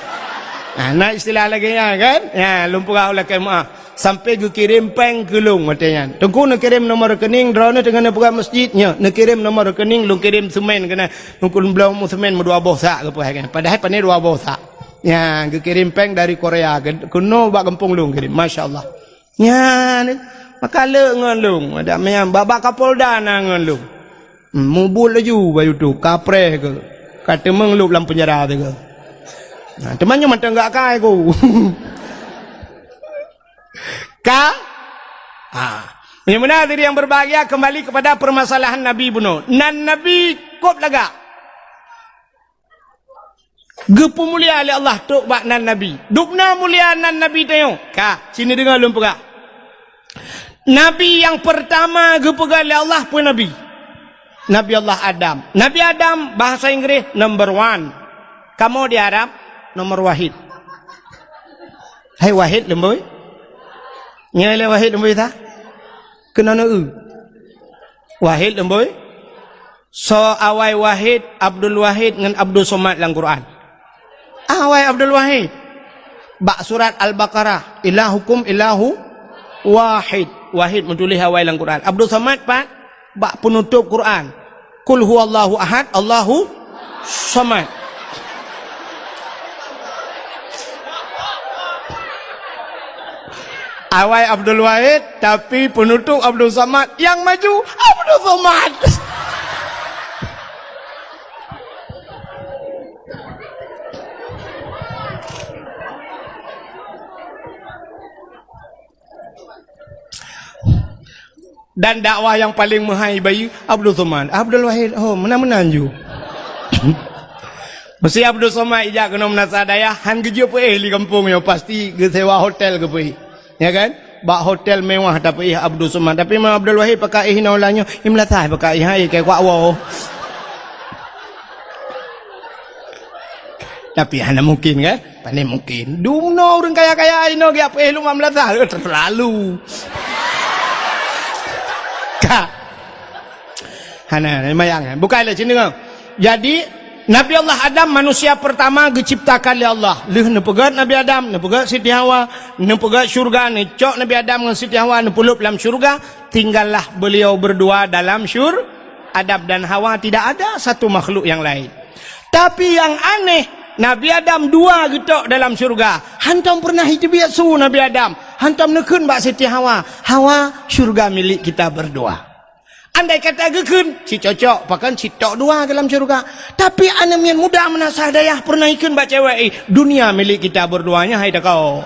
Ha, na istilah lagèe nyan, kan? Ya, lôn peugah lakèe meu'ah. Sampai geukirém péng keu lôn watèe nyan. "Teungku, neukirém nomor rekening, droeneuh teungoh neupeugah masjid." "Nyoe, neukirém nomor rekening, lôn kirém seumén keunan. Lôn keu bloe mu seumén meudua boh sak," geupeugah kan. Padahai pané dua boh sak. Ya, geukirém péng dari Korea, ke-, keunoe bak gampông lôn kirém. Masya Allah. Nyan, maka le ngon lôn. Ada meunan, bak-bak Kapolda na ngon lôn. Hmm, mubuet laju bak YouTube, kapreh keu. Ka teumeung lôb lam penjara teuh keu. Nah, teuma nyoe mantong gak kai ku. Ka? Ha. Meunyoe meunan, hadirin yang berbahagia, kembali kepada permasalahan Nabi bunoe. Nan Nabi kôb lagak. Geupeumulia lé Allah trok bak nan Nabi. Dubna mulia nan Nabi tanyoe. Ka, sini deungoe lôn peugah. Nabi nyang peurtama geupeugah lé Allah peue Nabi? Nabi Allah Adam. Nabi Adam, bahasa Inggréh, number one. Kamoe di Arab, nomor wahid. Hai wahid leumbôi? Nyoe lé wahid leumbôi ta? Keunoe na eu. Wahid leumbôi? Soe awai Wahid, Abdul Wahid ngon Abdul Somad lam Quran? Awai Abdul Wahid. Bak surat Al-Baqarah, "Ilahukum ilahu wahid." Wahid meutuléh awai lam Quran. Abdul Somad pat? Bak peunutôp Quran. "Qul huwallahu ahad, Allahu somad." Awai Abdul Wahid, tapi peunutôp Abdul Somad, nyang maju Abdul Somad. Dan dakwah nyang paleng meuhai bayeue Abdul Somad. Abdul Wahid, oh, meunan-meunan ju. Meusé Abdul Somad ijak keunoe meunasah dayah, han geujeuet peuéh lé gampông nyoe, pasti geusewa hotel geupeuéh. Ya kan? Bak hotel mewah tapeuéh Abdul Somad. Tapi Imam Abdul Wahid pakai éh inoe ulah nyoe, i meulasah pakai éh, hai, keu kuak woe. Tapi hana mungkin kan? Pane mungkin. Dumnoe ureuëng kaya-kaya inoe geujak peuéh lom lam meunasah, eh, terlalu. Ka. Hana, mayang kan? Bukai lé sini kan? Jadi, Nabi Allah Adam manusia pertama geuciptakan lé Allah. Lheueh neupeugét Nabi Adam, neupeugét Siti Hawa, neupeugét syurga, neucok Nabi Adam ngon Siti Hawa neupeulhôb lam syurga, tinggallah beliau berdua dalam syur-, Adam dan Hawa, tidak ada satu makhluk yang lain. Tapi nyang aneh, Nabi Adam dua geutok dalam syurga. Hantom peureunah jiteubiet su Nabi Adam. Hantom neukheun bak Siti Hawa, "Hawa, syurga milik kita berdua." Andai kata geukheun, cit cocok, pakon cit tok dua dalam syurga. Tapi aneuëk miet muda meunasah dayah peureunah ikheun bak cewek, "Eh, dunia milik kita berdua nyan, hai takau."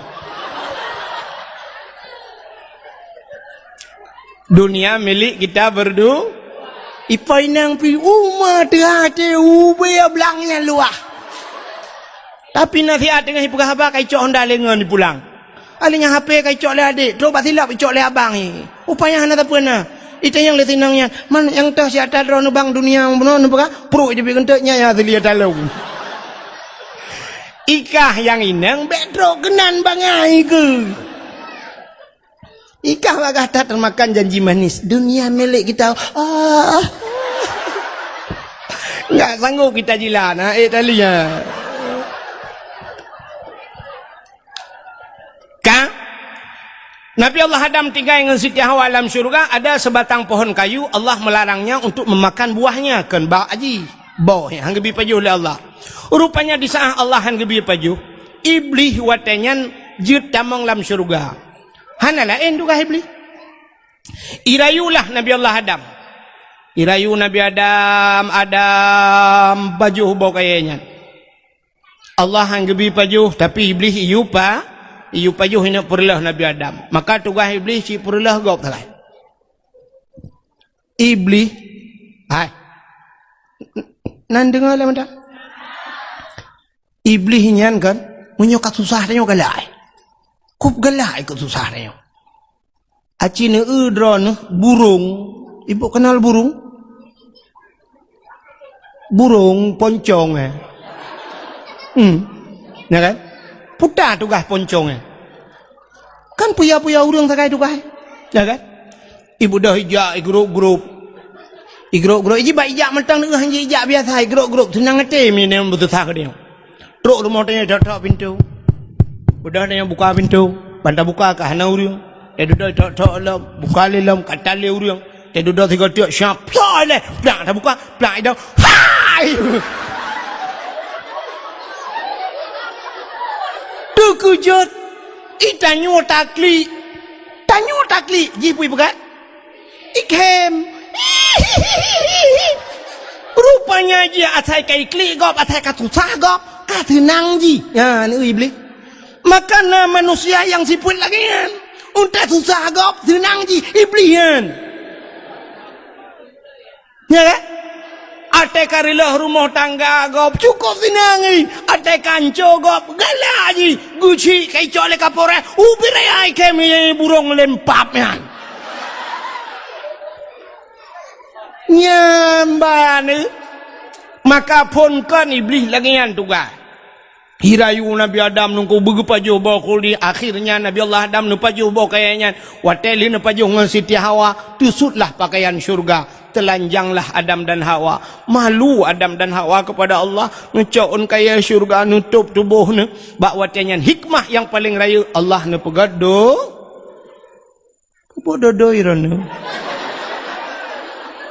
Dunia milik kita berdu-, ipo inong pi uma teuhah teuh ubé blang nyang luwah. Tapi nasihat teungoh ipeugah haba ka icok honda lengon ipulang. Alèh nyan H P ka icok lé adék, trok bak silop icok lé abang i. Upaya hana sapeue na. Itanyong lé sinong nyan, "Man nyang toh si ata droeneuh bang dunia bunoe neupeugah?" Pruek jeuet geunteuk nyan nyang asli ata lôn. Ikah nyang inong bèk trok keunan bangai keu. Ikah bagah that teumakan janji manis, dunia milik kita. Ah. Enggak sanggup kita jilat, ha, eh, tali, ha. Ka? Nabi Allah Adam tinggai ngon Siti Hawa lam syurga, ada sebatang pohon kayu, Allah melarangnya untuk memakan buahnya, kon bak aji. Boh, han geubi pajoh lé Allah. Rupanya di saat Allah han geubi pajoh, Iblih watèe nyan jeuet tamong lam syurga. Hana laén tugaih Iblih. Irayulah Nabi Allah Adam. Irayu Nabi Adam, Adam, pajoh boh kayèe nyan. Allah han geubi pajoh, tapi Iblih iyue pa-, iyue pajoh inoe peureulèe Nabi Adam. Maka tugaih Iblih cit peureulèe gob sagai. Iblih, hai. Nan deungoe lé mantong. Iblih nyan kan, meunyoe ka susah tanyoe galak. Kub galak keu susah tanyoe. Aci neueu droeneuh burông. Ibu kenal burung? Burung poncong, eh. Hmm. Ya kan? Puta tugaih poncong, eh. Kan puya-puya ureuëng sagai tugaih. Ya kan? Ibu dah ijak i grup-grup. Igrok-grok, iji bak ijak mantong deuh, iji ijak biasa, igrok-grok, seunang até mi nyan beususah keu tanyoe. Trok rumoh tanyoe, tok-tok pintoe. Udah tanyoe buka pintoe, ban tabuka ka hana ureueng. Teududoe tok-tok lom, buka lé lom, ka tan lé ureueng. Teududoe sigoe teuk, siap, plak ilée, plak tabuka, plak idong. Hai! Teukeujot, i tanyoe taklik. Tanyoe taklik, jih pui peugah. Ikhem. Rupanya jih asai ka iklik gob, asai ka susah gob, ka seunang jih. Nyan, Iblih. Maka na manusia nyang sifeuet lagée nyan. Untée susah gob, seunang jih, Iblih nyan. Nya kan? Até ka reuloh rumoh tangga gob, cukôp seunang jih. Até ka anco gob, galak jih. Geuchik ka icok lé Kapolres, ubit raya ikhem burông lempap nyan. Nyan ban, maka phon kon Iblih lagée nyan tugaih. Hirayu Nabi Adam nungku beugeupajoh boh khuldi, akhirnya Nabi Allah Adam neupajoh boh kayée nyan. Watée lé neupajoh ngon Siti Hawa, teusutlah pakaian syurga, teulanjanglah Adam dan Hawa. Malu Adam dan Hawa kepada Allah, neucok ôn kayée syurga, neutôb tuboh neu. Bak watée nyan hikmah nyang paleng rayeuk Allah neupeugét do Keupeue dodoi droeneuh?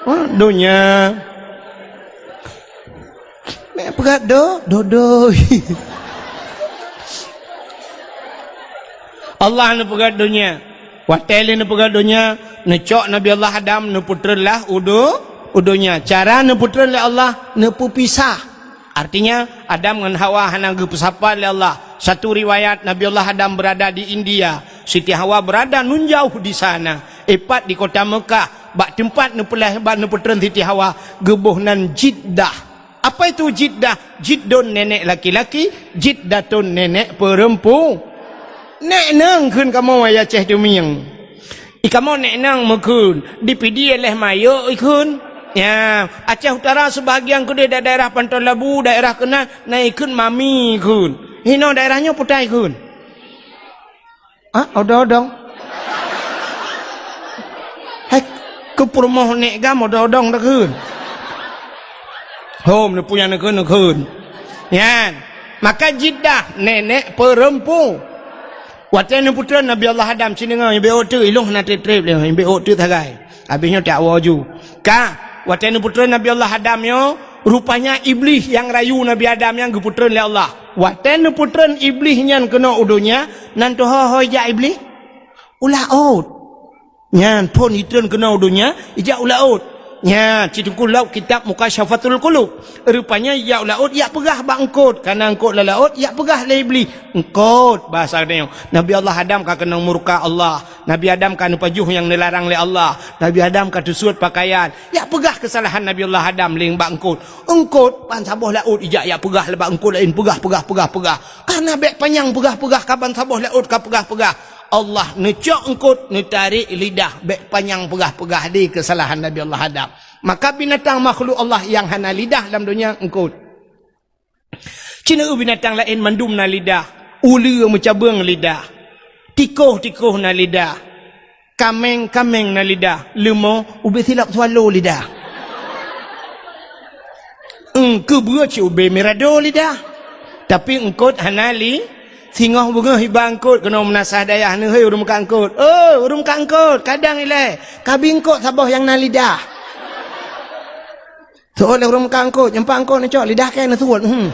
Ha, donya. Mek peugah do, dodoi. Allah neupeugah donya. Watée lé neupeugah donya, neucok Nabi Allah Adam, neupeutreun lah u do-, u donya. Cara neupeutreun lé Allah, neupeupisah. Artinya, Adam ngon Hawa hana geupeusapat lé Allah. Satu riwayat, Nabi Allah Adam berada di India, Siti Hawa berada nun jauh di sana. Ipat di kota Mekah, bak teumpat neupeulahé, bak neupeutreun Siti Hawa, geuboh nan Jiddah. Apa itu Jiddah? Jiddun nenek laki-laki, Jiddatun nenek perempu-, Nek nang kheun kamoe wayah Aceh Tumieng. I kamoe nek nang meukheun, di Pidie leh mayok ikheun. Ya, Aceh Utara sebahagian keudeh da-, daerah Panton Labu, daerah keunan, na ikheun mami ikheun. Hinoe daerah nyoe putai ikheun. Ah, odong-odong. Hai, keu peurumoh nek gam odong-odong takheun. Hom, neupue nyang neukheun, neukheun. Nyan. Maka Jiddah, nenek perempu. Watée neupeutreun Nabi Allah Adam, ci deungoe, nyang bék ôk teuk, ilong hana treb-treb lé, nyang bék ôk teuk sagai. Habéh nyoe tak woe ju. Ka, watée neupeutreun Nabi Allah Adam nyoe, rupanya Iblih nyang rayu Nabi Adam nyan geupeutreun lé Allah. Watée neupeutreun Iblih nyan keunoe u donya, nan teuho-ho ijak Iblih? U laôt. Nyan phon itreun keunoe u donya, ijak u laôt. Nyan, ci teungku lom kitab Mukasyafatul Qulub. Rupanya ijak u laôt, ijak peugah bak eungkôt. Kana eungkôt lam laôt, ijak peugah lé Iblih. Eungkôt, bahasa geutanyoe. Nabi Allah Adam ka keunong murka Allah. Nabi Adam ka neupajoh nyang neularang lé Allah. Nabi Adam ka teusuet pakaian. Ijak peugah keusalahan Nabi Allah Adam lé bak eungkôt. Eungkôt, ban saboh laôt ijak, ijak peugah lé bak eungkôt laén. Peugah, peugah, peugah, peugah. Karena bék panyang peugah-peugah ka ban saboh laôt ka peugah-peugah. Allah neucok eungkôt, neutarek lidah, bék panyang peugah-peugah di keusalahan Nabi Allah Adam. Maka binatang makhluk Allah nyang hana lidah lam donya eungkôt. Ci na binatang laén mandum na lidah, uleue meucabeueng lidah, tikôh-tikôh na lidah, kaméng-kaméng na lidah, leumo ubé silop swallow lidah. Eungkôt beue ci ubé mirado lidah. Tapi eungkôt hana li, singoh beungoh iba eungkôt keunoe meunasah dayah neuh, "Hei, ureuëng meukat eungkôt. Oh, ureuëng meukat eungkôt, kadang ilée, kabi eungkôt saboh nyang na lidah." Seuôt lé ureuëng meukat eungkôt, nyang pat eungkôt neucok, lidah kée neusuet. Hmm.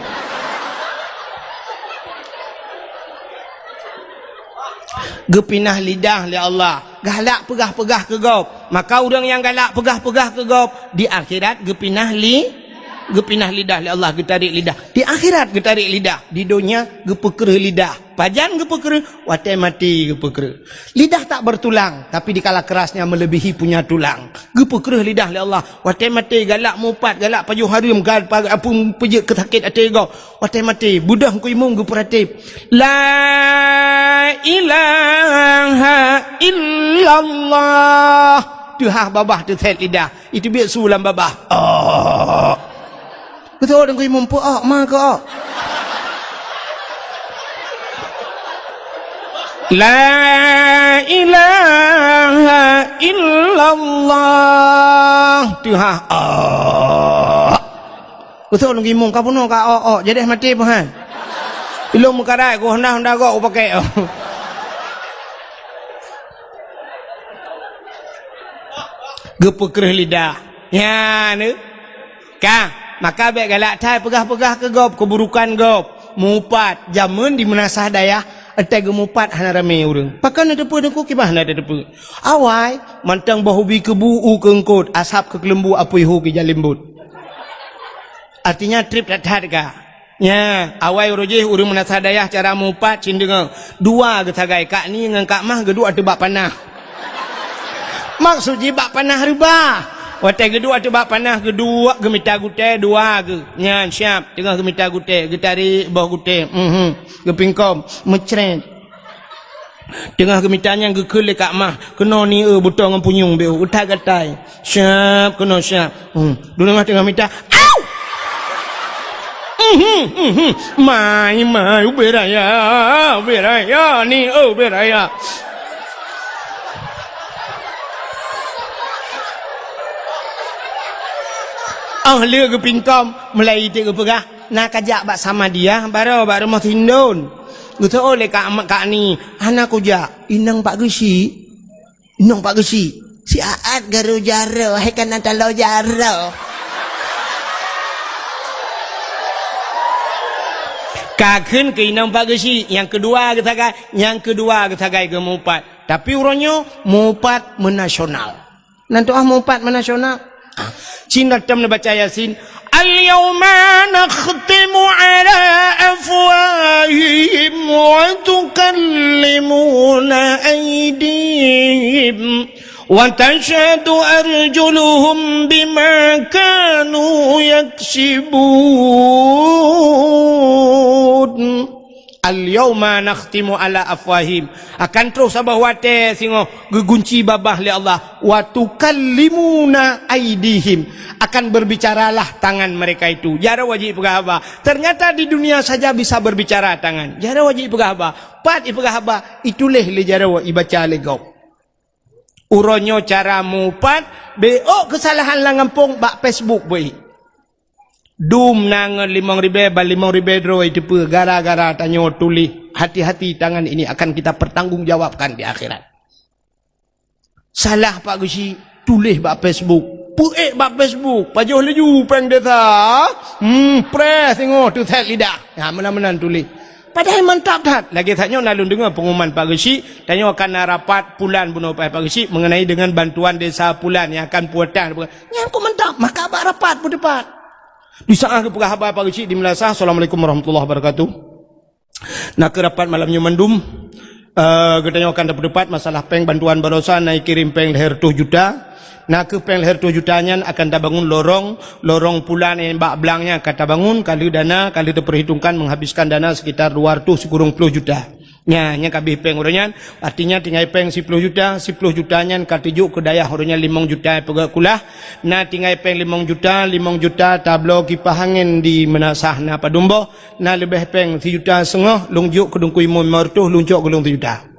Geupinah lidah lé Allah. Galak peugah-peugah keu gob. Maka ureuëng nyang galak peugah-peugah keu gob, di akhirat geupinah li-, geupinah lidah lé Allah, geutarek lidah. Di akhirat geutarek lidah, di donya geupeukreueh lidah. Pajan geupeukreueh? Watée maté geupeukreueh. Lidah tak bertulang, tapi dikala kerasnya melebihi punya tulang. Geupeukreueh lidah lé Allah. Watée maté galak mupat, galak pajoh hareuem, gal-, pa-, apui peujeuet keu sakét até gob. Watée maté, beudôh Teungku Imum geupeuratéb, "La ilaha illallah." Teuhah babah teusét lidah. Iteubiet su lam babah. Oh. Beutôi Teungku Imum, peu-ok ma keu-ok. "La ilaha illallah." Ha, ah. Beutôi lôn gimong ka bunoe ka, oh, oh, jadi maté peuhan. Ilong meukarai ku honda-honda gok upakè, oh. Geupeukreuh lidah. Nyan, eh. Ka, maka bèk galak that peugah-peugah keu gob, keuburukan gob. Mupat, jameun di meunasah dayah, watèe geumupat hana ramé ureueng. Pakon na teupeu teungku, kiban hana teupeu. Awai, mantong boh ubi keubu u keu eungkot, asab keu keuleumbu apui hu keu jalimbot. Artinya trép that-that ka. Nya, awai uroe jih ureueng meunasah dayah cara mupat cit deungoe. Dua geusagai, Kak Ni ngon Kak Mah geuduek ateueh bak panah. Maksud jih bak panah reubah. Watèe geuduek ateueh bak panah, geuduek geumita gutèe dua geuh. Nyan siap, teungoh geumita gutèe, geutarek boh gutèe. Mhm. Geupingkom, meucrét. Teungoh geumita nyan geukheun lé Kak Mah, keunoe ni eu butông ngon punyueng beu, utak gatai. Siap, keunoe siap. Hmm. Dulu mah teungoh mita, au! Mhm, mhm. Mai, mai, ubé raya, ubé raya, ni eu ubé raya. Ah, lé geupingkom, mulai iték geupeugah, na kajak bak Samadiyah, baroe bak rumoh Sindon. Geuseuôt lé Kak, Kak Ni, hana kujak, inong Pak Geuchik. Inong Pak Geuchik, si Aat garo jaro, hai kana talo jaro. Ka kheun keu inong Pak Geuchik, nyang keudua geusagai, nyang keudua geusagai geumupat. Tapi uroe nyoe mupat meunasional. Nan tuah mupat meunasional. Ah, cina tem neubaca Yasin. Al-yauma nakhtimu ala afwahihim wa tukallimuna aydihim wa tashhadu arjuluhum bima kanu yaksibun. Al-yauma nakhtimu ala afwahim. Akan troh saboh watèe singoh geugunci babah lé Allah. Wa tukallimuna aidihim. Akan berbicaralah tangan mereka itu. Jaroe jih peugah haba. Ternyata di dunia saja bisa berbicara tangan. Jaroe jih peugah haba. Pat ipeugah haba, ituléh lé jaroe, ibaca lé gob. Uroe nyoe cara mupat, beuôt keusalahan lam gampông bak Facebook beuôt. Dum na ngon limong ribèe, ban limong ribèe droe iteupeue gara-gara tanyoe tuléh. Hati-hati, tangan ini akan kita pertanggungjawabkan di akhirat. Salah Pak Geuchik, tuléh bak Facebook. Peuék bak Facebook, pajoh laju péng desa. Hmm, preh singoh teusét lidah. Ha, meunan-meunan tuléh. Padahai mantap that. Lagèe that nyoe na lôn deungö pengumuman Pak Geuchik, tanyoe akan na rapat pulan bunoe Pak Geuchik mengenai dengan bantuan desa pulan nyang akan puatan. Nyan kok mantap, maka bak rapat peuteupat. Di saat geupeugah haba Pak Geuchik di Meulasah, Assalamualaikum warahmatullahi wabarakatuh. Na keuh rapat malam nyoe mandum, eh, geutanyoe akan tapeuteupat masalah péng bantuan baroesa na ikirém péng lhèe reutôh juta. Na keuh péng lhèe reutôh juta nyan akan tabangun lorong, lorong pulan nyang bak blang nyan akan tabangun, ka lheueh dana, ka lheueh teupeurhitongkan menghabiskan dana sekitar dua reutôh sikureueng ploh juta. Nyan, nyan ka abéh péng uroe nyan, artinya tinggai péng siploh juta, siploh juta nyan ka teujok keu dayah uroe nyan limong juta peugöt kulah, na tinggai péng limong juta, limong juta tabloe kipah angén di Meunasah na padum boh, na leubeh péng sijuta seungoh, lôn jok keu Teungku Imum limong reutôh, lôn cok keu lôn sijuta.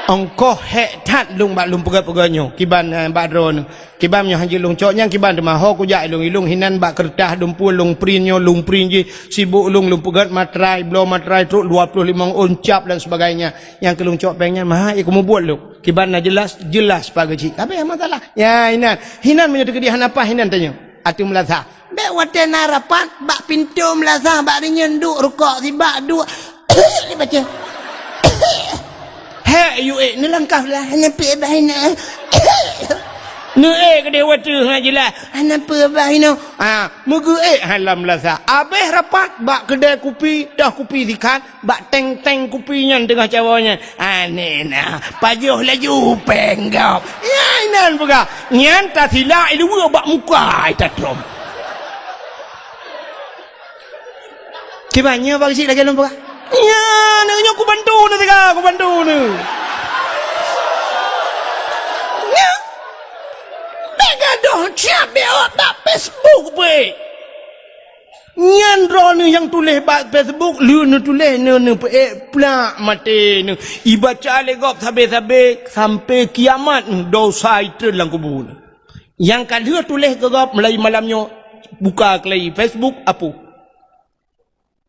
Ongkoh hék that lôn bak lôn peugöt-peugöt nyoe, kiban, eh, bak droeneuh. Kiban nyoe hanjeuet lôn cok nyan kiban teuma ho kujak ilong-ilong hinan bak keureutah dumpue lôn print nyoe, lôn print jih sibuk lôn, lôn peugöt matrai, bloe matrai trok dua ploh limong ôn cap dan sebagainya. Nyang keu lôn cok péng nyan maha, eh, kumubuet lôn. Kiban na jeulaih, jeulaih Pak Geuchik. Tapi masalah. Ya, hinan. Hinan meunyoe teukeudi hana paih hinan tanyoe. Ateueh Meulasah. Bèk watèe na rapat, bak pintoe Meulasah, bak rinyeun duek rukok sibak duek. Dibaca. Hek, yue ék, neulangkah lah, hana peue bah inoe. Neuék keudéh watèe, ha, jeulaih. Hana peue bah inoe. Ha, meugeuék ha lam Meulasah. Abéh rapat, bak keudè kupi, toh kupi sikat, bak teng-teng kupi nyan teungoh cawoe nyan. Aneh na, pajoh laju péng gob. Ya, inan peugah. Nyan tasilak iluwa bak muka, ai tatrom. Kiban nyoe Pak Geuchik lagèe lôn peugah. Nyan, nyoe kubantu na siga, kubantu na. Nyan. Bèk gadoh siap bèk awak bak Facebook beuh. Nyan droeneuh nyang tuléh bak Facebook, lheueh neutuléh neuh, neupeuék plak maté neuh. Ibaca lé gob sabé-sabé sampai kiamat neuh, dosa itreun lam kubu neuh. Nyang ka lheueh tuléh keu gob mulai malam nyoe, buka keuleue Facebook, apu.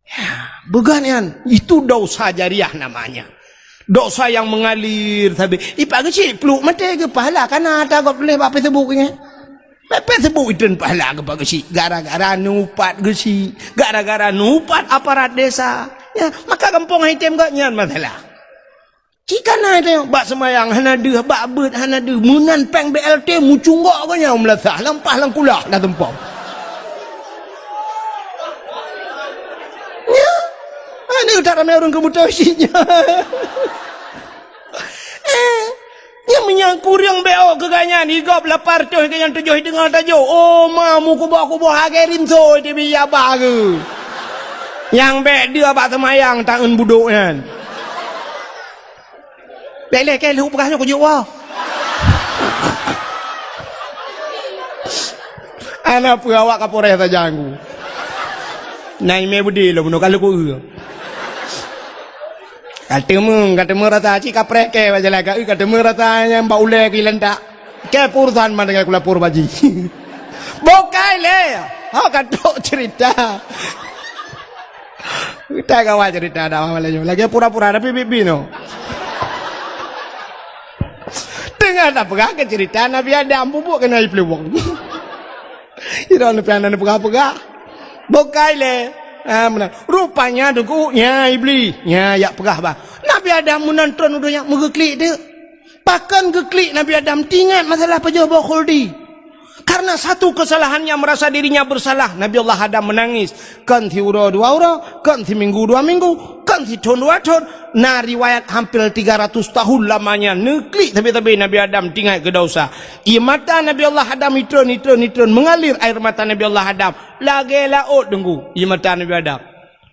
Ya, beugat nyan. Itu dosa jariah namanya. Dosa yang mengalir sabe. Ipak geuchik pluek maté geupahala kana ata gob tuléh bak Facebook nyan. Bak Facebook itreun pahala geupak geuchik. Gara-gara neuupat geuchik. Gara-gara neuupat aparat desa. Ya, maka gampông hai tem geuh nyan masalah. Cit kana teuh, bak seumayang hana deuh, bak beuet hana deuh, meunan péng B L T mucunggok geuh nyan meulasah, lampah lam kulah dah tumpom. Nyan, ada tak ramai ureuëng keubutoe cit nyan. Eh, nyang meunyan kureueng B O keu gobnyan, igop lapar toh keu nyang tujoh deungoe tajok. Oh, ma, meukuboh-kuboh agée rinso di biya baru. Nyang bék deuh bak seumayang taeun budok nyan. Bék lé kée lheueh peugah nyoe kujok woe. Ana peue awak Kapolres sajan ku. Na imé beudé lom bunoe ka lheueh ku eu. Ka teumeung, ka teumeung rasa cit kapreh kée bak jalan ka eu, ka teumeung rasa nyang bak ulée keu ilantak. Kée peurusan ma dengan kulapor baji. Bukai lé. Ha ka trok cerita. Kita kawan cerita dah malam nyoe. Lagi pura-pura tapi bibi no. Tengah tak pegang ke cerita Nabi Adam bubuk kena air peluwang. Ira ni pian pegang-pegang. Bukai lé. Ha, meunan. Rupanya duguk nya iblis. Nya yak peugah bah. Nabi Adam meunan tron u donya meugeklik tu. Pakon geuklik Nabi Adam tingat masalah pajoh boh khuldi. Karena satu kesalahannya merasa dirinya bersalah, Nabi Allah Adam menangis. Kon siuroe dua uroe, kon siminggu dua minggu, kon sithon dua thon. Na riwayat hampir tiga ratus tahun lamanya neuklik sabe-sabe Nabi Adam tingat keu dosa. Ie mata Nabi Allah Adam itron, itron, itron mengalir air mata Nabi Allah Adam. Lagée laôt deunggu ie mata Nabi Adam.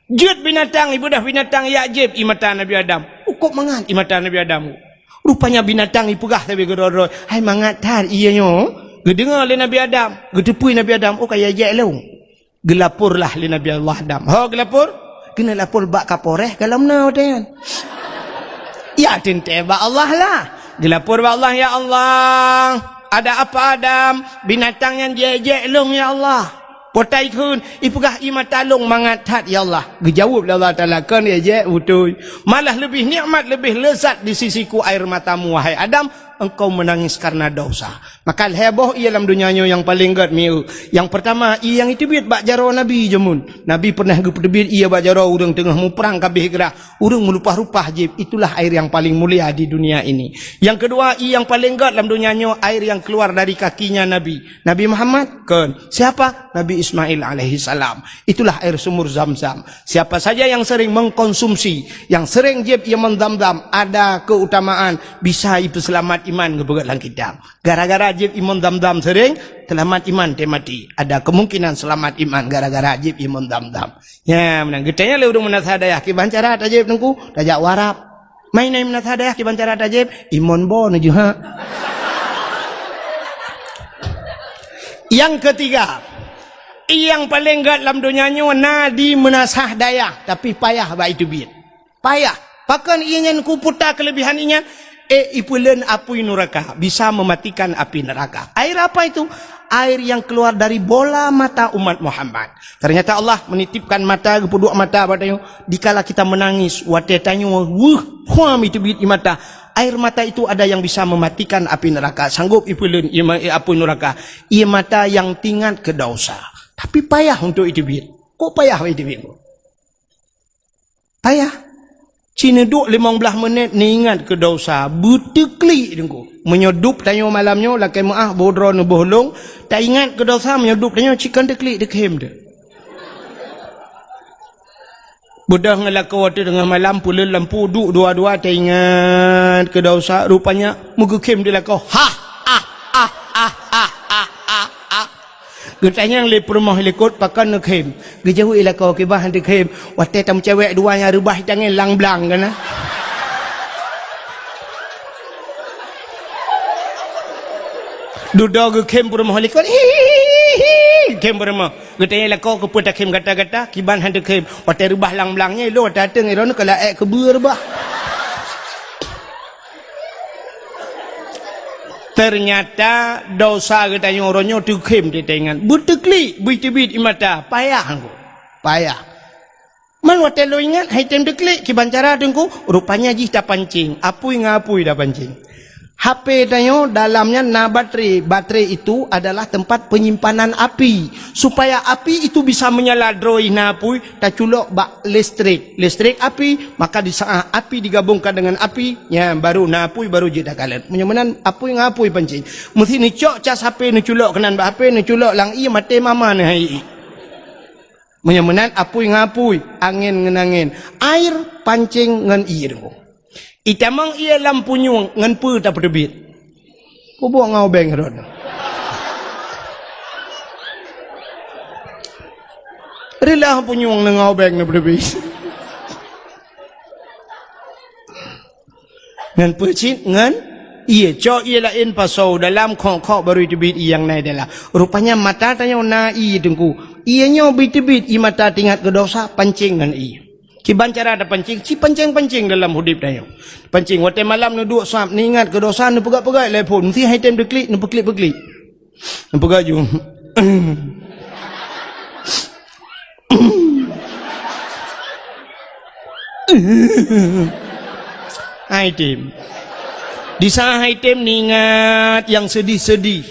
Jeuet binatang, ibeudah binatang yak jieb ie mata Nabi Adam. Ukop mangat ie mata Nabi Adam. Rupanya binatang ipeugah sabe keudroe-droe, "Hai mangat that ie nyoe." Geudeungoe lé Nabi Adam, geuteupeue Nabi Adam, "Oh, ka ijek lôn." Geulaporlah lé Nabi Allah Adam. Ho geulapor? Keuneuk lapor bak Kapolres kalau meunan watée nyan. Ya teuntée bak Allah lah. Geulapor bak Allah, "Ya Allah, ada apa Adam? Binatang nyan jiek-jiek lôn ya Allah." Potai kheun, ipeugah ie mata lôn mangat that ya Allah. Geujaweueb lé Allah Taala, "Kon ijek beutôi. Malah leubeh nikmat, leubeh lezat di sisiku air matamu, wahai Adam, engkau menangis karena dosa." Maka lhée boh ie lam donya nyoe nyang paleng gét mieu. Nyang peurtama, ie nyang iteubiet bak jaroe Nabi jameun. Nabi pernah geupeuteubiet ie bak jaroe ureuëng teungoh muprang ka abéh grah. Ureuëng meulupah-rupah jieb, itulah air yang paling mulia di dunia ini. Yang kedua, ie nyang paleng gét lam donya nyoe, air yang keluar dari kakinya Nabi. Nabi Muhammad? Kon. Siapa? Nabi Ismail alaihi salam. Itulah air sumur Zam-Zam. Siapa saja yang sering mengkonsumsi, yang sering jieb ie mon Zam-Zam, ada keutamaan bisa ipeuseulamat iman geupeugét lam kitab. Gara-gara jieb ie mon Zam-Zam sering, seulamat iman teumaté. Ada kemungkinan seulamat iman gara-gara jieb ie mon Zam-Zam. Nya, meunan geutanyong lé ureuëng meunasah dayah, "Kiban cara tajieb Teungku?" "Tajak u Arab." "Mai na meunasah dayah kiban cara tajieb?" "Imon bo neuju ha." Yang ketiga, nyang paleng gét lam donya nyoe na di meunasah dayah, tapi payah bak iteubiet. Payah. Pakon ie nyan kuputa kelebihan ie nyan? Eh, ipeuleuen apui nuraka, bisa mematikan api neraka. Air apa itu? Air yang keluar dari bola mata umat Muhammad. Ternyata Allah menitipkan mata, geupeuduek mata bak tanyoe. Dikala kita menangis, watée tanyoe weueh, huam iteubiet ie mata. Air mata itu ada yang bisa mematikan api neraka, sanggup ipeuleuen ie ma-, apui nuraka. Ie mata yang tingat keu dosa. Tapi payah untuk iteubiet. Kok payah iteubiet? Payah. Ci neuduek limong blaih menit neuingat keu dosa, beuteuklik Teungku. Meunyoe dub tanyoe malam nyoe lakée meuáh boh droe neuboh lông, taingat keu dosa meunyoe dub tanyoe ci kon teuklik teukhem teuh. Beudôh ngon lakoe watée teungoh malam peuleuen lampu duek dua-dua taingat keu dosa, rupanya meugeukhem di lakoe. Hah, ah, ah, ah, ah, ah, ah. Geutanyong lé peurumoh likot pakon neukhem. Geujaweueb lakoe kiban han teukhem. Watée tameucewek dua nyang reubah tangieng lang blang kana. Dudoe geukhem peurumoh likot. Hihihi, khem peurumoh. Geutanyong lakoe keupeue takhem gata-gata, kiban han teukhem. Watée reubah lang blang nyan, ilôn watée ateueng iron keu laék keubeue reubah. Teunyata dosa geutanyoe uroe nyoe teukhém teuingat. Beuteuklik, beuteubiet ie mata, payah ngon. Payah. Man watée lôn ingat, hai tem teuklik, kiban cara Teungku, rupanya jih tapancéng, apui ngon apui tapancéng. H P tanyoe dalamnya na baterai. Baterai itu adalah tempat penyimpanan api. Supaya api itu bisa menyala droe na apui, taculok bak listrik. Listrik api, maka di saat api digabungkan dengan api, nyan baru na apui, baru jeuet takalon. Meunyoe meunan apui ngon apui pancéng. Meusti neucok cas H P, neuculok keunan bak H P, neuculok lam ié, maté mama neuh hai ié. Meunyoe meunan apui ngon apui, angén ngon angén, air pancéng ngon ié deungoe. Itamong ié lam punyueng ngon peue tapeuteubiet? Peubuet ngon ubeng rot. Reulah punyueng ngon ubeng neupeuteubiet. Ngon peue cit? Ngon ié. Cok ié laén pasoe dalam, khok-khok baru teubiet ié nyang na dalam. Rupanya mata tanyoe na ié Teungku. Ié nyoe beuteubiet ie mata teuingat keu dosa, pancéng ngon ié. Kiban cara tapancéng, ci pancéng-pancéng dalam udeb tanyoe. Pancéng watée malam neuduek sab, neuingat keu dosa, neupeugah-peugah lé phon, meusti hai tem teuklik, neupeuklik-peuklik. Neupeugah ju. Hai tem. Di saat hai tem neuingat nyang seudih-seudih.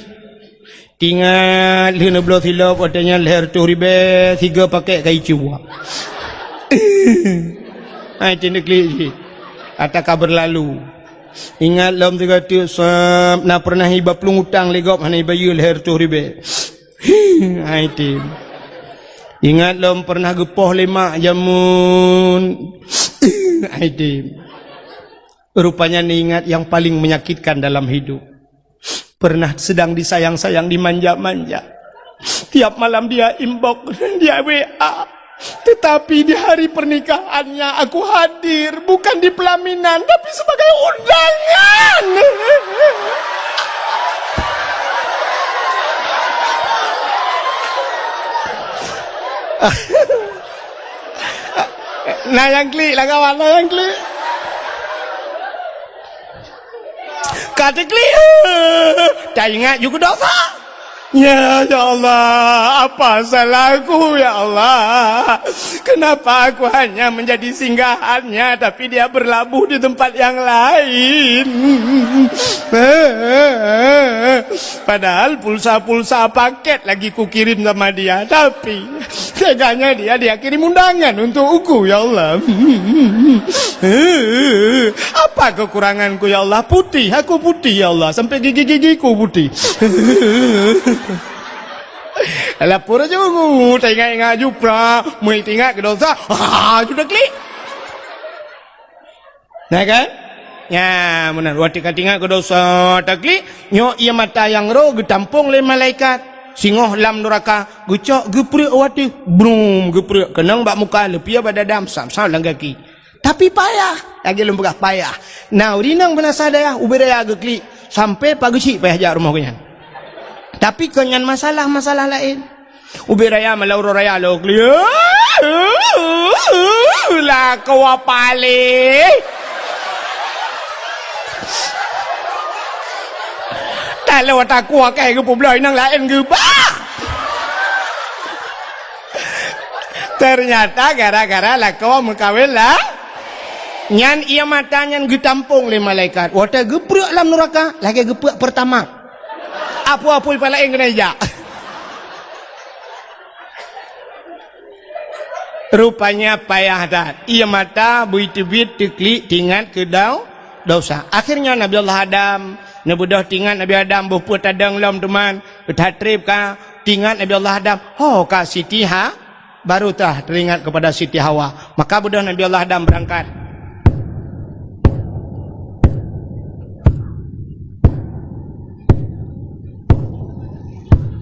Teuingat lheueh neubloe silop, watée nyan lhée reutôh ribée, sigoe pakét kayée cue. Hai tem teuklik cit. Ata ka beurlalu. Ingat lom sigoe teuk sab, na peureunah iba plueng utang lé gob hana ibayeue lhée reutôh ribée. Hai tem. Ingat lom peureunah geupoh lé mak jameun. Hai tem. Rupanya neuingat nyang paléng menyakitkan dalam hidup. Pernah sedang disayang-sayang, dimanja-manja. Tiap malam dia inbox, dia W A. Tetapi di hari pernikahannya aku hadir, bukan di pelaminan, tapi sebagai undangan. Na nyang klik lah kawan, na nyang klik. Ka teuklik. Taingat ju keu dosa. Ya, ya Allah, apa salahku, ya Allah? Kenapa aku hanya menjadi singgahannya, tapi dia berlabuh di tempat yang lain? Padahal pulsa-pulsa paket lagi kukirim sama dia, tapi teganya dia, dia kirim undangan untuk aku, ya Allah. Apa kekuranganku, ya Allah? Putih, aku putih, ya Allah. Sampai gigi-gigiku putih. Lapor aja, taingat-ingat ju pra, meuingat keu dosa. Ah, ju teuklik. Nah kan? Nya, meunan. Watée ka teuingat keu dosa, teuklik, nyoe ié mata nyang roh geutampong lé malaikat. Singoh lam nuraka, geucok geuprek watée. Brum, geuprek. Keunong bak muka, leupie bak dada, sam-sam lam gaki. Tapi payah. Lagée lôn peugah payah. Na ureuëng inong beunasa dayah, ubé raya geuklik. Sampai pageuchik payah jak rumoh geuhnyan. Tapi kon nyan masalah, masalah laén. Ubé raya malam uroe raya lôn klik. Lakoe paléh. Taloe takue keu geupeubloe inong laén geuba. Teunyata gara-gara lakoe meukawen lah. Nyan ié mata nyan geutampong lé malaikat. Watée geuprek lam nuraka, lagée geuprek peurtama. Apui-apui pih laén keuneuk jak. Rupanya payah that. Ié mata beuteubiet teuklik teuingat keu dau-, dosa. Akhirnya Nabi Allah Adam, neubeudôh teuingat Nabi Adam boh peue tadong lom teuma, that treb ka teuingat Nabi Allah Adam, ho ka Siti Ha-, Baru tah teuingat keupada Siti Hawa. Maka beudôh Nabi Allah Adam beurangkat.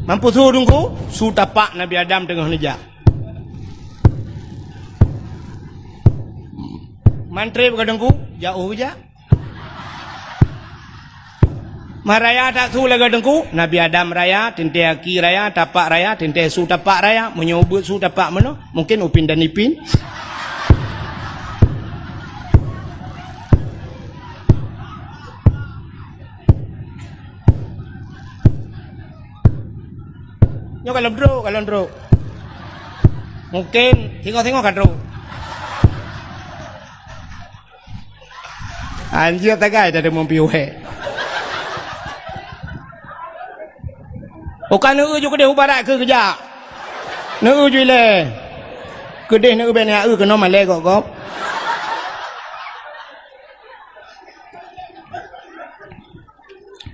Mampu su Teungku, su tapak Nabi Adam teungoh neujak. Man treb ka Teungku, jak u jak. Meuraya that su lagée Teungku, Nabi Adam raya, teuntée aki raya, tapak raya, teuntée su tapak raya, meunyoe ubeuet su tapak meunoe, mungken Upin dan Ipin. Nyoe ka lom trok, ka lom trok. Mungken singoh-singoh ka trok. Anjir tagai dah deungon piôh hé. Uka neu ju keudeh u barat keu keujak. Neu ju ilée. Keudeh neu bèk neu keunoe malée gop-gop.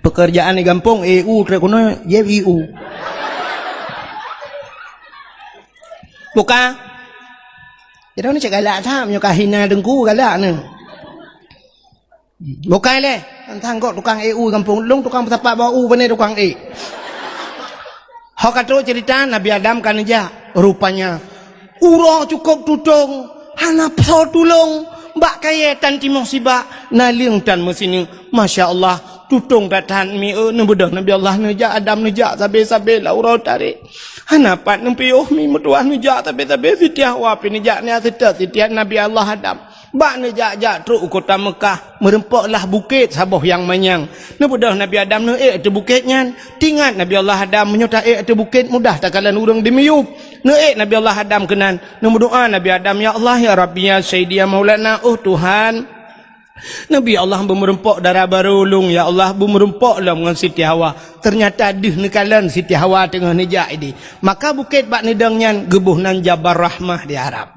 Pekerjaan di gampông, E U trek keunoe, jép I U. Buka. Jadi ni cek galak that, meunyoe ka hina teungku galak ni. Bukai lé, tantang kok tukang E U gampông, lôn tukang peusapat bak u, pane tukang ék. Ho ka trok cerita Nabi Adam ka neujak, rupanya uroe cukôp tutong, hana pho tulông, bak kayée tan timoh sibak, naleueng tan meusineuk. Masya Allah, tutong that-that mi, eh, neubeudôh Nabi Allah neujak, Adam neujak, sabe-sabe lam uroe tarek. Hana pat neupiôh mi meutuah neujak, sabe-sabe Siti Hawa pih neujak, nyan seutôt Siti Nabi Allah Adam. Bak neujak-jak trok u kota Meukah, meurumpok lah bukét saboh nyang manyang. Neubeudôh Nabi Adam neuék ateueh bukét nyan. Teuingat Nabi Allah Adam, meunyoe taék ateueh bukét mudah takalon ureuëng dimiyueb. Neuék Nabi Allah Adam keunan, neumeudoá Nabi Adam, "Ya Allah, ya Rabbi, ya Sayyidi, ya Maulana, oh Tuhan." Nabi Allah beumeurumpok dara barô lôn, ya Allah, beumeurumpok lom ngon Siti Hawa. Teunyata deuh neukalon Siti Hawa teungoh neujak idéh. Maka bukét bak neudong nyan geuboh nan Jabal Rahmah di Arab.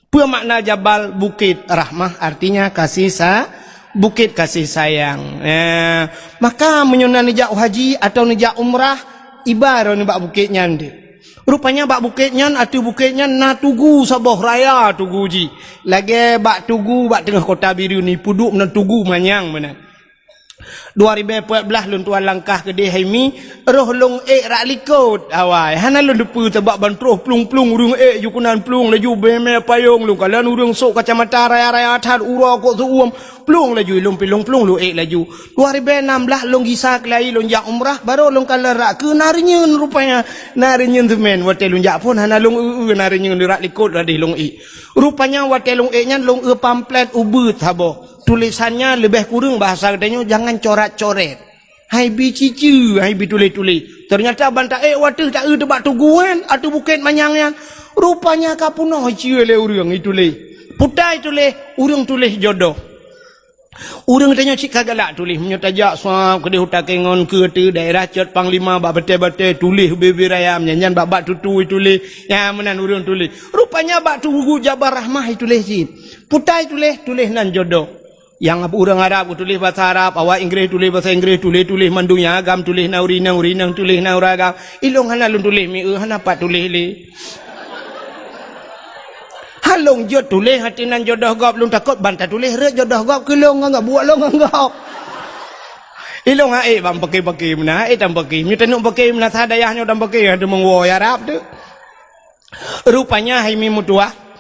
Peue makna jabal? Bukét. Rahmah artinya kasih sa-, bukét kasih sayang. Eh, maka meunyoe na neujak haji atawa neujak umrah, iba droeneuh bak bukét nyan deuh. Rupanya bak bukét nyan, ateueh bukét nyan na tugu saboh raya tugu jih. Lagée bak tugu bak teungoh kota Bireuen ni, peuduek meunan tugu manyang meunan. Dua ribée peuet blaih lôn tuan langkah keudeh hai mi, roh lôn ék rak likot awai. Hana lôn teupeue sabab ban troh plueng-plueng ureuëng ék ju keunan plueng laju beuhemé payong lôn kalon ureuëng sôk kacamata raya-raya that uroe kok seuuem plueng laju ilông pilông plueng lôn ék laju. Dua ribée nam blaih lôn gisa keulayi lôn jak umrah, barô lôn kalon rak keu na reunyeun rupanya. Na reunyeun seumén watée lôn jak phon hana lôn eu-eu na reunyeun rak likot radeh lôn ék. Rupanya watée lôn ék nyan lôn eu pamflet ubeuet saboh. Tulésan nyan leubeh kureueng bahasa geutanyoe jangan corat-coret. Hai bi cici, hai bi tuléh-tuléh. Teunyata ban taék wateuh taeu teubak tugu nyan, ateueh bukét manyang nyan. Rupanya ka peunoh icie lé ureuëng ituléh. Putai tuléh, ureuëng tuléh jodoh. Ureuëng tanyoe cit ka galak tuléh. Meunyoe tajak suab keudeh u Takengon keu ateueh daerah Cot Panglima bak batée-batée tuléh ubé-ubé raya nyan, nyan bak-bak tutui tuléh. Nyan meunan ureuëng tuléh. Rupanya bak tugu Jabal Rahmah ituléh cit. Putai tuléh, tuléh nan jodoh. Nyang ureuëng Arab geutuléh basa Arab, awak Inggréh tuléh basa Inggréh, tuléh-tuléh mandum nyang agam tuléh na ureuëng inong, ureuëng inong tuléh na ureuëng agam. Ilông hana lôn tuléh mi eu, hana pat tuléh lé. Halông jeuet tuléh ateueh nan jodoh gob, lôn takot ban tatuléh rhot jodoh gob keu lôn ngon gob, buet lôn ngon gob. Ilông hana ék ban paké-paké meunan, hana ék tan paké. Meunyoe taneuk paké meunan sa dayah nyoe tan paké, hana teumong woe Arab tu. Rupanya hai mi meutuah,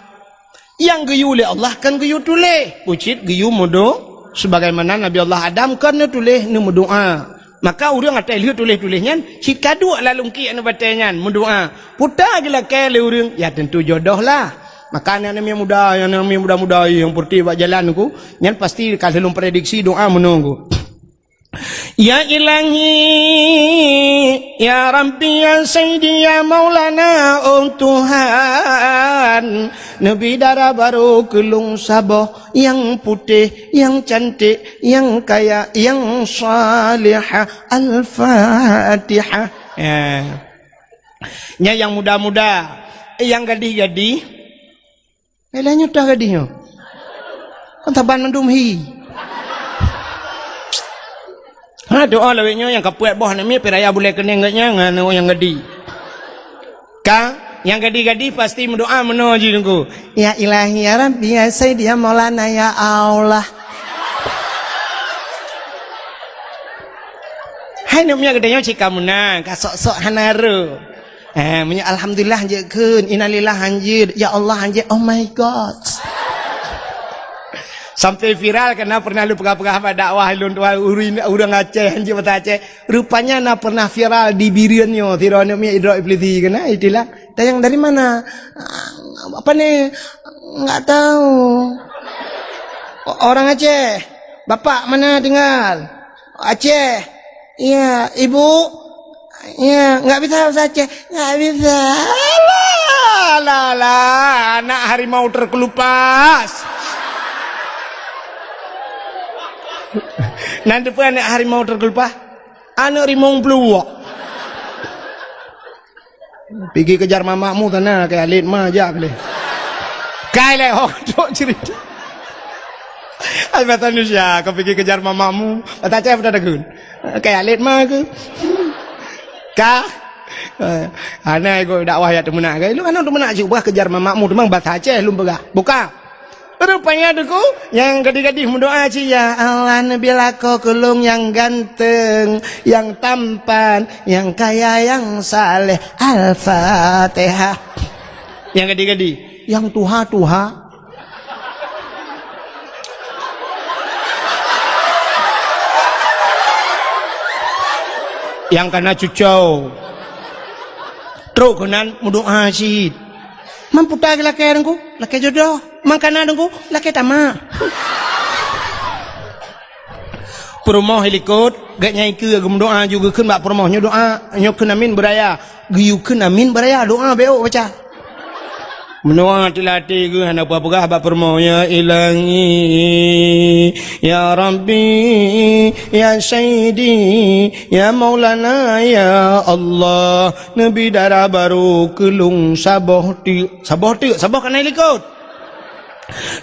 nyang geuyue lé Allah kon geuyue tuléh, ucit geuyue meudo-, sebagaimana Nabi Allah Adam kon neutuléh neumeudoá. Maka ureuëng atai lheueh tuléh-tuléh nyan cit ka duek lam lungkiek neubatée nyan meudoá. Puta geulakée lé ureuëng, ya tentu jodoh lah. Maka aneuk-aneuk muda, aneuk-aneuk muda-muda nyang peureutih bak jalan ku, nyan pasti ka lheueh lôn prediksi doá meunoe ku. Ya Ilahi, ya Rabbi, ya Sayyidi, ya Maulana, oh Tuhan, neubi dara barô keu lôn saboh nyang putéh, nyang cantik, nyang kaya, nyang salihah. Al-Fatihah. Ya. Nyan nyang muda-muda, nyang gadih-gadih. Lé nyoe toh gadih nyoe. Kan saban mandum hi. Ha, doa lawét nyoe nyang kapuet boh aneuk miet pih raya bulée keuneng geuh nyan ngon nyang gadih. Ka, nyang gadih-gadih pasti meudoa meunoe jih teungku. Ya Ilahi, ya Rabbi, ya Sayyidi, ya Maulana, ya Allah. Hai aneuk miet geutanyoe cit ka meunan, ka sok-sok hana rô. Eh, meunyoe alhamdulillah hanjeuet kheun, innalillah hanjeuet, ya Allah hanjeuet, oh my God. Sampai viral karena pernah lôn peugah-peugah bak dakwah lôn tuan ureuëng, ureuëng Aceh hanjeuet bahasa Aceh. Rupanya na pernah viral di Bireuen nyoe, sidroe aneuk miet idrop iblisi keunan, itulah. Tanyong dari mana? Apa ni? Enggak tahu. O-, orang Aceh. Bapak mana tinggal? Aceh. Iya, ibu? Ya, nggak bisa bahasa Aceh. Nggak bisa. Alah, alah, alah, anak harimau terkelupas. Nan teupeu anak harimau terkelupas? Anak rimong peuluwok. Pigi kejar mamakmu sana, kaya alit ma jak leh. Kai leh, ho, tok cerita. Ai bahasa Indonesia, kau pigi kejar mamakmu. Bahasa Aceh apa dah gun? Kaya alit ma ke? Ka? Eh, hana ego dakwah ya teumeunak ke? Lu kan teumeunak cit ubah kejar mamakmu, teuma bahasa Aceh lom peugah. Buka. Rupanya Teungku, nyang gadih-gadih meudoa cit, "Ya Allah, neubi lakoe keu lôn nyang ganteng, nyang tampan, nyang kaya, nyang saleh." Al-Fatihah. Nyang gadih-gadih, nyang tuha-tuha. Nyang kana cucau. Trok keunan meudoa cit. Man peue ta geulakée Teungku? Lakée jodoh. Man kana Teungku? Lakée tamak. Peurumoh i likot, gét nyang ikeue geumeudoa ju geukheun bak peurumoh nyoe doa, nyoe kheun amin beuraya. Geuyue kheun amin beuraya, doa bék baca. Meunoe até-até geuh hana peugah-peugah bak peurumoh, "Ya Ilahi, ya Rabbi, ya Sayyidi, ya Maulana, ya Allah, neubi dara barô keu lôn saboh teuk." Saboh teuk, saboh kana i likot.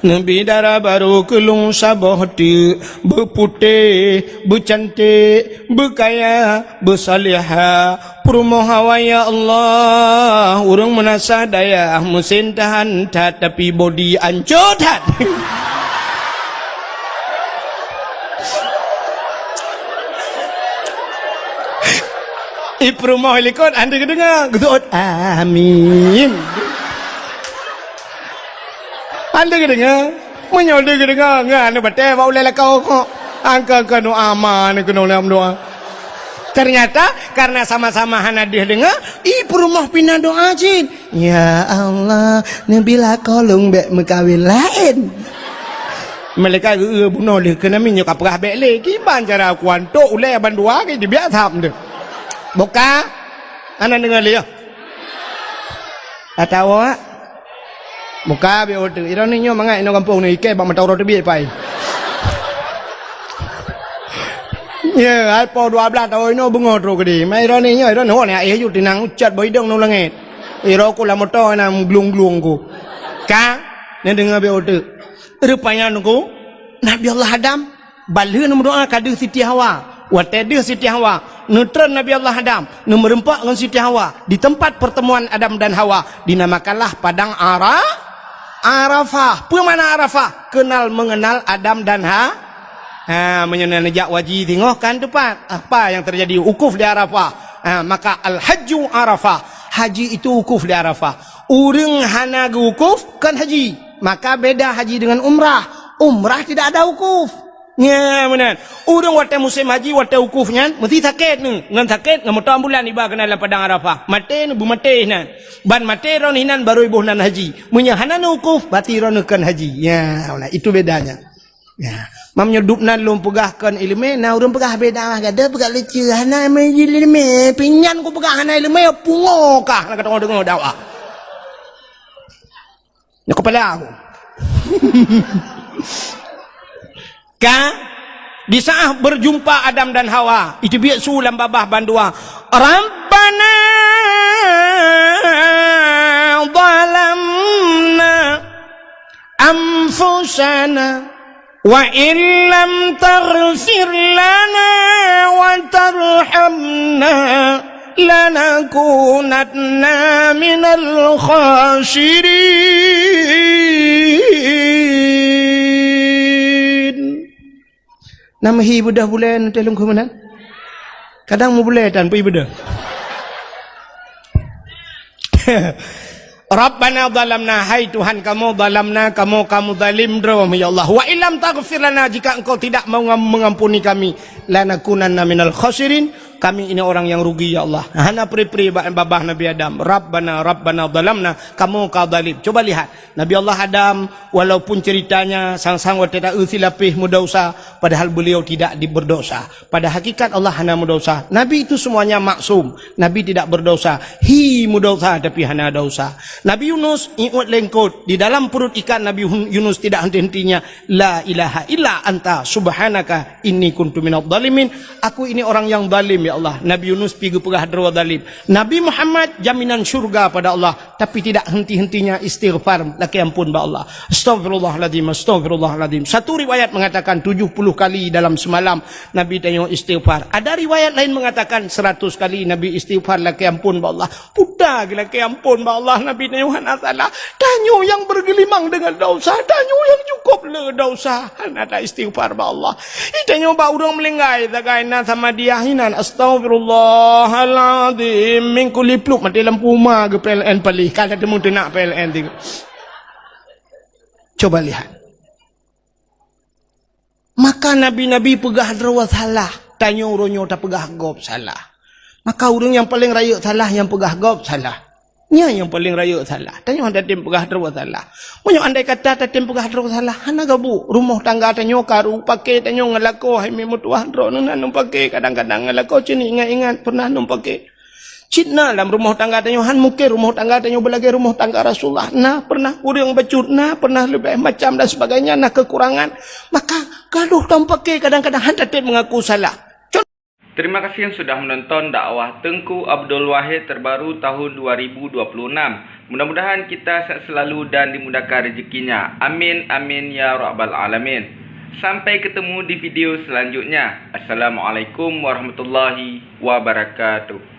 "Neubi dara barô keu lôn saboh teuk, beuputéh, beucanték, beukaya, beusalihah." Peurumoh awai, "Ya Allah, ureuëng meunasah dayah, meusin tahan that, tapi bodi ancô that." I peurumoh i likot, hana geudeungoe, geuseuôt, "Amin." Hana geudeungoe. Meunyoe lé geudeungoe, ngon aneuk batée bak ulée lakoe kok. Angka-angka doa ma aneuk keunoe lam doa. Ternyata, karena sama-sama hana deuh deungoe, i peurumoh pih na doa cit. "Ya Allah, neubi lakoe lôn bék meukawen laén." Malaikat geu-, geu-, bunoe lé keunan, meunyoe ka peugah bék lé. Kiban cara kuantok ulée bandua ke dibiak tham deuh. Buka. Hana deungoe lé, ya. Atawa Buka bék uteuk. Ironi nyoe mangat inoe gampông nyoe ikée bak mata uroe teubiet pai. Ye, hai po dua blaih taun inoe beungoh trok keudeh. Ma ironi nyoe, ironi ho nyan éh yue tinang ucat boh idong ngon langét. Iro ku lam moto na glung-glung ku. Ka, neudeungoe bék uteuk. Rupanya Teungku, Nabi Allah Adam Ban lheueh neumeudoa ka deuh Siti Hawa. Watée deuh Siti Hawa, neutreun Nabi Allah Adam, neumeureumpok ngon Siti Hawa di teumpat pertemuan Adam dan Hawa, dinamakanlah Padang Ara-, Arafah. Peue makna Arafah? Kenal mengenal Adam dan Ha-, ha, meunyoe na neujak haji singoh kan teupat. Apa yang terjadi? Wukuf di Arafah. Ha, maka al-hajju Arafah. Haji itu wukuf di Arafah. Ureuëng hana geuwukuf kon haji, maka beda haji dengan umrah. Umrah tidak ada wukuf. Nya meunan. Ureuëng watée musém haji, watée wukuf nyan, meusti sakét nyoe. Ngon sakét, ngon moto ambulan iba keunan lam Padang Arafah. Maté nyoe, beumaté inan. Ban maté droeneuh inan, barô iboh nan haji. Meunyoe hana neuwukuf, berarti droeneuh kon haji. Ya, nah, itu bedanya. Ya. Mam nyoe dub nan lôn peugah kon iéleumé, na ureuëng peugah beda, gata peugah lucu, hana iéleumé, pinyan kupeugah hana iéleumé, pungo kah, na ka deungoe dakwah. Nyoe kepala aku. Ka, di saat berjumpa Adam dan Hawa, itu biasa lam babah bandua. Rabbana zalamna anfusana wa illam taghfir lana wa tarhamna lanakunanna minal khasirin. Nama hi beudôh buleuen teuh lungkhu meunan? Kadang mubulée tan pih beudôh. Rabbana zalamna, hai Tuhan kamoe, zalamna, kamoe ka meuzalim droe, ya Allah. Wa illam taghfir lana, jika Engkau tidak mengam-, mengampuni kami, lanakunanna minal khasirin, Kami ini orang yang rugi, ya Allah. Hana pri-pri ba-, babah Nabi Adam. Rabbana, Rabbana zalamna, kamoe ka zalim. Coba lihat, Nabi Allah Adam, walaupun ceritanya sang-sang watée taeu silapéh meudosa, padahal beliau tidak di-, berdosa. Pada hakikat Allah hana meudosa. Nabi itu semuanya maksum. Nabi tidak berdosa. Hi meudosa tapi hana dosa. Nabi Yunus iut lengkot. Di dalam perut ikan Nabi Hun-, Yunus tidak henti-hentinya. La ilaha illa anta subhanaka inni kuntu minadh dhalimin. Aku ini orang yang zalim, ya Allah. Nabi Yunus pi geupeugah droe zalim. Nabi Muhammad jaminan syurga pada Allah, tapi tidak henti-hentinya istighfar, lakée ampôn bak Allah. Astaghfirullahalazim, astaghfirullahalazim. Satu riwayat mengatakan tujuh puluh kali dalam semalam Nabi tanyoe istighfar. Ada riwayat lain mengatakan seratus kali Nabi istighfar, lakée ampôn bak Allah. Puta geulakée ampôn bak Allah, Nabi tanyoe hana salah. Tanyoe nyang bergelimang dengan dosa, tanyoe nyang cukup le dosa, hana ta istighfar bak Allah. Ih, tanyoe bak ureuëng meulinggai sagai na sama dia hinan, astaghfirullahalazim, min kulli pluk maté lampu uma geu P L N palih, ka teumu teunak P L N tiga. Coba lihat. Maka nabi-nabi peugah droe salah, tanyoe uroe nyoe tapeugah gob salah. Maka ureuëng nyang paleng rayeuk salah nyang peugah gob salah. Nyan nyang paleng rayeuk salah. Tanyoe hana tatem peugah droe salah. Meunyoe andai kata tatem peugah droe salah, hana gabu. Rumoh tangga tanyoe karu, paké tanyoe ngon lakoe, hai meutuah droeneuh na num paké, kadang-kadang ngon lakoe cit ingat-ingat pernah num paké. Cit na lam rumoh tangga tanyoe, han mungken rumoh tangga tanyoe beulagée rumoh tangga Rasulullah. Na pernah kureueng bacut, na pernah leubeh macam dan sebagainya, na kekurangan. Maka gadoh taum paké kadang-kadang han tatem mengaku salah. Terima kasih yang sudah menonton dakwah Teungku Abdul Wahid terbaru tahun dua ribu dua puluh enam. Mudah-mudahan kita sehat selalu dan dimudahkan rezekinya. Amin, amin, ya rabbal alamin. Sampai ketemu di video selanjutnya. Assalamualaikum warahmatullahi wabarakatuh.